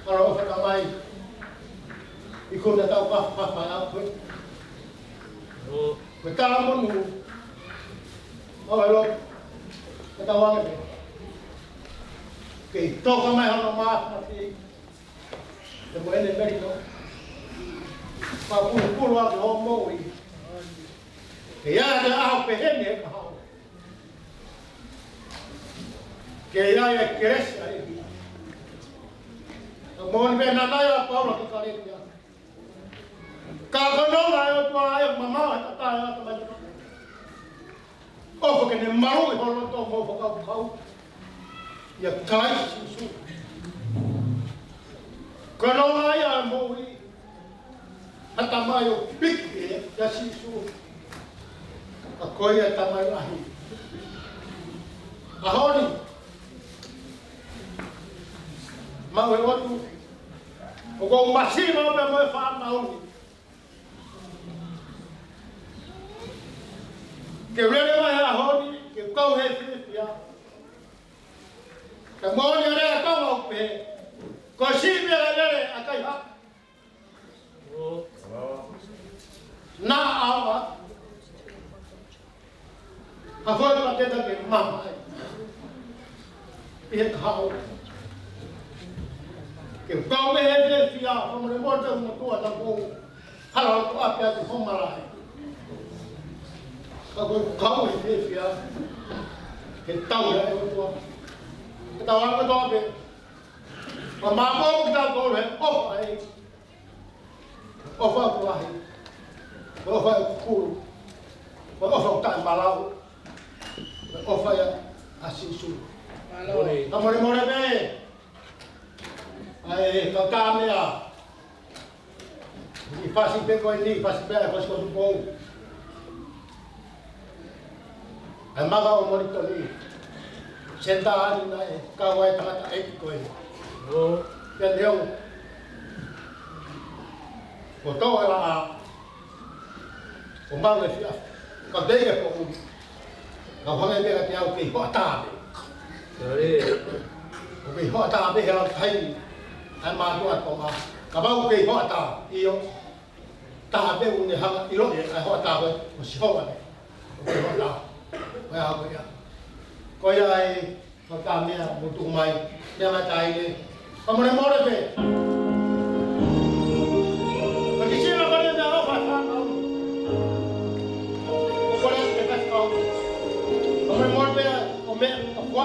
Pea ʻofa tamai. ʻI kona tau ka, ka, ka, ka, Ko e talamonū. ʻO e lotu. Ke tau ʻoange pē. Kei toka mai hono māfimafi. Te mo ʻene melino. Fakapulupulu ʻaki hoʻo moʻui. Ke ʻi ai ha ʻaho pehē ni he kahaʻu. Ke ʻi ai e kelesi ʻa e ʻEiki. Ka moʻoni pē naʻe ʻai ʻa Paula ki Kalētia. Ka ko e nonga ʻo e ʻOtua ʻe mamao he kakai ʻa e ʻatamai. ʻOfa ke ne maluʻi ho loto mo e fakakaukau ʻia Kalaisi Sīsū. Ko e nonga ia ʻo e moʻui. ʻA e tamai ʻoku piki ʻia Sīsū. Ka ko ia e tamai lahi. ʻAho ni. Mau e lotu. ʻOku ou māsima pē mo e fānau ni. Ke u lele mai he ʻaho ni, ke u kau he fiefia. Ka moʻoni ʻa e lea ʻa e kau ʻoku pehē. Ko e sipi ʻa e lele ʻa e kaihaʻa. Naʻa ʻaonga. ʻA e foʻi paketa ke mamaʻo ai ʻi he kahaʻu. Ke u kau mei he fiefia, fakamolemole ʻe motuʻa, naʻa ku hala ʻo ʻapi atu ho malaʻe. Ka ko e kau he fiefia, he tauhi ʻa e ʻOtua. Ke tau anga toa pē. Ka mamaʻo ki tautolu he ʻofa ʻa e ʻOfa ʻoku lahi. ʻOfa ʻoku kulu. ʻOfa ʻoku taʻemalau. ʻOfa ia ʻa Sīsū. Mālō. Ka molemole pē. ʻAi, ka ka mea. ʻI fasi pē ko eni, fasi pē ʻa e fasi ko Tupou. ʻA e maka ʻo Molitoni. Senitā ʻa eni naʻe kau ai tangataʻeiki ko ē. ʻO. Pea neongo. Ko tō ala a. ʻO mau e fia. Ka tei e poʻuli. Ka hanga e mea ka te au kei hoʻatā pē. ʻO kei hoʻatā pē he lau kai. ʻA e mātuʻa Tonga. Ka mau kei hoʻatā. ʻIo. Taha pē ʻoku ne hanga ʻiloʻi ʻa e hoʻatā ko ē, ko Sihova pē. Ko e hoʻatā. Ko ia, ko ia. Ko ia ai, ko e ka mea, mo tuku mai, mea mata ai ne. Ka molemole pē. Ka ke sila ko e mea ʻofa ʻa e fānau. Ko kole ke kasi kau. Ka molemole pē, ko mea, ko kua.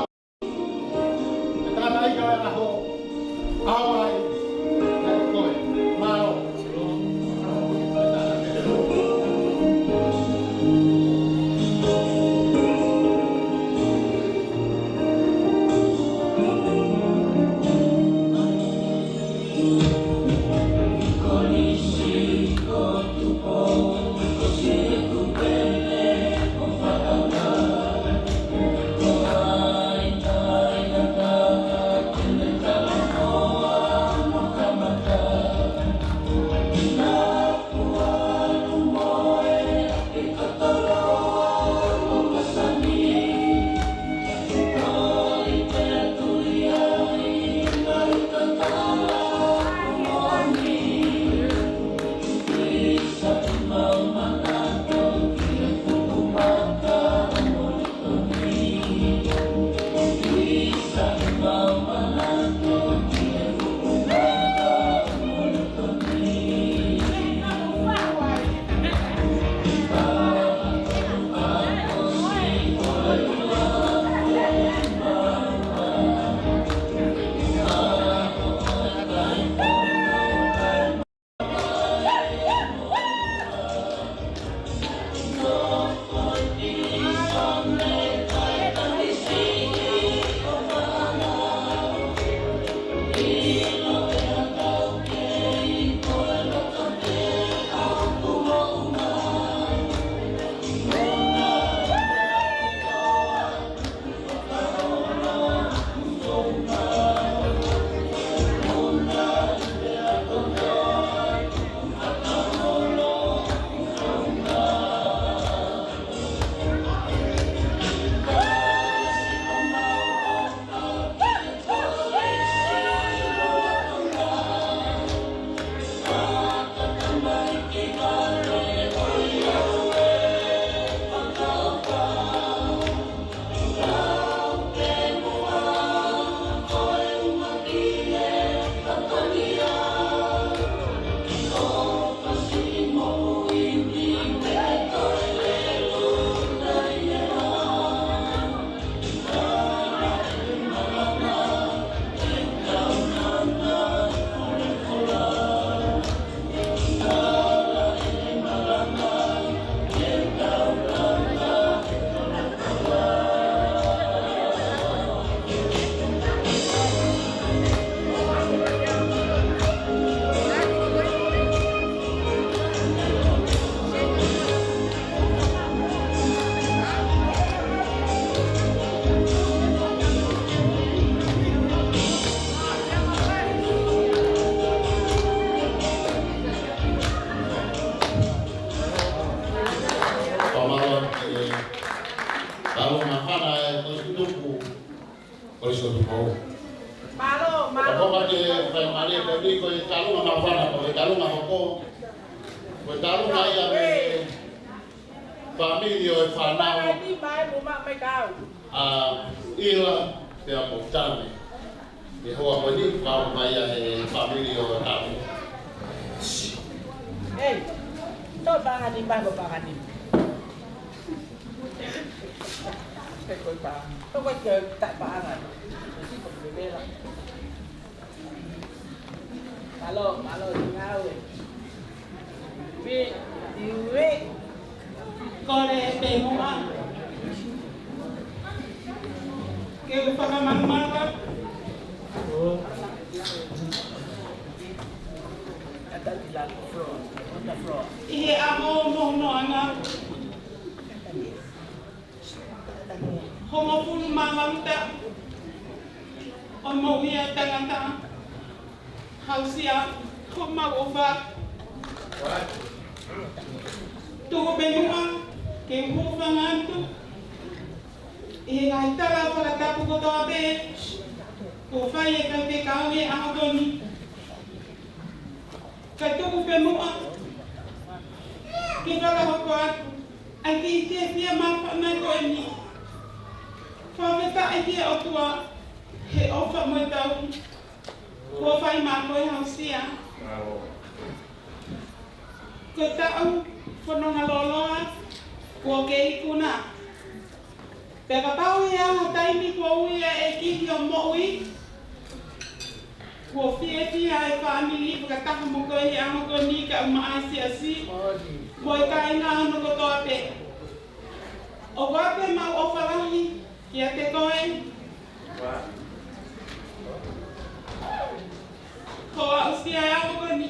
Māfana ē, ko e tutuku, ko e sotu kou. Mālō, mālō. Ka ko e fai male ko ni ko e talunga māfana, ko e talunga hoko. Ko e talunga ia mei he fāmili ʻo e fānau. Mai ni, mai, mo ma, mai kau. ʻA ʻIla pea mo Tane. Mei he hoa ko ni, kau mai ia he fāmili ʻo Tane. Ei, to pangani, mai mo pangani. Mālō, mālō, ngāue. Ui, ui. Kole pē muʻa ke u fakamalumalu. ʻI he ʻaho mo noanga. Hongofulu mā valu taʻu ʻo e moʻui ʻa e tangata. Hausia, ko homau ʻofa. Tuku pē muʻa ke u hūfanga atu ʻi he ngaahi tala fakatapu kotoa pē kuo fai ʻe he faifekau he ʻaho ko ni. Kae tuku pē muʻa ke fakahoko atu ʻa e kiʻi fiefia māfana ko eni. Fakafetaʻi ki he ʻOtua he ʻofa mo e tauhi kuo fai maʻa koe Hausia. Ko e taʻu fononga lōloa kuo ke ikuna. Pea kapau ʻe ʻi ai ha taimi kuo ui ʻe he ʻEiki ki hoʻo moʻui, kuo fiefia e fāmili fakataha mo koe he ʻaho ko ni kae ʻumaʻā e siasi mo e kāinga hono kotoa pē. ʻOku ʻoatu ʻemau ʻofa lahi kiate koe. Ko Hausia, ʻa e ʻaho ko ni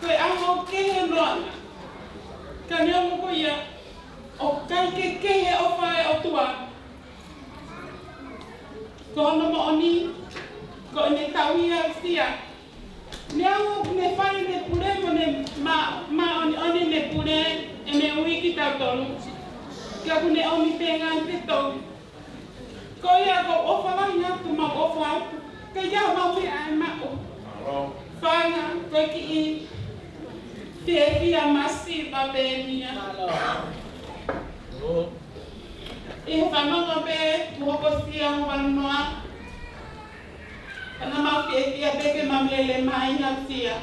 ko e ʻaho kehe noa. Ka neongo ko ia, ʻoku ʻikai ke kehe e ʻofa ʻa e ʻOtua. Ko hono moʻoni, ko ʻene tauhi Hausia. Neongo ʻene fai ʻene pule mo ʻene mā, māʻoniʻoni ʻene pule, ʻene ui kitautolu. Ka kuo ne ʻomi pē ngaahi fetou. Ko ia ʻoku ou ʻofa lahi atu, mau ʻofa atu. Ka ʻi ai haʻamau meʻa ʻe maʻu. Fanga, ko e kiʻi fiefia masiva pē eni ia. ʻI he fanongo pē, kuo hokosia hoʻo vanu noa. Ka naʻa mau fiefia pē ke mau lele mai Hausia.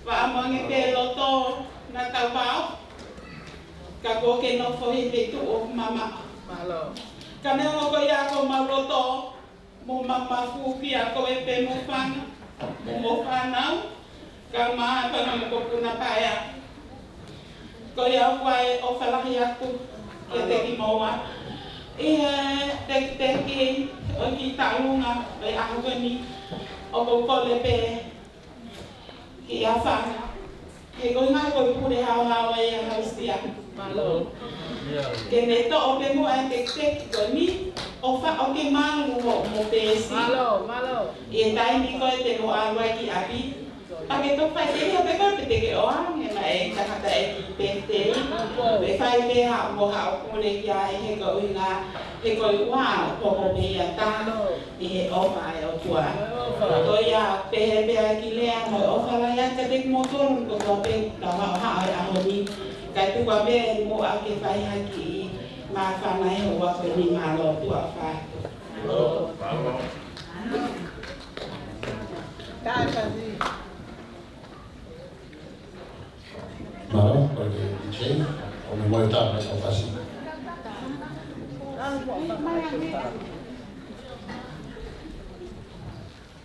Vaʻa mo ange pē loto naʻa tau pau. Ka kuo ke nofo he feituʻu ʻoku mamaʻo. Mālō. Ka neongo ko ia ko homau loto, mo mamafu pea ko e pē mo fanga, mo mo fānau, ka ma fanga mo ko puna paea. Ko ia ʻoku ou ʻofa lahi atu kiate kimoua. ʻI he tekiteki ʻo e kiʻi talunga ʻo e ʻaho ko eni, ʻoku ou kole pē ki he fanga, he ko e ngaahi ko e pule haohaoa ia Hausia. Mālō. Ke ne toʻo pē muʻa e tekiteki ko eni, ʻo faʻo ke malu hoʻomo peesi. Mālō, mālō. ʻI he taimi ko ē te mo ʻalu ai ki ʻapi, pea ke toki fai ke ʻi ai pē ko ē pe te ke ʻoange mai e tangataʻeiki pēteli. Pe fai pē haʻo mo haʻo pule ki ai he ko e ʻuhinga, he ko e ʻuha ʻoku hoko pē ia taha ʻi he ʻofa ʻa e ʻOtua. Ko ia pehē pē ʻa e kiʻi lea mo e ʻofa lahi atu kiate kimoutolu kotoa pē, tau haʻohaʻo he ʻaho ni. Kae tuku pē muʻa ke fai ha kiʻi māfana he houa ko eni. Mālō, tuʻa ʻofa atu. Mālō, ko e D J, ʻo ne mai tā mai ʻo fasi.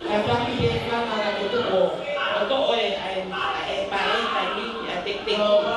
Ka taki e fanga ka te tuʻu, ʻo toʻo e, ʻa e, ʻa e paleta ni, ʻa e tekiteki.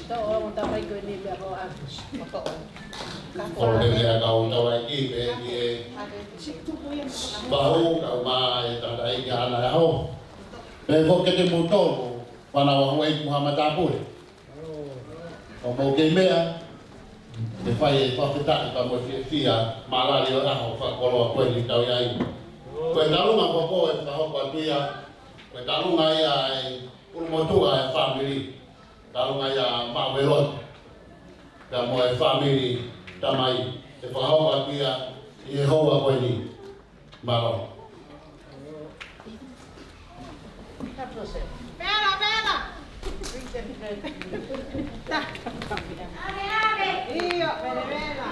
Tau ʻo tamai ko eni meʻa ko ʻAtu. ʻOku pehē ʻa e kau tau ai ki pē ki he pau, kau mai e tangataʻeiki ʻaho. Pea ko kimoutolu, fānau ʻa Huʻaiku ha matāpule. ʻOku mou kei meʻa, ʻe fai e fakafetaʻi pea mo e fiefia, maʻalali ʻo e ʻaho fakakoloa ko eni ʻoku tau ʻi ai. Ko e talunga ko ē ʻe fakahoko atu ia, ko e talunga ia ʻa e ʻulumotuʻa ʻo e fāmili. Talunga ia Maʻuelotu, pea mo e fāmili tamai, ʻe fakahoko atu ia ʻi he houa ko eni. Mālō. Pela, pela. Ta. ʻIo, pela, pela.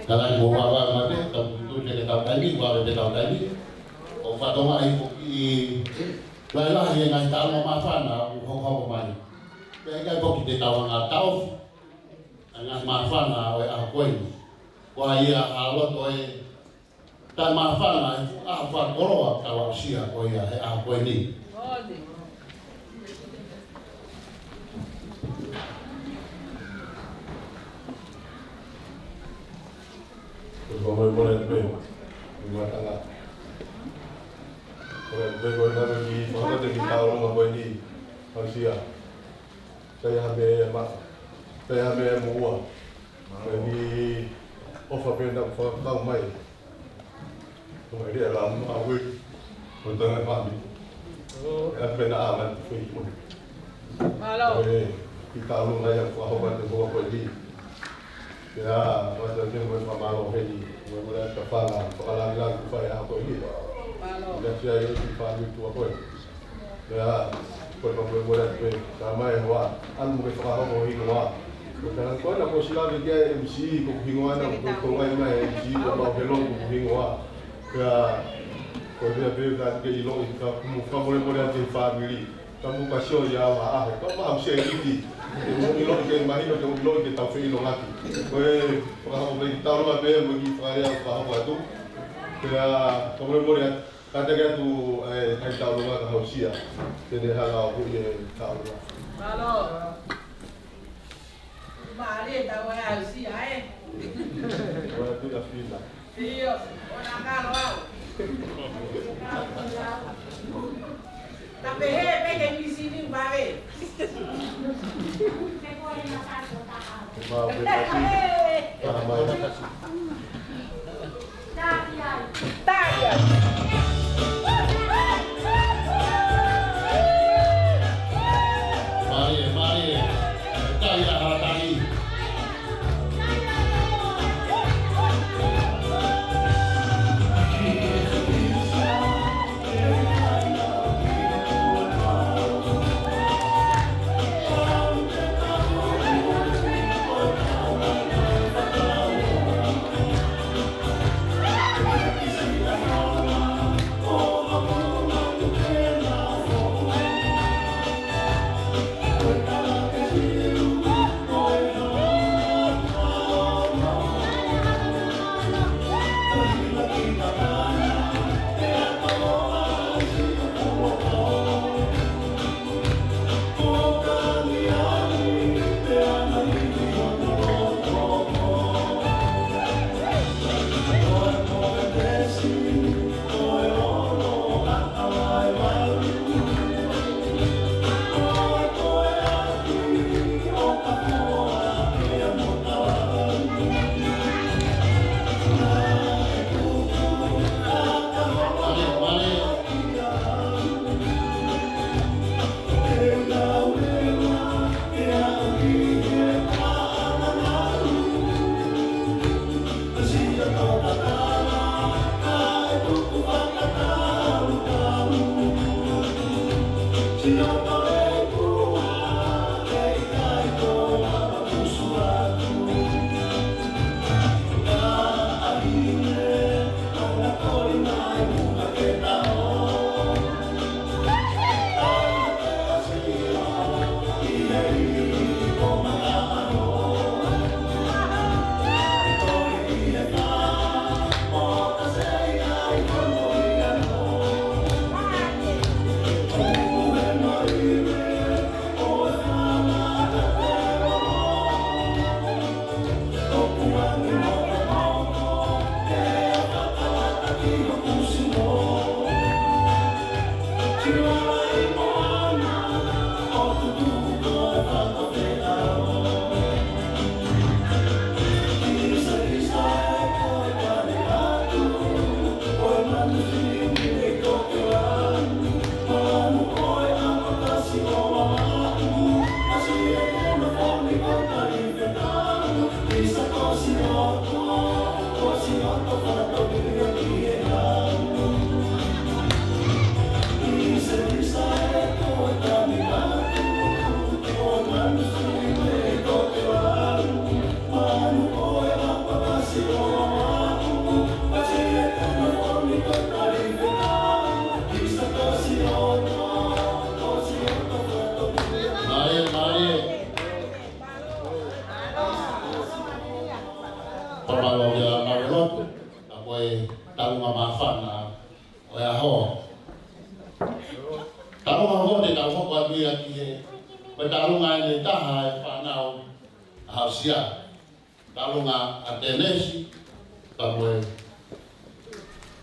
Ka lahi mo vava mate, tau tutu ke tau taimi, vave ke tau taimi. ʻOku fatongia ai foki, lahi lahi e ngaahi talanoa māfana ʻoku hokohoko mai. Pea ʻikai foki te tau hanga ʻo taʻofi ʻa e ngaahi māfana ʻo e ʻaho ko eni. Ko ia ʻa e loto ʻe taʻemāfana ʻi he ʻaho fakakoloa ʻoku tau aʻusia ko ia he ʻaho ko eni. Ko e molemole pē, ʻi matanga. Ko e pē ko e ngaahi ki fakamolemole ki he talanoa ko eni. Aʻusia. Sai ha meʻa ma, sai ha meʻa mo ua. Sai ni ʻofa pē naʻa ku fakakau mai. Ko e lea la ma ue. Ko tanga fami. E pē naʻa ma tu fei mo. Mālō. E, ki talanoa ia ko hopa te hopa ko e li. Pea, ko e tau te mo fakamālō heni. Mo e mo le tafanga, fakalāngilangi ko e fai ʻaho ko e li. Mālō. Ia sia ia ki fami tu a ko e. Pea, ko e fakamolemole atu pē, ka mai hoa, ʻalu mo ke fakahoko ho hingoa. Ko e tala ko ena ko sila ke kia M C, ko hoku hingoa na, ko e tonga i mai M C, ko mau helo ko hoku hingoa. Pea, ko e pea pē ka ke ʻiloʻi, ka mo fakamolemole atu ki he fāmili. Ka mo ka sio ia ʻa ʻaho, ka mau se iti. Ke mo ʻiloʻi ke mahino, ke ʻiloʻi ke tau feʻilongaki. Ko e fakahoko pē ki talanoa pē, mo ki fakalea fakahoko atu. Pea, fakamolemole atu. Kātaki atu, ē, ʻai taulua ka hausia. Te ne hala o hui e taulua. Mālō. Mālō e tau e hausia, ē. Ua tu la fina. ʻIo, ʻo na kalo au. Ta pehē pē ke misi ni vave. Mau pē taki. Taha mai. Mālie, mālie. Talia ha tahi. Mālie, mālie. Fakamālō kia Marelotu, ka ko e taʻu māfana ʻo e ʻaho. Taʻu ʻaho te tau hoko atu ia ki he, ko e taʻu ʻe taha e fānau ʻa Hausia. Taʻu ʻa Tēnesi, ka ko e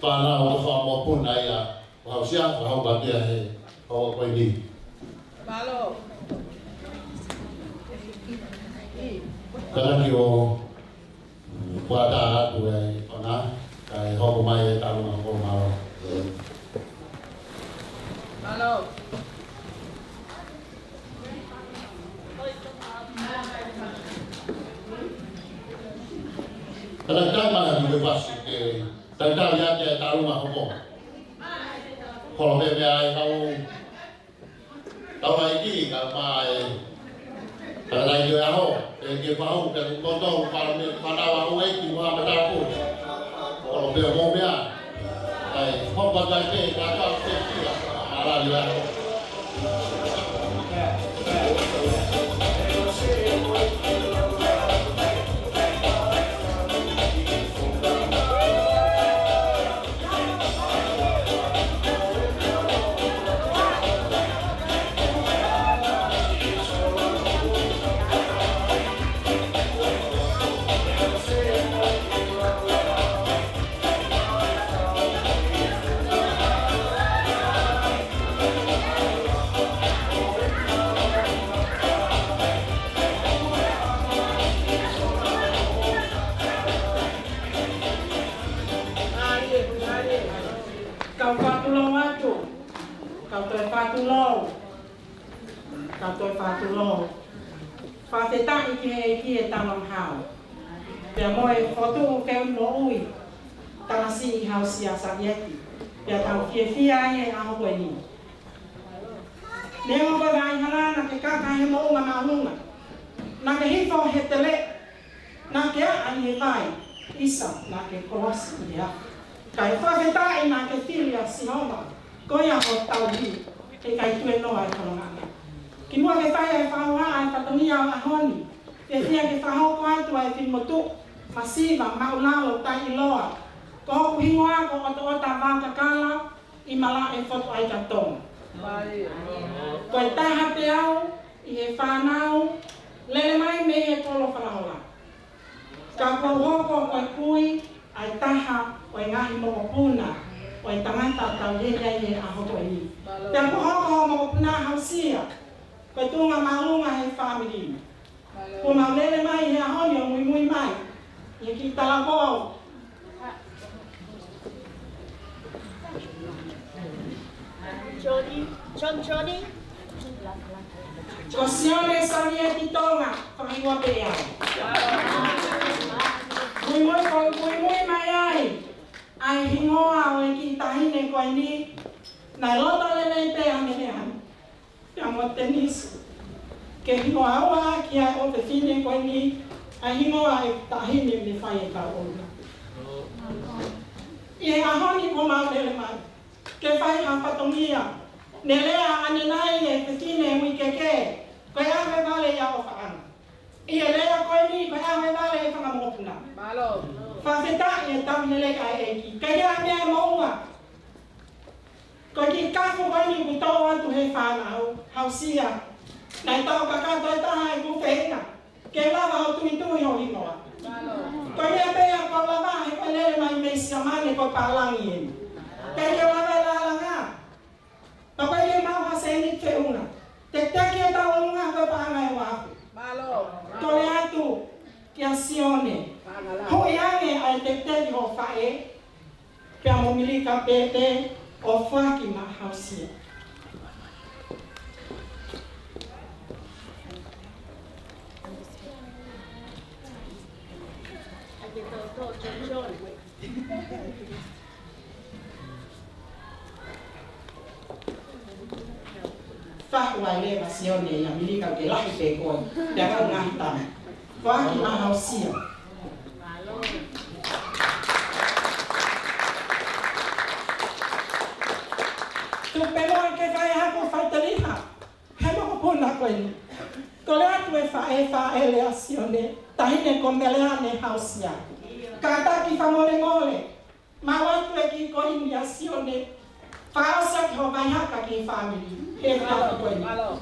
fānau ʻo e fanga mokopuna ia ʻo Hausia, fakahoko atu ia he ʻaho ko eni. Mālō. Kātaki ʻo fakaʻatā atu e fanga, kae hoko mai e taʻu ʻaho, mālō. Mālō. Kātaki mai atu ke pasi ke, kātaki mai atu e taʻu ʻaho. Kolo pē meʻa ai kau, kau ai ki, ka mai, kātaki mai ʻaho, e ke pau, ke koto, pa me, pa na wa ue ki wa matapu. Kolo pē mo meʻa. Ai, hopa kai pē, ka ka pē kia, ala ia. Kau fakatulou atu. Kau toe fakatulou. Kau toe fakatulou. Fakafetaʻi ki he ʻEiki e talamahau. Pea mo e fotu ke moʻui. Tamasiʻi Hausia Savieti. Pea tau fiefia ai he ʻaho ko eni. Neongo ko e vaʻinga naʻa ke kaka he moʻunga māʻolunga. Naʻa ke hifo he tele. Naʻa ke ʻaʻa ʻi he vai, ʻisa naʻa ke kolosi ʻi he afi. Kae fakafetaʻi naʻa ke fili ʻa Sihova, ko ia ho tauhi, ʻe ʻikai tuēnoa e kalongaʻanga. Kimuʻa ke fai e fakahā e fatongia ʻo e ʻaho ni, fiefia ke fakahoko atu ʻa e fili motuʻa, masiva, māʻulalo, taʻeʻiloa. Ko hoku hingoa ko ʻOtoʻota Vakakala, ʻi Malaʻe, Fotu ʻAi Tonga. Ko e taha pē au ʻi he fānau lele mai mei he kolo Falahola. Ka kuo u hoko ko e kui ʻa e taha ʻo e ngaahi mokopuna ʻo e tangata tau lele ai he ʻaho ko eni. Pea kuo hoko ho mokopuna Hausia, ko e tuʻunga māʻolunga he fāmili. Kuo mau lele mai he ʻaho ni ʻo muimui mai ʻi he kiʻi talavou. Johnny, John Johnny. Ko Sione Savieti Tonga, fakahiva pē au. Muimui ko, muimui mai ai ʻa e hingoa ʻo e kiʻi taʻahine ko eni, naʻe loto lelei pē ʻa Meleani. Pea mo Tenisi, ke hingoa ua ki ai ʻo e fefine ko eni, ʻa e hingoa e taʻahine ne fai e tau ʻolunga. ʻI he ʻaho ni kuo mau lele mai ke fai ha fatongia. Ne lea ʻanenai e fefine ui keke, ko e ʻaho e vale ia ʻo faʻana. ʻI he lea ko eni, ko e ʻaho e vale e fanga mokopuna. Mālō. Fakafetaʻi e tau lelei ʻa e ʻEiki. Ka ia mea moʻua. Ko e kiʻi kafu ko eni ʻoku toʻo atu he fānau, Hausia. Naʻe toʻo kakato e taha e kufeina. Ke lava ʻo tuitui ho hingoa. Ko e meʻa pē ia kuo lava he ko e lele mai mei Siamane ko e pālangi eni. Pea ke lava e lālanga. Pea ko e ke mau ha sēniti feʻunga. Te teki e tau ʻolunga ko e paʻanga e uafu. Mālō. Kole atu kia Sione. Huʻi ange ʻa e teteki ho faʻē. Pea mo Milika Pepe ʻo foaki maʻa Hausia. Fahu ai leva Sione ia Milika ke lahi pē koe. Pea kau ngaahi tama. Foaki maʻa Hausia. Kole atu e faʻē, faʻē lea Sione, taʻahine ko Meleane Hausia. Kātaki fakamolemole, maʻu atu e kiʻi koini ʻa Sione, fakaʻosi ʻaki ho vaihaka ki he fāmili. He fakamolemole.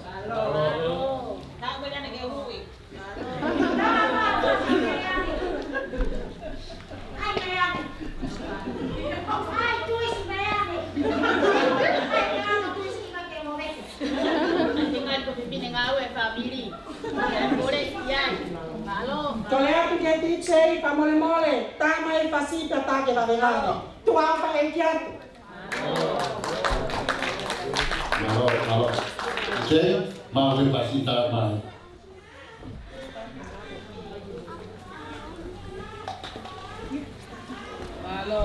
Kole atu ki he D J, fakamolemole, tā mai fasi pea tā ke vave vave. Tuʻa ʻofa ʻeiki atu. Mālō, mālō. D J, maʻu e fasi tā mai. Mālō.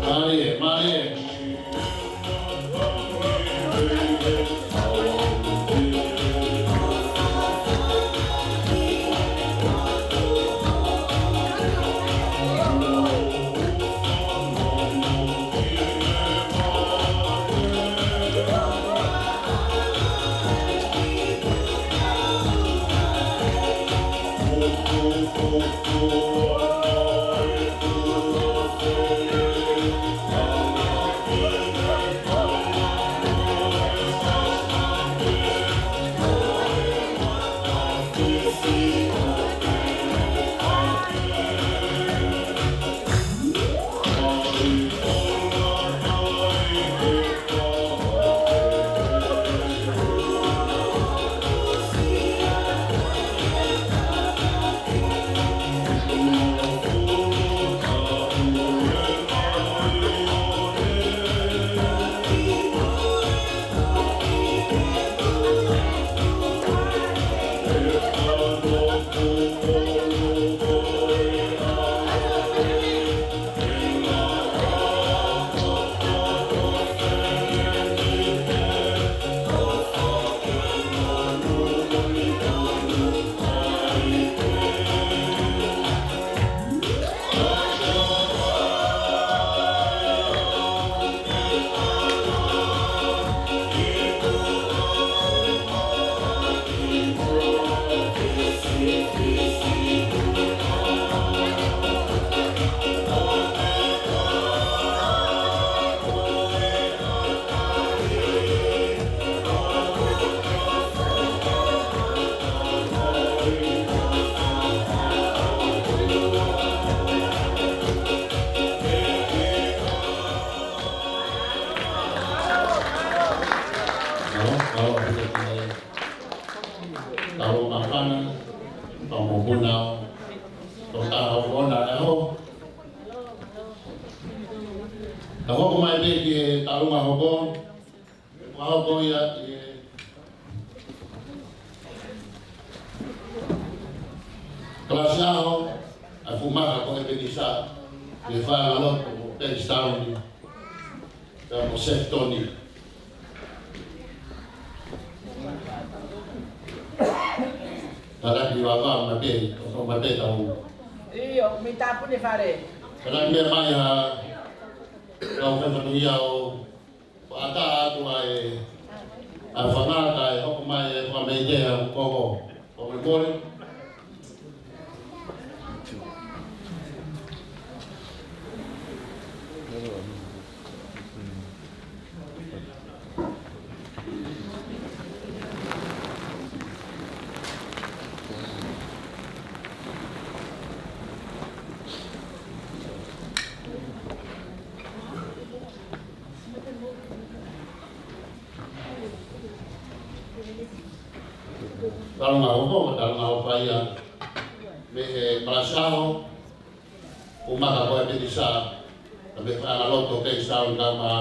Mālie, mālie. Mālō, mālō, mālō, māfana, pamopuna, Ka hoko mai pē ki he taʻu ʻe hongofulu, ʻe hoko ia ʻi he kalasi ʻaho ʻa e fuʻu maka ko ʻEpenisa, ʻi he faiʻanga lotu ʻo Bankstown, pea mo Sefton. Talaki vava mai pē, ʻo mai pē tau. ʻIo, mi tāpuni fale. Talaki meʻa mai ha, tau fai fatongia ʻo ʻatā atu ai, ʻa e fanga kae hoko mai e fanga mei te a koko. Ko me kore. Talanga hoko, talanga hoko ia mei he kalasi ʻaho, ʻo maka ko ʻEpenisa, ka mei he faiʻanga lotu ʻo Bankstown ka ma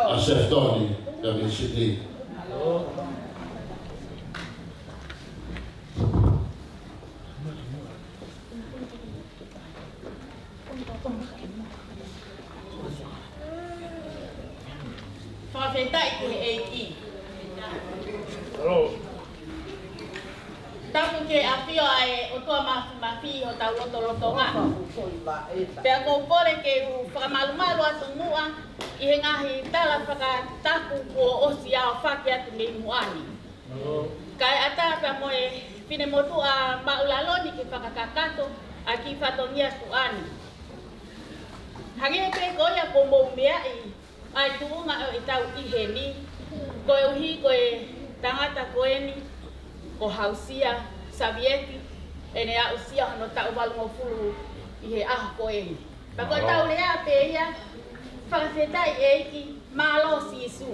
a Sefton, ka mei Sydney. Fakafetaʻi ki he ʻEiki. Tapu ki he ʻafio ʻa e ʻOtua Māfimafi ʻi hotau lotolotonga. Pea ʻoku ou kole ke u fakamalumalu atu muʻa ʻi he ngaahi tala fakatapu kuo ʻosi aofaki atu mei muʻa ni. Kae ʻatā pea mo e finemotuʻa māʻulalo ni ke fakakakato ʻa e kiʻi fatongia tuʻa ni. Hangē pē ko ia kuo mou meaʻi ʻa e tuʻunga ʻo ʻetau ʻi heni, koeʻuhi ko e tangata ko eni, ko Hausia Savieti, ʻene aʻusia hono taʻu valungofulu ʻi he ʻaho ko eni. Pea ko ʻetau lea pē ia, fakafetaʻi ʻEiki, mālō Sīsū.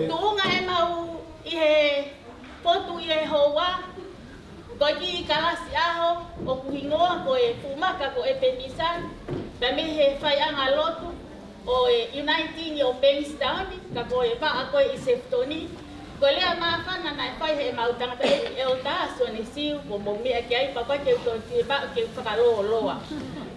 Tuʻunga ʻemau ʻi he potu ʻi he houa, ko e kiʻi kalasi ʻaho ʻoku hingoa ko e fuʻu maka ko ʻEpenisa, pea mei he faiʻanga lotu ʻo e Uniting ʻo Bankstown, ka ko e vaʻa ko ē ʻi Sefton. Ko e lea māfana naʻe fai heʻemau tangataʻeiki ʻEletā Sione Siu, kuo mou meʻa ki ai, pea ʻoku ʻikai ke u toe fie maʻu ke u fakalōloa.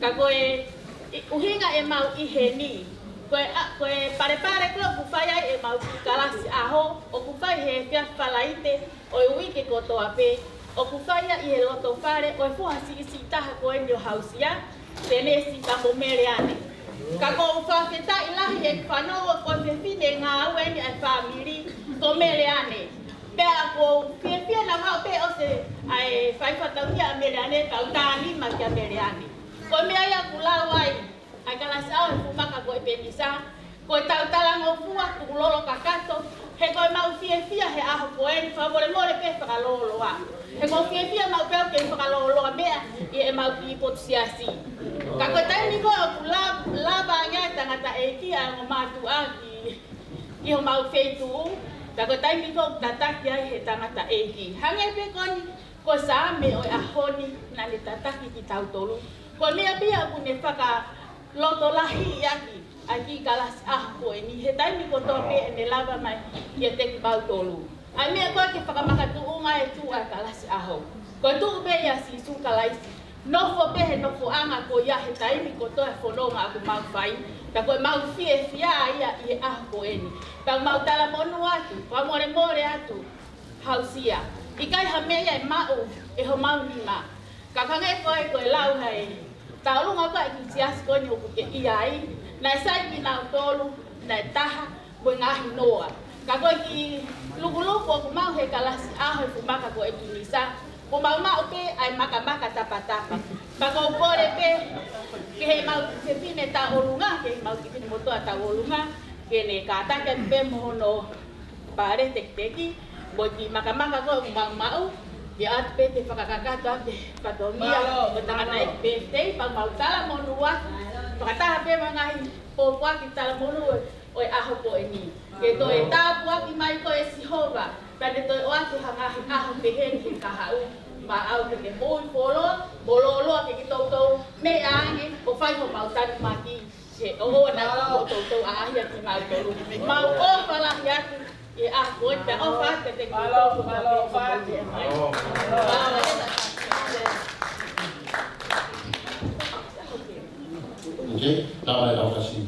Ka ko e ʻi, ʻuhinga ʻemau ʻi heni. Ko e, ʻa, ko e palepale ko ē ʻoku fai ai ʻemau kiʻi kalasi ʻaho, ʻoku fai he efiafi Falaite ʻo e uike kotoa pē, ʻoku fai ia ʻi he loto fale ʻo e foha siʻisiʻi taha ko eni ʻo Hausia, Tenesi pea mo Meleane. Ka ʻoku ou fakafetaʻi lahi he fanongo ko e fefine ngāue eni ʻa e fāmili ko Meleane. Pea ʻoku ou fiefia naʻa mau pē ʻosi ʻa e fai fatongia ʻa Meleane, tau tā nima kia Meleane. Ko e meʻa ia ʻoku lau ai ʻa e kalasi ʻaho ʻo e fuʻu maka ko ʻEpenisa, ko ʻetau talangofua tukulolo kakato, he ko ʻemau fiefia he ʻaho ko eni, fakamolemole pē fakalōloa. He ʻoku ou fiefia maʻu pē au ke fakalōloa meʻa ʻi heʻemau kiʻi potu siasi. Ka ko e taimi ko ē ʻoku la-, lava ange ai e tangataʻeiki ʻa e ongo mātuʻa ki, ki homau feituʻu, ka ko e taimi ko ē ʻoku tataki ai he tangataʻeiki. Hangē pē ko eni, ko e Saame ʻo e ʻaho ni naʻa ne tataki kitautolu. Ko e meʻa pē ia ʻoku ne fakalotolahiʻi ʻaki ʻa e kiʻi kalasi ʻaho ko eni he taimi kotoa pē ʻene lava mai kiate kimautolu. ʻA e meʻa ko ē ke fakamakatuʻunga e tuʻu ʻa e kalasi ʻaho, ko e tuʻu pē ʻia Sīsū Kalaisi. Nofo pē he nofoʻanga ko ia he taimi kotoa e fononga ʻoku mau fai. Pea ko ʻemau fiefia ia ʻi he ʻaho ko eni. Pea mau talamonū atu, fakamolemole atu, Hausia. ʻIkai ha meʻa ia ʻe maʻu ʻe homau nima. Ka hangē ko e, ko e lau ʻa e tauʻolunga ko ē ʻa e kiʻi siasi ko eni ʻoku ke ʻi ai, naʻe sai kinautolu, naʻe taha mo e ngaahi noa. Ka ko e kiʻi lukuluku ʻoku maʻu he kalasi ʻaho ʻo e fuʻu maka ko ʻEpenisa, ʻoku mau maʻu pē ʻa e makamaka tapatapa. Pea ʻoku ou kole pē ki heʻemau fefine tauʻolunga, ki heʻemau kiʻi finemotuʻa tauʻolunga, ke ne kātaki atu pē mo hono pale tekiteki, mo e kiʻi makamaka ko ē ʻoku mau maʻu, ke ʻoatu pē ke fakakakato ʻaki e fatongia ʻo e tangataʻeiki pē tei, pea mau talamonū atu, fakataha pē mo e ngaahi pōpoaki talamonū ʻo e ʻaho ko eni. Ke toe tāpuaki mai koe ʻe Sihova, pea ne toe ʻoatu ha ngaahi ʻaho pehē ni he kahaʻu, maʻau ke ne moʻui fuoloa mo lōloa ke kitautolu meʻa ange ʻo fai homau tanumaki. He ʻoua naʻa toutou ʻaʻahi ʻa kimautolu. Mau ʻofa lahi atu ʻi he ʻaho ko eni, pea ʻofa atu kiate kimoutolu. Mālō, mālō, Fati. Mālō. Okay, tā mai lau kasi.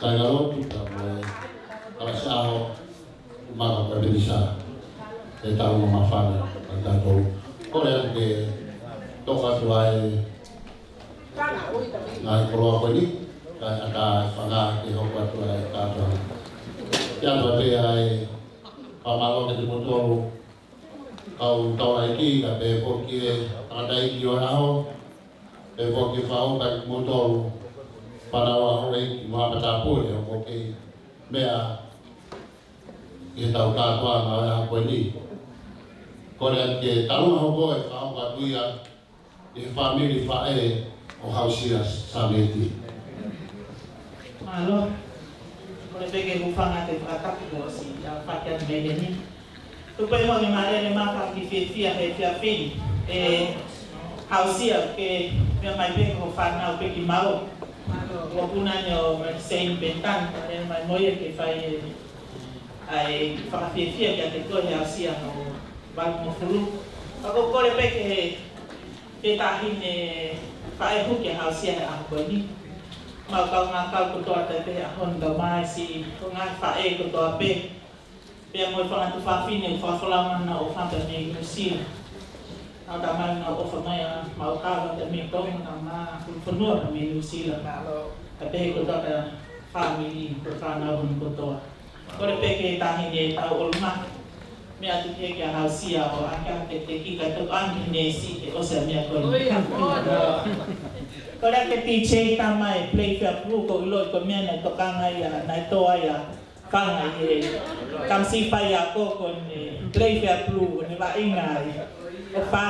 Kāinga lotu, tā mai. Kalasi ʻaho, maka pepelisa. E tau ma mafana, mai tatou. Kole atu ke toka atu ai. Ngaahi koloa ko eni, kae ʻatā e fanga ke hoko atu ai kātoa. Ke ʻatā pē ai, fakamālō kiate kimoutolu, kau taulaʻeiki, kae pehē foki e tangataʻeiki ʻo e ʻaho, pehē foki e fānau, kae kimoutolu, fānau ʻa houʻeiki mo haʻa matāpule, ʻoku kei meʻa ʻi he tau kātoanga ʻo e ʻaho ko eni. Kole atu ke talu hoko e fakahoko atu ia ʻi he fāmili faʻē ʻo Hausia Sāmeti. Mālō. Kole pē ke u hūfanga he fakatapu kuo ʻosi ʻa Fati atu mei heni. Tuku pē muʻa ke mālele mai ha kiʻi fiefia he efiafi ni. ʻE Hausia, ke meʻa mai pē ko e fānau pē kimaua. Mālō. Ko e puna ni ʻo Seini Penitani, mālele mai mo ia ke fai e ʻa e fakafiefia kiate koe he Hausia hoʻo valungofulu. Ka ʻoku ou kole pē ki he, ki he taʻahine faʻē huki ʻa Hausia he ʻaho ko eni. Mau kaungā kau kotoa pē he ʻaho ni, kau mai siʻi, ko e ngaahi faʻē kotoa pē. Pea mo e fanga tuofāfine ʻoku fakafolau mai ʻenau ʻofa mei Nuʻu Sila. Nau tā mai ʻenau ʻofa mai ʻa mau kau mei Tonga, nau ma kulufonua mei Nuʻu Sila. Ka pehē kotoa ki he fāmili, ko e fānau hono kotoa. Kole pē ki he taʻahine tauʻolunga. Meʻa atu pē kia Hausia ʻo ʻai ke teki ka tau ʻai ke ne si ke ʻosi ʻa e meʻa ko eni. Kole ki he D J tā mai Playfair Blue, ko e ʻilo ko e meʻa naʻe tokanga ia, naʻe tō ai ʻa Fanga ʻi he kamisipa ia ko eni Playfair Blue, ne vaʻinga ai. ʻOfa.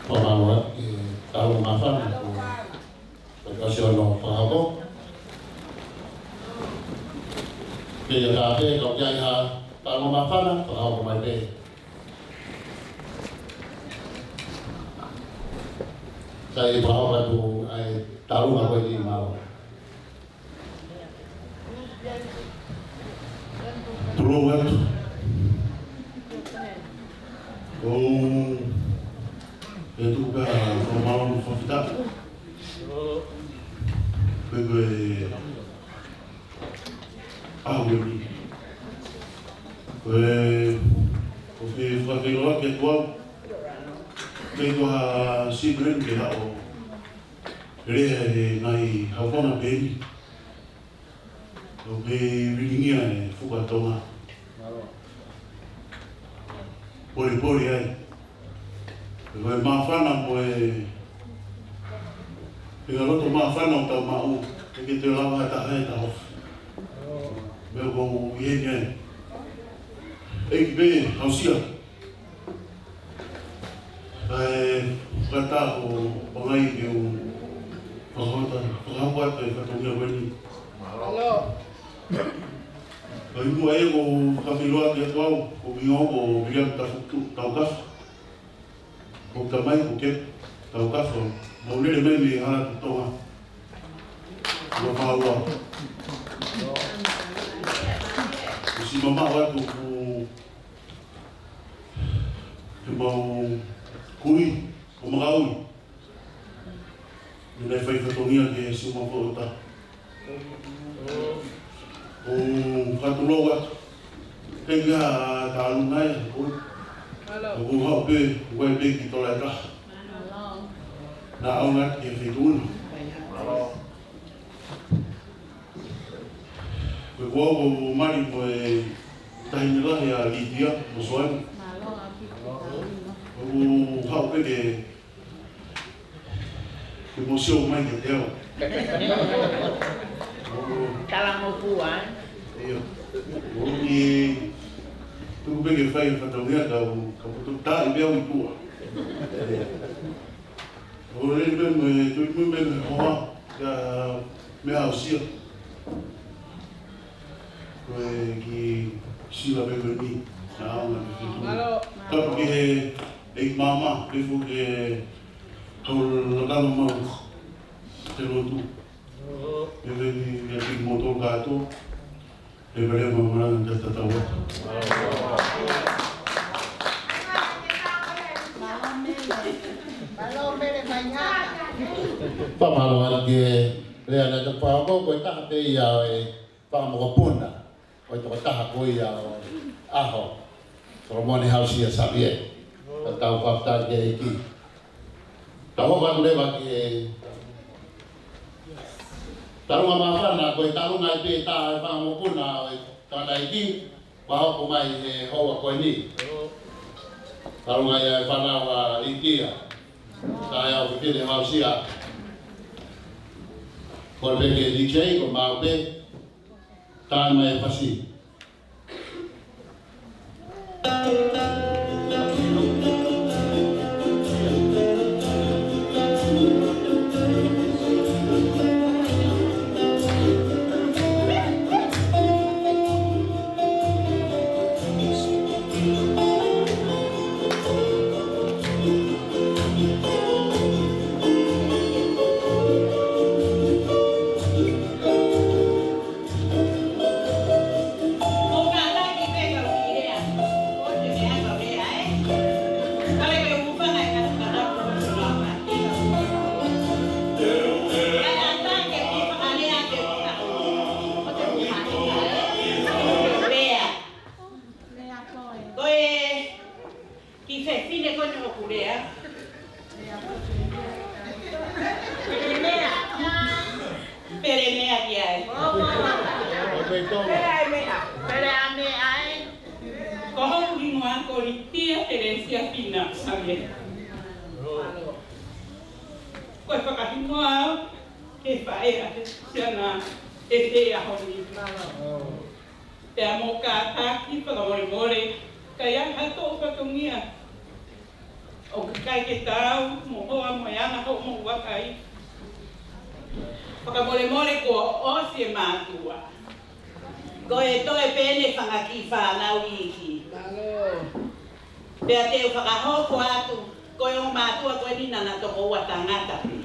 Fakamālō atu ki he taʻu māfana ko e, ko e kasi ʻo e fakahoko. Pea tā pē, ka ʻoku ʻi ai ha taʻu māfana, fakahoko mai pē. Sai, fakahoko atu ʻa e taʻu ko eni, mālō. Tulou atu. ʻOku ou tuku pē ʻa e fakamālō mo e fakafetaʻi. Ko e, ko e ʻaho ni. Ko e, ʻoku ou fie fakafeʻiloaki atu au. Ko e ko ha siʻi puleni ke haʻu ʻo lea he ngaahi haʻofanga pē ni. ʻOku kei vilingia e fuka Tonga. Pole pole ai. Ko e māfana mo e, ko e loto māfana ʻoku tau maʻu, ʻikai ke toe lava ha taha ʻe taʻofi. Meʻa ʻoku ou ʻi heni ai. ʻEiki pē, aʻusia. Kae fakataha ʻo pangai ke u fakahoko, fakahoko atu e fatongia ko eni. Mālō. Kae muʻa ʻoku ou fakafeʻiloaki atu au, ko e ʻuhinga ko Viliami Tafutu Taukafa. Ko e tamai ko Kepu Taukafa, mou lele mai mei Hala Tutonga. Ua Maua. Kuo ʻosi mamaʻo atu ʻeku, ʻemau kui, ko Makaui. Naʻe fai fatongia ki he siʻi mafoʻota. ʻOku ou fakatulou atu. Teʻeki ai ha taʻu nai, ko e. ʻOku ou haʻu pē, ʻoku ou ʻi ai pē ki Tolaetaha. Naʻa ku ʻalu atu ki he feituʻu na. Ko e, ko au ko Mali mo e taʻahine lahi ʻa Litia, mo Soani. ʻOku ou haʻu pē ke ke mou sio mai kiate au. Tala mo pua, ē? ʻIo. ʻOku ou tuku pē ke fai e fatongia ka u, ka u putu taʻi pē au ʻi tuʻa. ʻIo. ʻOku ou lele pē mo e, tui mo e meʻa hoa, ka meʻa aʻusia. Ko e kiʻi sila pē ko eni, naʻa ku ʻalu atu ki he feituʻu. Mālō. Tapu ki he ʻEiki Māmā, pea foki ki he kau lakanga maʻu ʻa e lotu. Pea foki kiate kimoutolu kātoa, pea pale ma mana te tatau atu. Fakamālō atu ki he lea naʻe toki fakahoko, ko e taha pē ia ʻo e fanga mokopuna ʻo e tokotaha ko ia ʻo e ʻaho, Solomone Hausia Savie. Ka tau fakafetaʻi ki he ʻEiki. Tau hoko atu leva ki he taʻu māfana, ko e taʻu nai pē tā e fanga mokopuna ʻo e tangataʻeiki, ʻoku hoko mai he houa ko eni. Taʻu nai ʻa e fānau ʻa Litia. Tā e ʻofefine Hausia. Ko e pē ke D J, ko mau pē. Tae mai e fasi. Ko e kiʻi fefine ko eni ʻoku lea. Pele meʻa. Pele meʻa ki ai. Pele ai meʻa. Pele a meʻa ai. Ko hoku hingoa ko Litia Telesia Fina Savie. Ko e fakahinoa au ke faʻē ʻa e siana ʻi he ʻaho ni. Pea mou kātaki fakamolemole, ka ʻi ai ha toʻu fatongia ʻOku ʻikai ke tau mo hoa mo e anga hoʻomou vakai. Fakamolemole kuo ʻosi e mātuʻa. Ko e toe pē ne fanga kiʻi fānau iiki. Pea te u fakahoko atu, ko e ongo mātuʻa ko eni naʻá na toko ua tangata pē.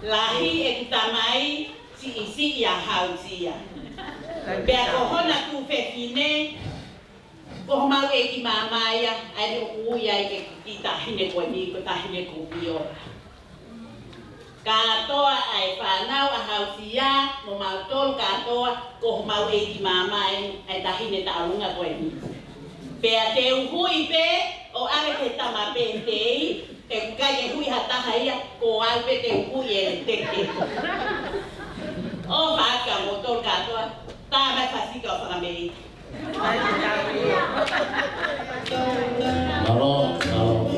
Lahi ʻeku tamai, siʻisiʻi ʻa Hausia. Pea ko hona tuofefine, ko homau ʻeiki māmā ia, ʻa eni ʻoku ui ai ke kiʻi taʻahine ko eni, ko e taʻahine ko Viola. Kātoa ʻa e fānau ʻa Hausia, mo mautolu kātoa, ko homau ʻeiki māmā eni, ʻa e taʻahine taʻalunga ko eni. Pea te u hui pē, ʻo ʻave ki he tama pētei, he ʻoku ʻikai ke hui ha taha ia, ko au pē te u hui e teke. ʻOfa atu kia moutolu kātoa, tā mai Fasika ʻo fakameʻi. Mālō, mālō.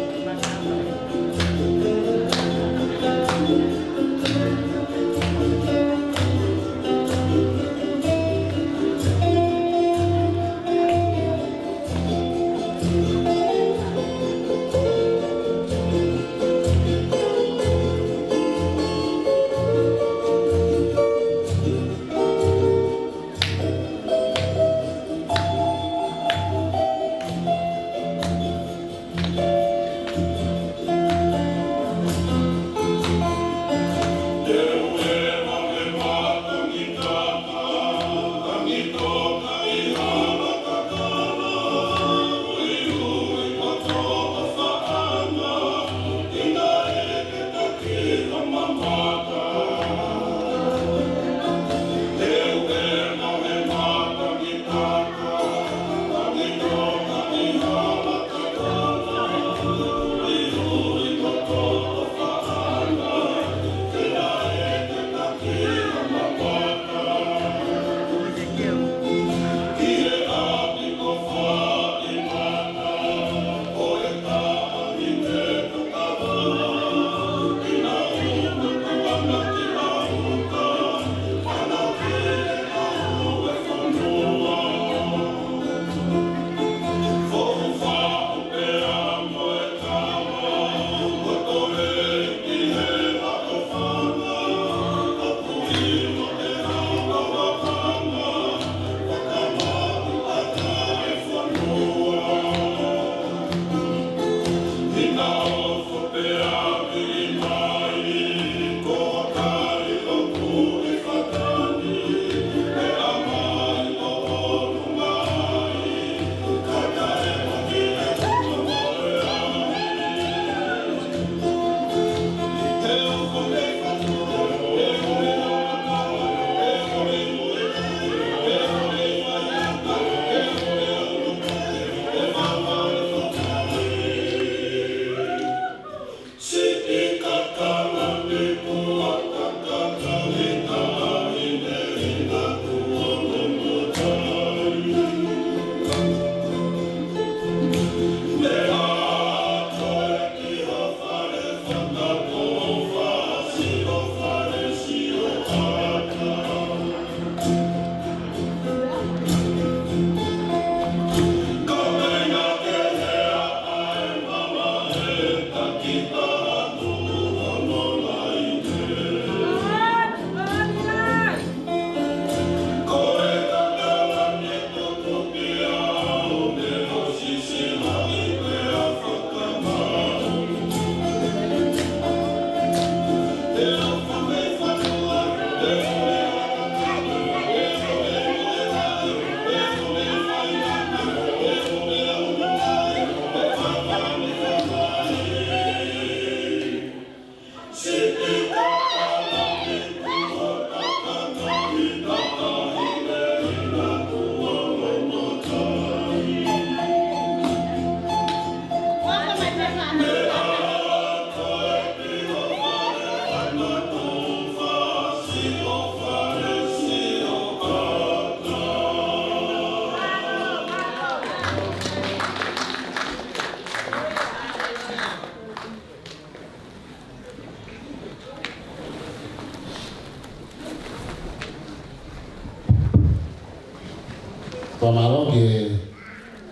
Fakamālō ki he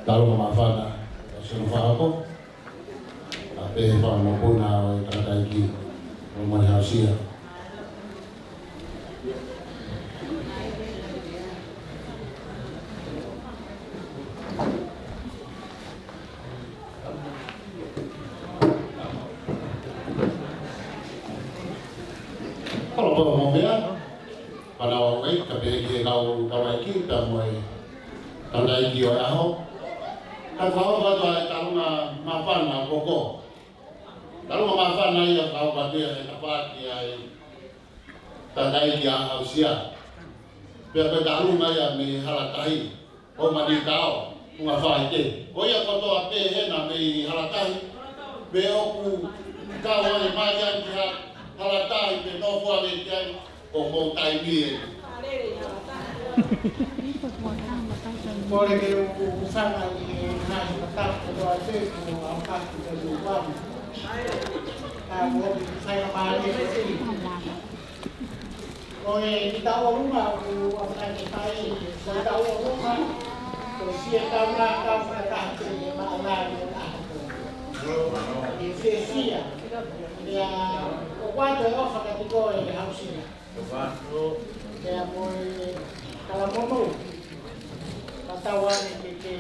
talo māfana ʻo Sino Fahako. ʻA pē Ia. Kolo polo mo mea, pana o wei, ka pehē ki he kau, kau ai ki, ta mo e, tau dai ki o e aho. Ka kau atu ai talunga māfana koko. Talunga māfana ia kau atu ia he tapaʻaki ai. Tangataʻeiki ʻa Hausia. Pea ko e talunga ia mei Halatahi. ʻO Manitao, Tuʻunga Faite. Ko ia kotoa pē hena mei Halatahi. Pea ʻoku kau ai mai ai ki ha-, Halatahi, pea nofo ai ki ai, ko mou taimi ē. Kole ke u, u sanga i e ngaahi mataku kotoa pē, ko au ka ki te u pam. Ka mo ki sai ka mālie. Ko e taʻu ʻolunga ʻoku ʻamanaki ke fai, ko e taʻu ʻolunga, ko e sia tau ngā tau fakataha ke maʻala ni o ʻaho. E fie sia, ia, ʻoku ʻoatu e ʻofa kiate koe Hausia. Pea mo e Kalamono. Ka tau ane ke, ke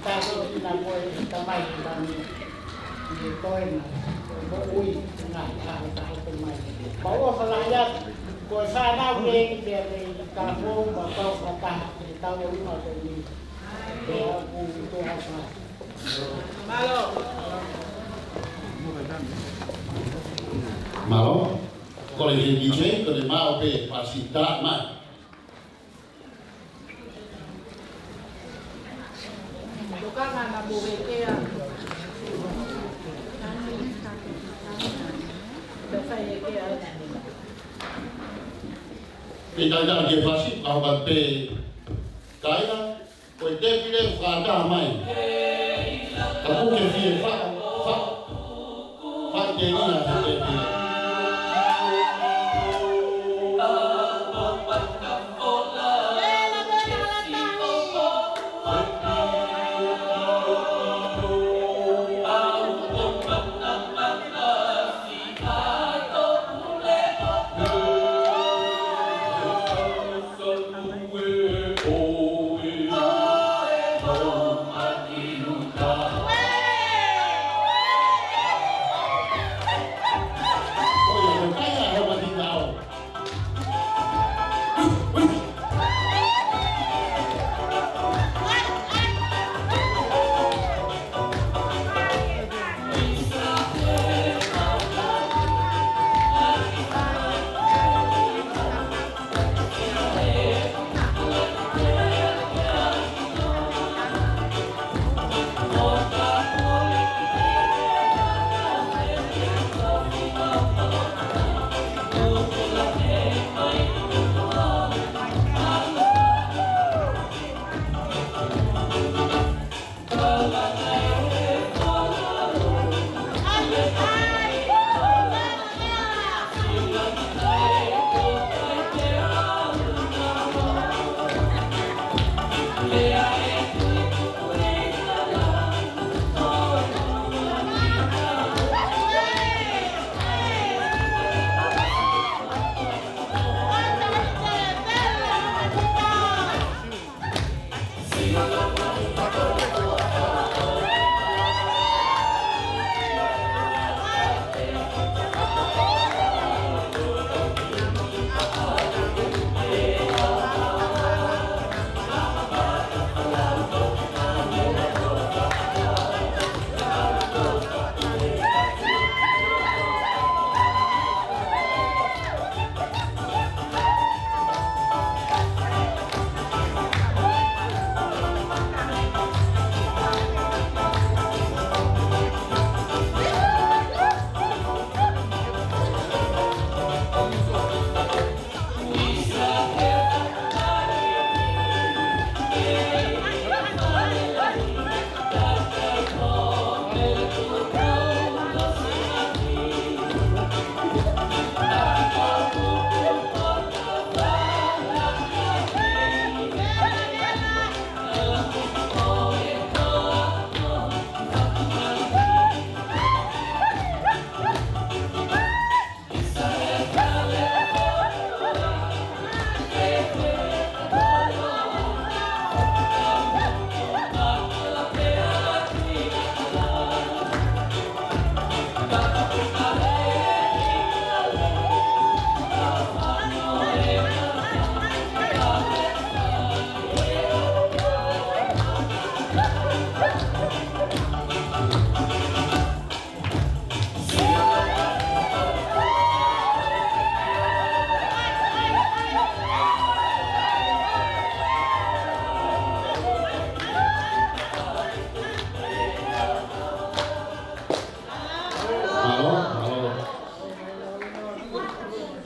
tākiekina koe ʻe he Tamai Hēvani ʻi he toenga ʻo e moʻui, ngaahi ʻaho, ʻaho mai. Pea ʻofa lahi atu, ko e fānau ke eni pea mei Kalafou, pea tau fakataha, ke tau ʻolunga ko eni. Pea ʻoku toe ʻofa. Mālō. Mālō. Kole ki he D J, ko e maʻu pē pasita mai. Ke talitali ki he fasi, ka hoko pē kaila, ko e tēpile fakataha mai. Ka kuke fie fa, fa, fa te nia he tēpile.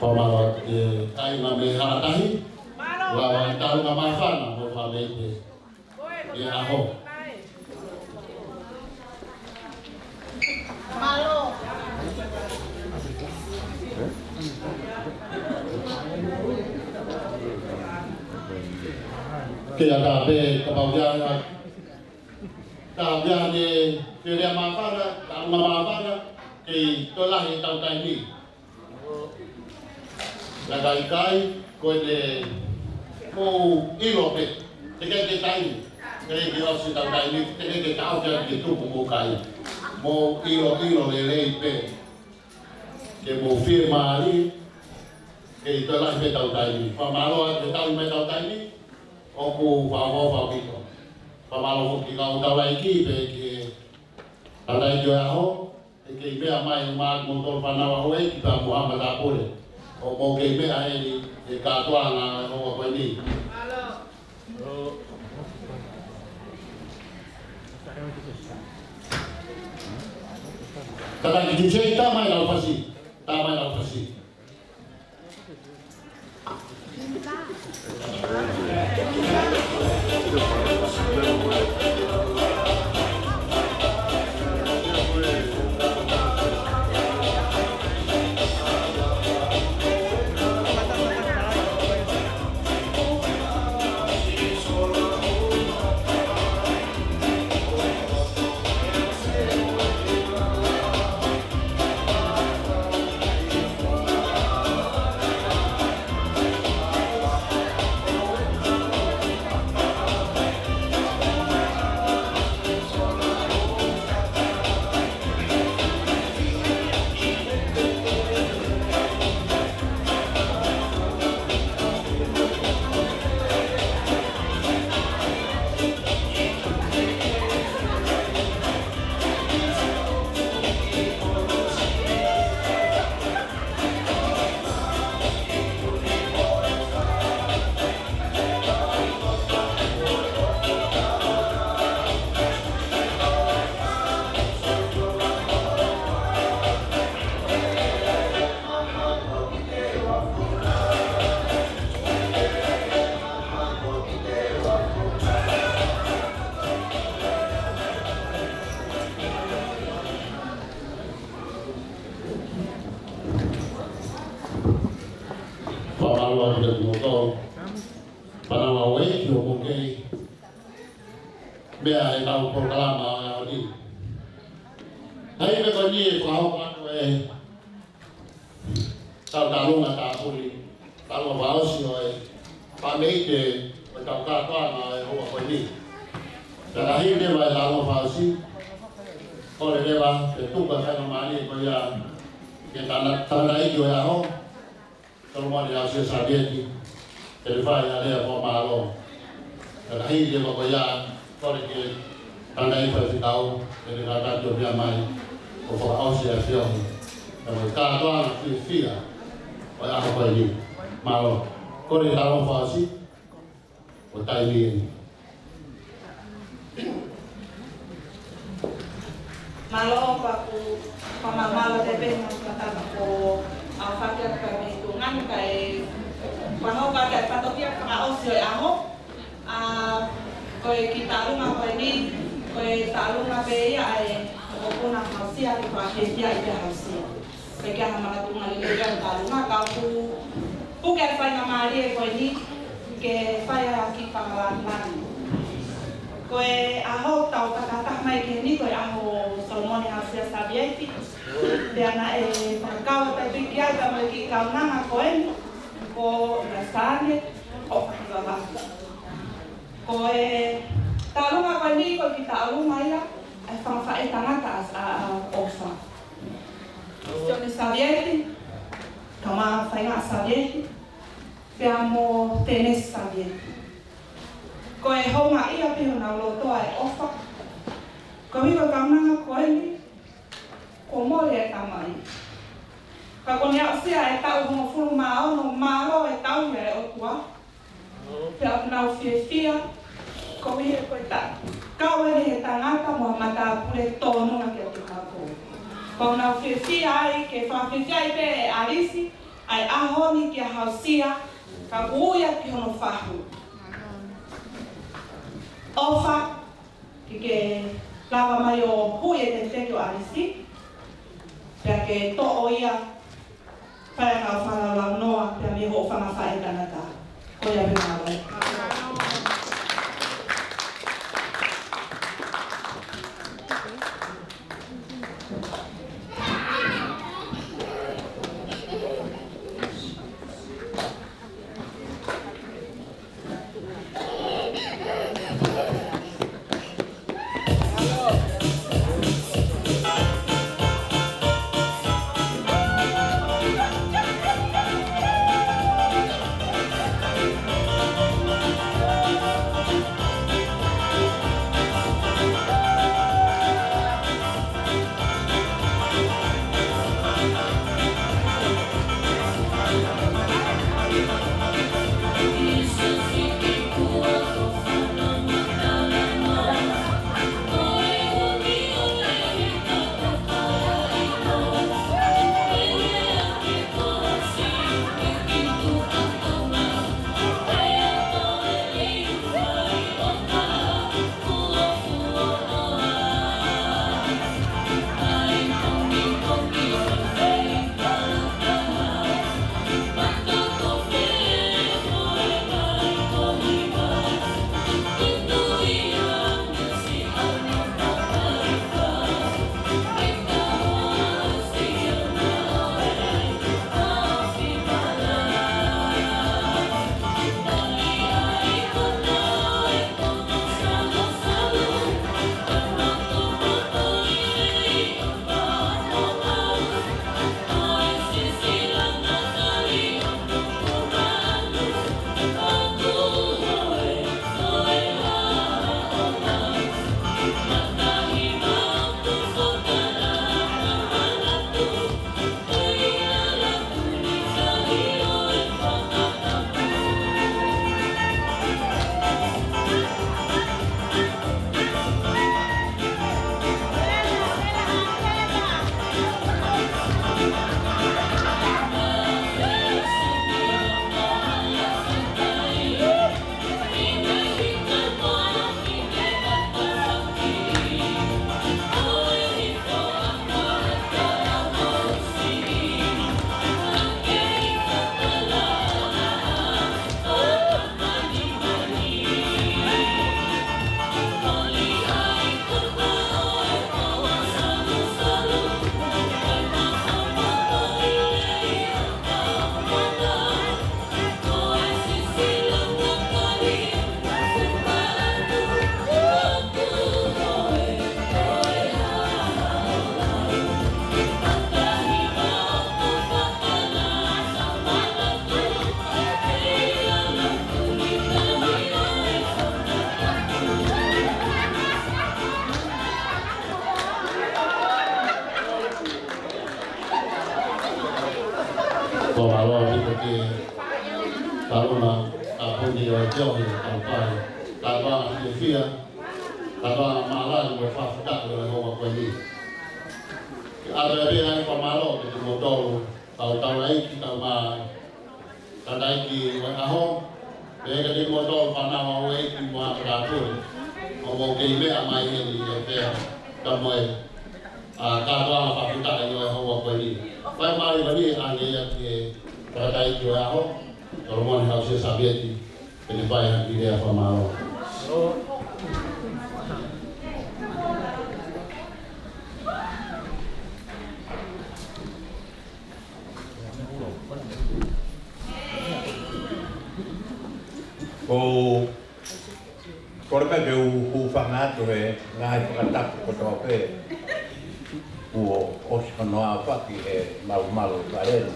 Fakamālō atu ki he kāinga mei Haʻatahi. Lava e taʻu māfana mo e fāmili ʻi he ʻaho. Ke ʻatā pē kapau ʻoku ʻi ai ha, kapau ʻoku ʻi ai ha meʻa māfana, taʻu māfana, kei toe lahi ʻetau taimi. Naʻe ʻikai, ko e te mou ʻilo pē, teʻeki ke taimi, teʻeki ke ʻosi ʻetau taimi, teʻeki ke taʻofi atu ke tuku mou kai. Mou ʻilo, ʻilo lelei pē, ke mou fiemālie, kei toe lahi pē ʻetau taimi. Fakamālō atu he tauhi mai ʻetau taimi, ʻoku fakaʻofoʻofa ʻaupito. Fakamālō foki ki he kau taulaʻeiki pē ki he tangataʻeiki ʻo e ʻaho, ʻe kei meʻa mai ʻo maʻu mo tolu fānau ʻa houʻeiki pea mo ha matāpule. ʻO mou kei meʻa eni he kātoanga ʻo e houa ko eni. Tataki D J, tā mai lau fasi. Tā mai lau fasi. Fakamālō atu kiate kimoutolu fānau ʻa houʻeiki ʻo mou kei meʻa he ʻetau polokalama ʻo e ʻaho ni. Hei me ko ni e fakahoko atu e tau tālunga tāpuni, tālunga fakaʻosi ʻo e pāmeite ʻo e tau kātoanga ʻo e houa ko eni. Pea ka hili leva e tālunga fakaʻosi, kole leva ke tuku e faingamālie ko ia ki he tangataʻeiki ʻo e ʻaho, Solomone Hausia Savieti, ke ne fai ha lea fakamālō. Ka hili leva ko ia, kole ki he tangataʻeiki faifekau, ke ne kātaki ʻo meʻa mai, ʻo fakaʻosi e feohi. Ka mo e kātoanga fiefia ʻo e ʻaho ko eni. Mālō. Kole tālunga fakaʻosi, ʻo taimi eni. Mālō, pea ʻoku ou fakamālō atu pē mo e fakatapu ko ʻAfaki atu pē mei tuʻa ni kae fakahoko atu e fatongia fakaʻosi ʻo e ʻaho. ʻA, ko e kiʻi tālunga ko eni, ko e tālunga pē ia ʻa e mokopuna Hausia, ke fakafiefia ai pē Hausia. Pea ʻikai ha makatuʻunga lelei ia ʻo e tālunga, ka ʻoku puke e faingamālie ko eni ke fai ʻa e kiʻi fakalāngilangi. Ko e ʻaho ʻoku tau fakataha mai ki heni, ko e ʻaho ʻo Solomone Hausia Savieti. Pea naʻe fakakau atu pē ki ai pea mo e kiʻi kaunanga ko eni, ko Lasane ʻo Fakavavau. Ko e tālunga ko eni, ko e kiʻi tālunga ia ʻa e fanga faʻētangata ʻa, ʻa, ʻa ʻOfa. Sione Savieti, Kamafaingaʻa Savieti, pea mo Tenesi Savieti. Ko e houngaʻia pē honau loto ʻa e ʻOfa. Koeʻuhi ko e kaunanga ko eni, kuo mole e tamai. Ka kuo ne aʻusia e taʻu hongofulu mā ono, mālō e tauhi ʻa e ʻOtua. Pea ʻoku nau fiefia, koeʻuhi ko e taʻu kau eni he tangata mo ha matāpule tōnunga kiate kinautolu. Pea ʻoku nau fiefia ai, ke fakafiefia ai pē ʻa ʻAlisi, ʻa e ʻaho ni kia Hausia, ka ui ia ki hono fahu. ʻOfa, ke ke lava mai ʻo hui e tefeki ʻo ʻAlisi, pea ke toʻo ia, fai ʻa e kau fanau launoa, pea mei hoʻo fanga faʻētangata. Ko ia pē, mālō. Ko mālō ʻaupito ki he taluna ʻa Puni ʻo e Tiohi ʻo Taupai. Kātoanga fiefia, kātoanga mālō mo e fakafetaʻi ʻo e houa ko eni. ʻOatu pē ʻa e fakamālō kiate kimoutolu, kau taulaʻeiki, kau mā- tangataʻeiki ʻo e ʻaho, pea kiate kimoutolu fānau ʻa e ʻeiki mo e ʻāpōsetolo, ʻo mou kei meʻa mai heni ʻi he pea ka mo e, ʻa, kātoanga fakafetaʻi ʻo e houa ko eni. Fakamālō ʻaupito ange ia ki he tangataʻeiki ʻo e ʻaho, Solomone Hausia Savieti, ke ne fai ha kiʻi lea fakamālō. ʻOku kole pē ke u hūfanga atu he ngaahi fakatapu kotoa pē kuo ʻosi hono aofaki he malumalu ʻo e kaleni.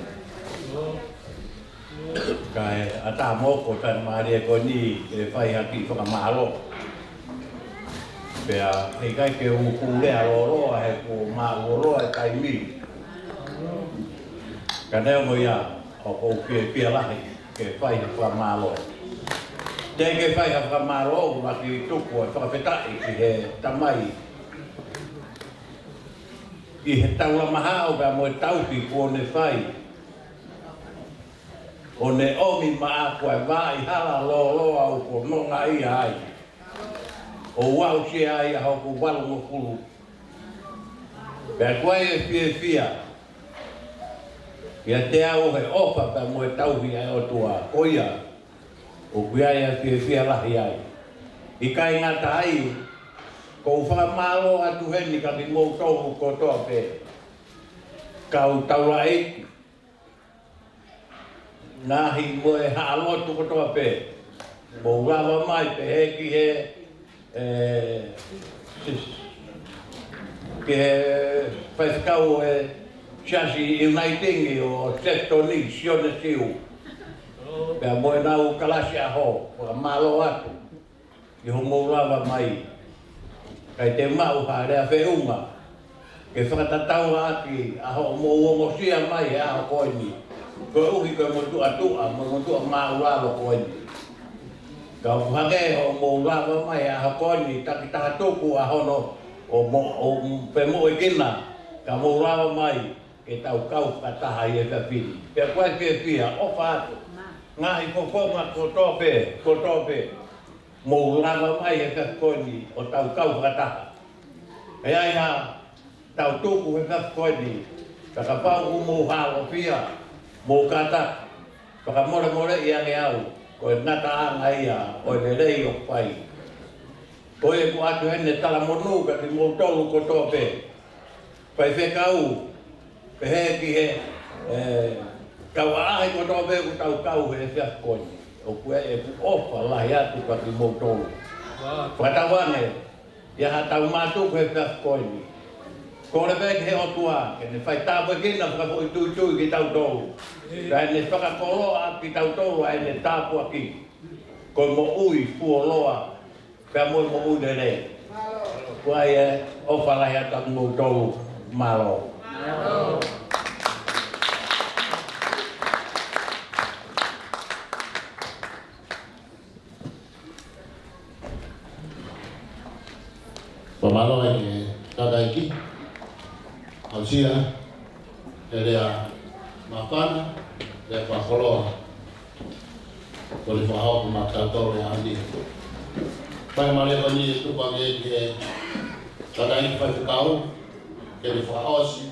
Kae ʻatā mo ko e taimi mālie ko eni ke fai ha kiʻi fakamālō. Pea heʻikai ke u hū lea lōloa he kuo māʻuloloa e taimi. Ka neongo ia, ʻoku ou fiefia lahi ke fai ha fakamālō. Te ke fai ha fakamālō, ʻoku ou ʻoatu ʻa e fakafetaʻi ki he Tamai ʻi he taulama haʻo pea mo e tauhi kuo ne fai ʻo ne ʻomi maʻaku ʻa e vaʻa hala lōloa ʻoku ou nonga ai, ʻo u aʻusia ai ʻa hoku valungofulu. Pea ko e fiefia ʻiate au he ʻofa pea mo e tauhi ʻa e ʻOtua, ko ia ʻoku ʻi ai ʻa e fiefia lahi ai. ʻIkai ngata ai, ʻoku ou fakamālō atu heni kiate kimoutolu kotoa pē, kau taulaʻeiki, ngaahi mo e haʻa lotu kotoa pē, mou lava mai pē he ki he, ē, ki he faifekau ʻo e Siasi Uniting ʻo Sefton, Sione Siu, pea mo ʻenau kalasi ʻaho, fakamālō atu ʻi hoʻomou lava mai. ʻIkai te u maʻu ha lea feʻunga ke fakatatau ʻaki ʻa hoʻomou ongosia mai he ʻaho ko eni, koeʻuhi ko e motuʻa tuʻa mo e motuʻa māʻulalo ko eni. Ka ʻoku hangē hoʻomou lava mai he ʻaho ko eni, takitaha tuku ʻa hono ʻo mo-, ʻo pē moʻuekina, ka mou lava mai ke tau kau fakataha ʻi he efiafi ni. Pea ko e fiefia, ʻofa atu. Ngaahi fofonga kotoa pē, kotoa pē, mou lava mai he efiafi ko eni ʻo tau kau fakataha. ʻE ʻi ai ha tau tuku he efiafi ko eni, ka kapau ʻoku mou hālofia, mou kātaki, fakamolemoleʻi ange au, ko e ngataʻanga ia ʻo e lelei ʻoku fai. Ko ia ʻoku ʻoatu heni e talamonū kiate kimoutolu kotoa pē. Faifekau, pehē ki he, ē, kau ʻaʻahi kotoa pē ʻoku tau kau he efiafi ko eni. ʻOku ʻi ai ʻeku ʻofa lahi atu kiate kimoutolu. Fakatauange, ʻi ai haʻatau mātuku he efiafi ko eni, kole pē ki he ʻOtua ke ne fai tāpuekina fakafoʻituitui kitautolu, kae ne fakakoloa kitautolu ʻa ʻene tāpuaki, ko e moʻui fuoloa pea mo e moʻui lelei. Ko ia, ʻofa lahi atu kiate kimoutolu, mālō. Fakamālō ki he tangataʻeiki, aʻusia e lea māfana, lea fakakoloa. Kole fakahoko maʻatautolu he ʻaho ni. Faingamālie ko eni ʻe tuku ange ki he tangataʻeiki faifekau ke ne fakaʻosi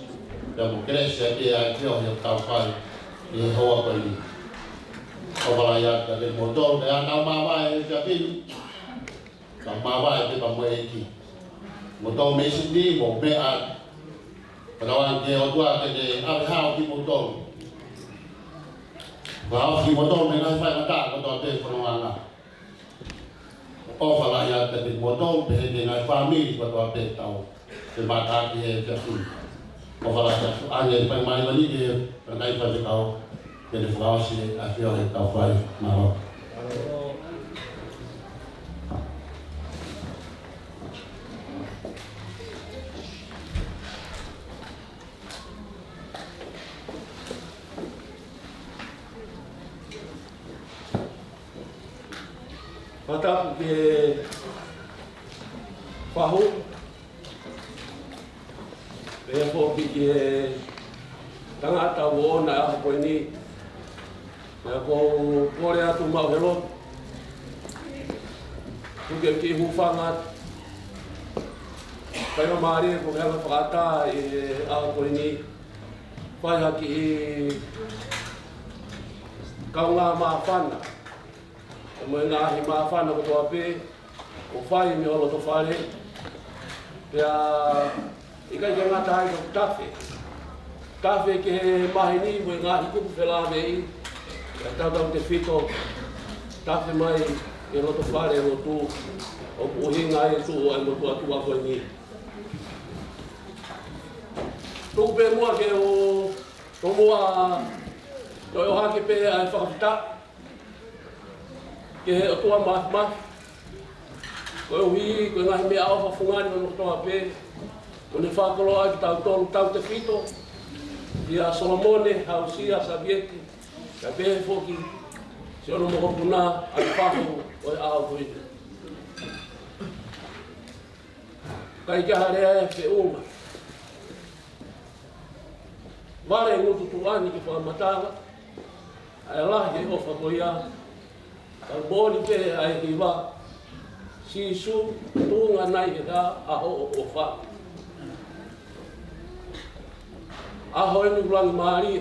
pea mo kelesi ʻa e ʻEiki ʻi heʻetau fai ʻi he houa ko eni. ʻOfa lahi atu kiate kimoutolu, pea tau māvae he efiafi ni. Ka māvae pē pea mo e ʻEiki. Mou tau meʻa ʻi Sini, mou meʻa atu. Pea tauange ki he ʻOtua ke ne ʻave hao kimoutolu. Fakahaofi kimoutolu mei he ngaahi faingataʻa kotoa pē ʻo e fonongaʻanga. ʻOfa lahi atu kiate kimoutolu, pehē ki he ngaahi fāmili kotoa pē ʻoku tau femataki he efiafi ni. ʻOfa lahi atu. Ange faingamālie ko eni ki he tangataʻeiki faifekau ke ne fakaʻosi ʻa e ʻafio heʻetau fai. Mālō. Fakatapu ki he fahu, pea foki ki he tangata ʻoku ʻoʻona ʻa e ʻaho ko eni. Pea ʻoku ou kole atu maʻu he lotu, tuku ke u hūfanga atu. Faingamālie kuo ke hanga ʻo fakaʻatā ʻi he ʻaho ko eni, fai ha kiʻi kaungā māfana, mo e ngaahi māfana kotoa pē ʻoku fai mei ho loto fale. Pea ʻikai ke ngata ai, ka ʻoku tafe. Tafe ki he maheni mo e ngaahi kupu felāveʻi, pea tautautefito tafe mai ki he loto fale lotu ʻoku ʻuhinga ai e tuʻu ʻa e motuʻa tuʻa ko eni. Tuku pē muʻa ke u tomuʻa toe ʻohake pē ʻa e fakafetaʻi ki he ʻOtua Māfimafi, koeʻuhi ko e ngaahi meʻaʻofa fungani ʻo e loto kotoa pē, ʻo ne fakakoloa kitautolu tautautefito kia Solomone Hausia Savieti, kae pehē foki ki hono mokopuna ʻa e fahu ʻo e ʻaho ko eni. ʻIkai ke ʻi ai ha lea ʻe feʻunga. Vale ngutu tuʻa ni ke fakamatala. ʻA e lahi e ʻofa ko ia, ka moʻoni pē ʻa e hiva, Sīsū, tuʻunga nai he ʻaho ʻo e ʻofa. ʻAho eni ʻoku langi mālie.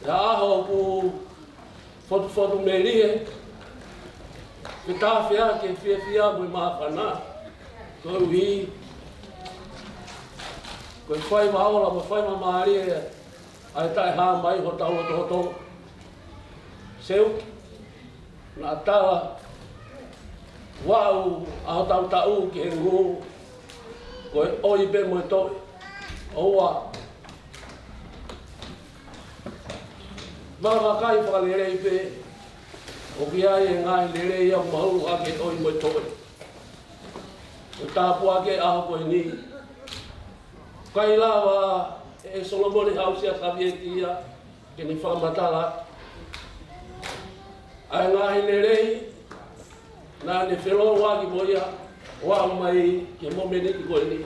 ʻA e ʻaho ʻoku fotufotu melie, ke tafe ʻaki e fiefia mo e māfana. Koeʻuhi ko e faiva ola mo e faiva mālie ʻa e taʻehāmai hotau loto hoto. Seuki, naʻa tala, vaʻu ʻa hotau taʻu ki he ngū, ko e ʻoi pē mo e toʻe. ʻOua, vavakai fakalelei pē, ʻoku ʻi ai e ngaahi lelei ia ʻoku mahuʻinga ʻaki e ʻoi mo e toʻe. ʻOku tāpuaki e ʻaho ko eni. ʻIkai lava ʻe Solomone Hausia Savieti ia ke ne fakamatala ʻa e ngaahi lelei naʻa ne felōngoaki mo ia ʻo aʻu mai ki he momeniti ko eni.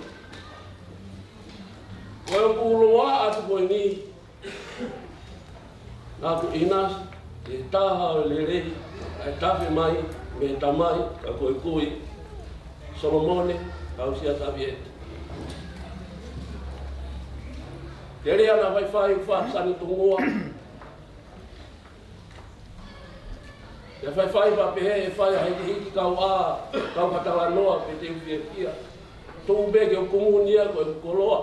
Ko ʻeku ʻuluaki ʻatu ko eni, naʻa ku ʻinasi he taha ʻo e lelei ʻa e tafe mai mei he tamai, ka ko e kui, Solomone Hausia Savieti. Ke lea naʻa faifai ʻoku faʻa sani tungua. Ia faifai pea pehē ʻe fai ʻa e hikihiki kau ʻā, kau ka talanoa pe te u fiefia. Tuʻu pē ke u kumuni ia ko e koloa.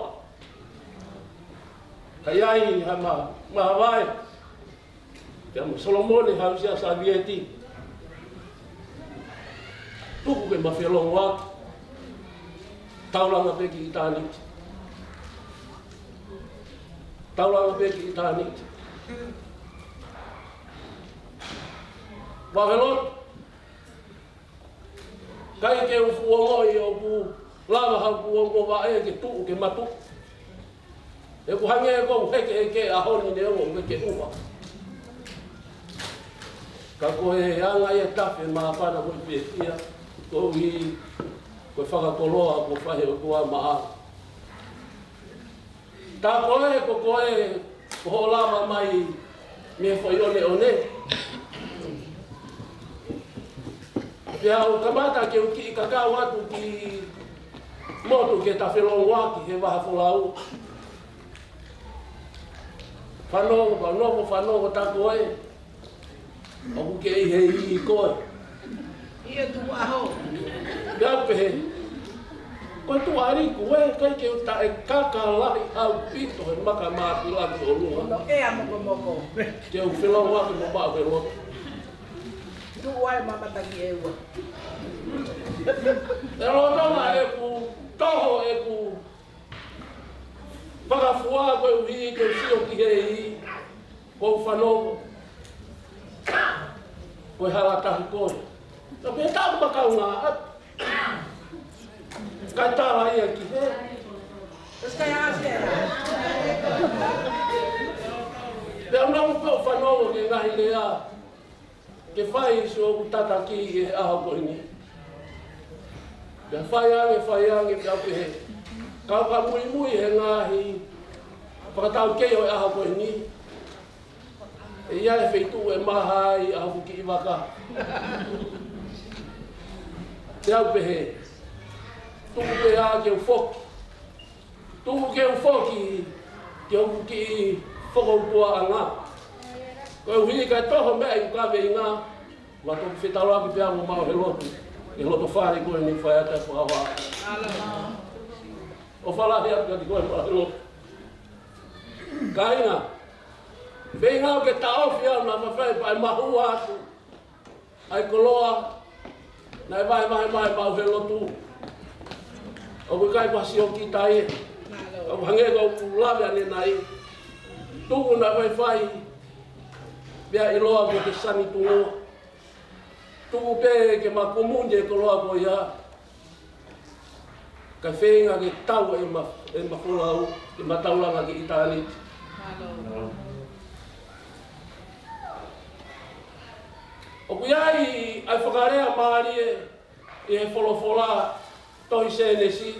Ka ʻi ai ha ma, ma Havae. Pea mo Solomone Hausia Savieti. Tuku ke ma felōngoaki. Taulanga pē ki ʻitāniti. Taulanga pē ki ʻitāniti. Vauhelotu. ʻIkai ke u fuʻu ongoʻi ʻoku lava haʻaku ongo vaʻe ke tuʻu ke ma tuʻu. ʻOku hangē ʻoku ou hekeheke ʻaho ni neongo ʻoku ʻikai ke ʻuha. Ka ko e anga ia e tafe māfana mo e fiefia, koeʻuhi ko e fakakoloa kuo fai ʻe he ʻOtua maʻau. Tā ko ē, ko koe, ko hoʻo lava mai mei he foʻi ʻoneʻone. Pea u kamata ke u kiʻi kakau atu ki motu ke ta felōngoaki he vaha folau. Fanongo, fanongo, fanongo tā ko ē. ʻOku ke ʻi he ʻi koe. ʻIo, tuku ʻaho. Pea pehē, ko e tuʻa liku ē, ʻikai ke u taʻe kaka lahi ʻaupito he maka māfila ki ʻolunga. Ko e mokomoko. Ke u felōngoaki mo Vauhelotu. Tuʻu ai mamata ki ʻEua. ʻE lolotonga ʻeku toho ʻeku fakafua koeʻuhi ke u sio ki he ʻi, ko u fanongo. Ko e hala tahi ko ē. Ka pehē taʻu makaunga atu. Kae tala ia ki he. Pea u nau pē ʻo fanongo ki he ngaahi lea. Ke fai siʻoku tataki he ʻaho ko eni. Pea fai ange, fai ange, pea pehē. Kau ka muimui he ngaahi fakataukei ʻo e ʻaho ko eni. ʻE ʻi ai e feituʻu ʻe maha ai ʻa hoku kiʻi vaka. Pea pehē. Tuku pē ā ke u foki. Tuku ke u foki ki hoku kiʻi fokoutuaʻanga. Koeʻuhi ka e toho meʻa ʻi ʻeku kaveinga, ma toki fetaulaki pea mo Vauhelotu. ʻI he loto fale ko eni fai atu ʻa e fakahā. ʻOfa lahi atu kiate koe Vauhelotu. Kāinga, feinga ke taʻofi au naʻa faifai pea mahua atu ʻa e koloa naʻe vahevahe mai ʻe Vauhelotu. ʻOku ʻikai pasi ʻo kita ia. ʻOku hangē ko ʻeku lave ʻanenai. Tuku naʻa faifai pea ʻiloa ko e sani tungua. Tuku pē ke ma kumuni e koloa ko ia. Kae feinga ke tau ʻema, ʻema folau, ke ma taulanga ki ʻitāniti. ʻOku ʻi ai ʻa e fakalea mālie ʻi he folofola tohi Sēnesi.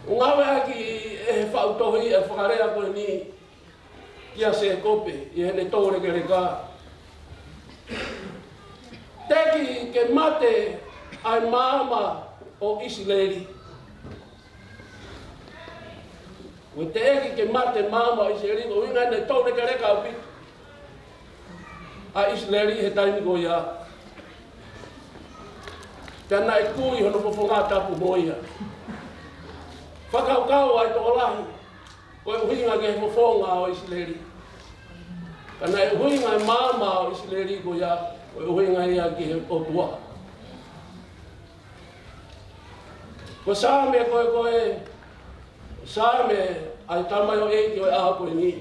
ʻOku ngāueʻaki ʻe he faʻu tohi ʻa e fakalea ko eni. kia Sēkope ʻi heʻene toulekeleka. Teʻeki ke mate ʻa e maama ʻo ʻIsileli. ʻOku teʻeki ke mate maama ʻo ʻIsileli, ko e ʻuhinga ʻene toulekeleka ʻaupito ʻa ʻIsileli he taimi ko ia. Pea naʻe kui hono fofonga tapu mo ia. Fakakaukau ʻa e tokolahi, ko e ʻuhinga ki he fofonga ʻo ʻIsileli. Ka naʻe ʻuhinga e maama ʻo ʻIsileli ko ia, ko e ʻuhinga ia ki he ʻOtua. Ko e Saame ko e, ko e Saame ʻa e tamaioʻeiki ʻo e ʻaho ko eni.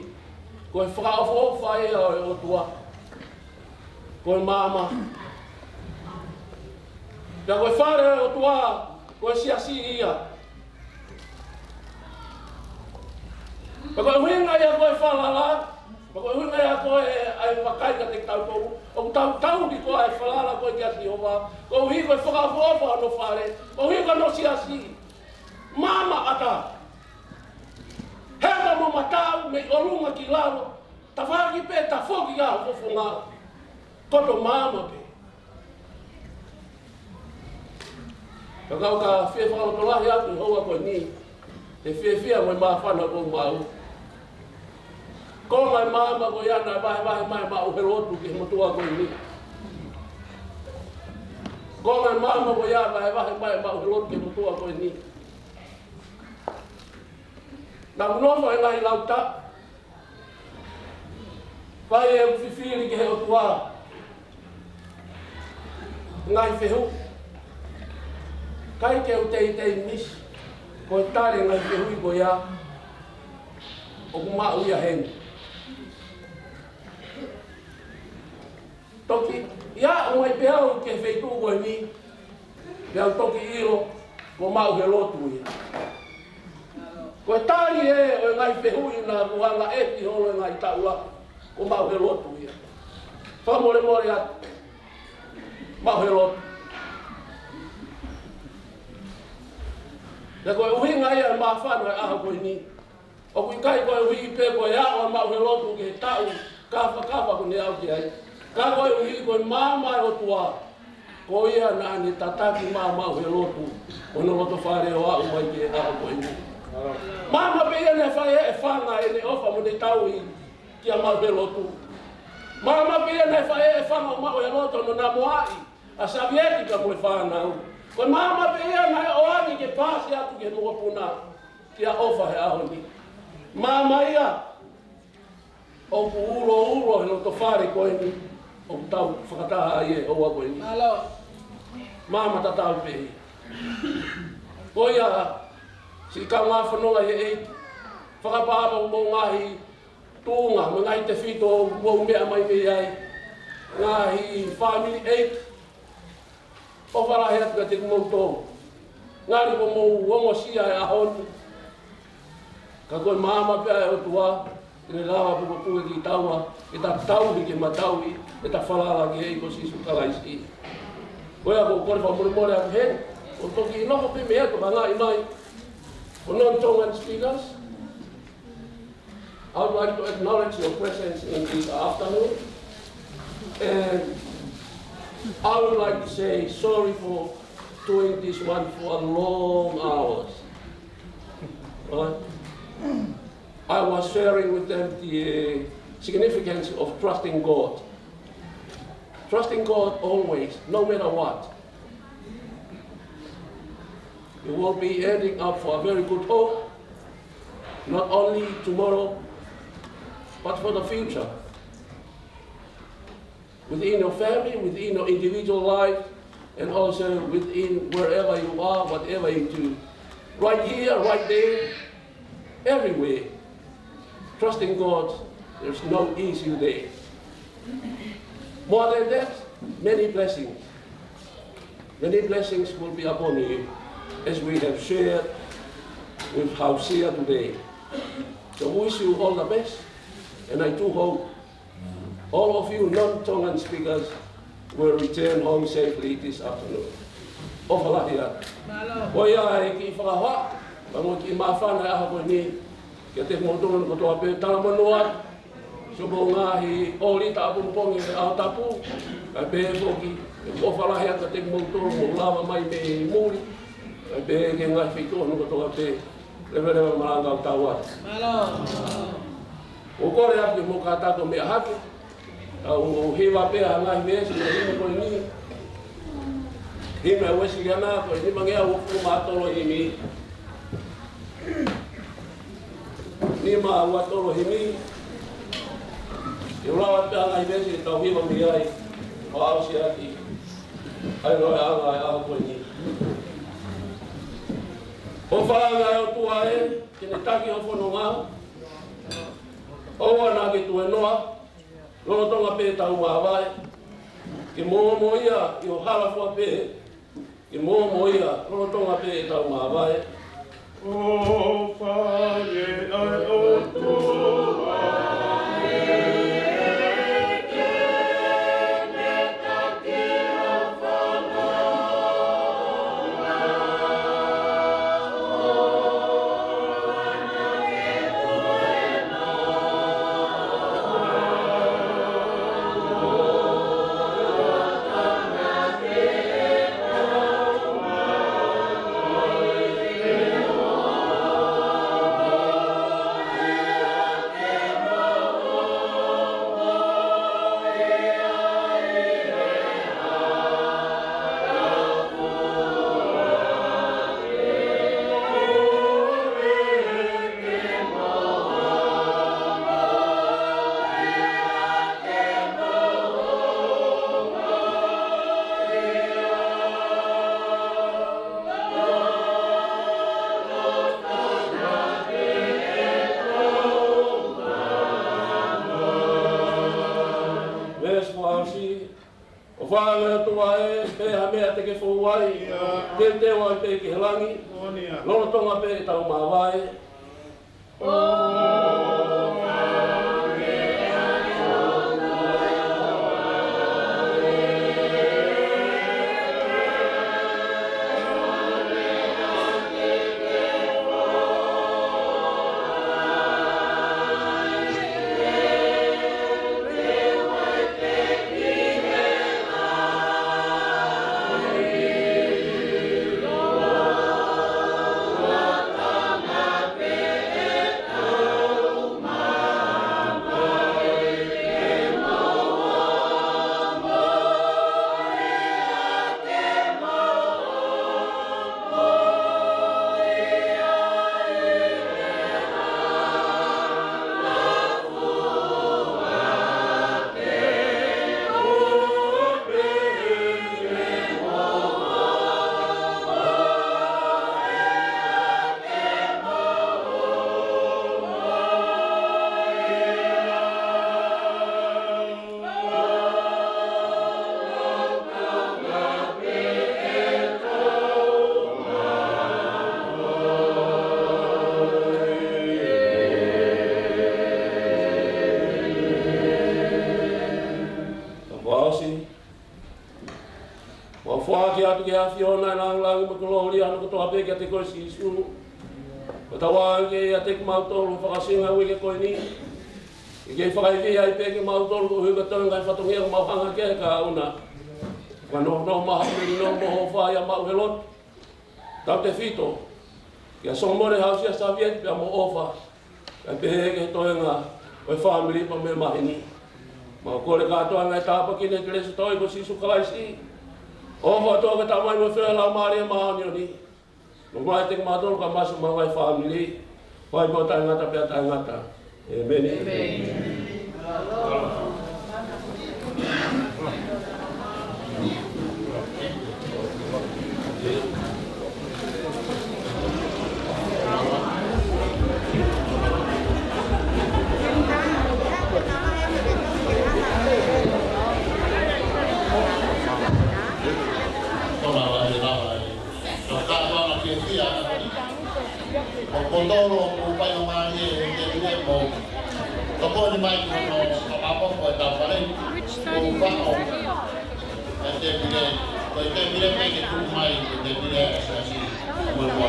Ko e fakaʻofoʻofa ia ʻo e ʻOtua. Ko e maama. Pea ko e fale ʻo e ʻOtua, ko e siasi ia. Pea ko e ʻuhinga ia ko e falala, pea ko e ʻuhinga ia ko e ʻai vakai kiate kitautolu, ʻoku tau tauhi ko e falala ko e kia Sihova, koeʻuhi ko e fakaʻofoʻofa hono fale, koeʻuhi ko hono siasi. Maama ʻatā. Heka mo mataʻu mei ʻolunga ki lalo, tafaʻaki pē tafoki ʻa ho fofonga. Koto maama pē. Ka kau ka fie fakalotolahi atu he houa ko eni, he fiefia mo e māfana ʻoku ou maʻu. Ko e maama ko ia naʻe vahevahe mai maʻu he lotu ki he motuʻa ko eni. Ko e maama ko ia naʻe vahevahe mai maʻu he lotu ki he motuʻa ko eni. Naʻa ku nofo he ngaahi lauta, fai ʻeku fifili ki he ʻOtua. Ngaahi fehuʻi. ʻIkai ke u teitei misi. Ko e tali e ngaahi fehuʻi ko ia, ʻoku maʻu ia heni. Toki, ia, ʻomai pē au ki he feituʻu ko eni. Pea u toki ʻilo, kuo maʻu he lotu ia. Ko e tali ē ʻo e ngaahi fehuʻi naʻa ku hanga ʻefi holo e ngaahi taʻu lahi, kuo maʻu he lotu ia. Fakamolemole atu, maʻu he lotu. Pea ko e ʻuhinga ia e māfana e ʻaho ko eni. ʻOku ʻikai koeʻuhi pē ko e ʻaho maʻu he lotu ki he taʻu kāfakafa ʻoku ne aʻu ki ai. Ka koeʻuhi ko e maama e ʻOtua. Ko ia naʻa ne tataki maʻamaʻu he lotu, ʻo ne loto fale ʻo aʻu mai ki he ʻaho ko eni. Maama pē ia naʻe fai ʻe he fanga ʻene ʻofa mo ʻene tauhi kia maʻu he lotu. Maama pē ia naʻe fai ʻe he fanga ʻo maʻu he lotu ʻo ne namoaʻi ʻa Savieti ka mo e fānau. Ko e maama pē ia naʻe ʻoange ke paasi atu ki he mokopuna. Kia ʻofa he ʻaho ni. Maama ia ʻoku uloulo he loto fale ko eni, ʻoku tau fakataha ai he houa ko eni. Mālō. Maama tatau pē ia. Ko ia, siʻi kaungā fononga ʻi he ʻEiki, fakaʻapaʻapa mo e ngaahi tuʻunga, mo e ngaahi tefito ʻoku mou meʻa mai mei ai. Ngaahi fāmili ʻEiki, ʻofa lahi atu kiate kimoutolu. Ngali kuo mou ongosia e ʻaho ni. Ka ko e maama pē ʻa e ʻOtua, ʻi he lava pē kuo puke kitaua, ke ta tauhi ke matauʻi ʻeta falala ki he ʻEiki ko Sīsū Kalaisi. Ko ia ʻoku ou kole fakamolemole atu heni, ʻo toki nofo pē mei he ʻoku hanga mai. For non-Tongan speakers, I would like to acknowledge your presence in this afternoon. And I would like to say sorry for doing this one for a long hours. Right? I was sharing with them the significance of trusting God. Trusting God always, no matter what. It will be ending up for a very good hope, not only tomorrow, but for the future. Within your family, within your individual life, and also within wherever you are, whatever you do. Right here, right there, everywhere. Trusting God, there's no issue there. More than that, many blessings. Many blessings will be upon you, as we have shared with Hausia today. So we wish you all the best, and I do hope all of you non-Tongan speakers will return home safely this afternoon. ʻOfa lahi atu. Mālō. Ko ia e kiʻi fakahoa, pea mo e kiʻi māfana e ʻaho ko eni, kiate kimoutolu kotoa pē, talamonū atu. Ko e ngaahi ʻōlita ʻapongipongi ʻo e ʻaho tapu, kae pehē foki, ʻoku ou ʻofa lahi atu kiate kimoutolu ʻoku mou lava mai mei muli, kae pehē ki he ngaahi feituʻu hono kotoa pē, leveleva malanga ʻo tau atu. ʻOku ou kole atu ke mou kātaki ʻo meʻa hake, ʻa, ʻoku ou hiva pē ʻa e ngaahi veesi ʻo e himi ko eni, himi ʻa e Uēsiliana ko e nimangeau uofulu mā tolu himi. Nima ua tolu himi. Te u lau atu pē ʻa e ngaahi veesi te tau hiva mei ai, ʻo aʻusia ʻaki ʻa e ngāueʻanga ʻo e ʻaho ko eni. ʻOfa ange ʻa e ʻOtua ē, ke ne taki ho fononga. ʻOua naʻa ke tuēnoa, lolotonga pē ʻetau māvae. Ke mōmoa ia ʻi ho hala fua pē. Ke mōmoa ia, lolotonga pē ʻetau māvae. ʻOfa ange ʻa e ʻOtua ē, ke ne taki ho fononga. Veesi fā ʻosi, ʻOfa ange ʻa e ʻOtua ē, pe ko e hā ha meʻa te ke fou ai, teuteu ai pē ki he langi, lolotonga pē ʻetau māvae. Mau foaki atu ki he ʻAfiona ʻa e lāngilangi mo e kolōlia hono kotoa pē kiate koe Sīsū. Ko e tauange ʻiate kimautolu fakaʻosinga uike ko eni. ʻI he kei fakaivia ai pē kimautolu koeʻuhi ko e toenga ʻo e fatongia ʻoku mau hanga ki ai ka una. Fakanofonofo maʻu ha melino mo ho ʻofa ia maʻu he lotu. Tautefito kia Solomone Hausia Savia pea mo ʻOfa. Kae pehē ki he toenga ʻo e fāmili pea mo e maheni. Mau kole kātoa ʻa e ngaahi tāpuaki ʻa e kelesi ʻa hotau ʻEiki ko Sīsū Kalaisi. ʻOfa ʻa e ʻOtua ko e Tamai mo e feohi ʻa e Laumālie Māʻoniʻoni. Nofoʻia ʻiate kimautolu kae ʻoatu ʻa e ngaahi fāmili. Fai pē ʻo taʻengata pea taʻengata. ʻĒmeni. ʻĒmeni. Tau kātoa ʻo fiefia. ʻOku totonu ke fai ʻo mālie ʻa e tēpile mo tokoni mai ki hono fakapapau ʻo e tau fale. ʻOku faʻo ʻa e tēpile, ko e tēpile pē ke tuku mai, ko e tēpile ʻa e siasi. Mo e mo.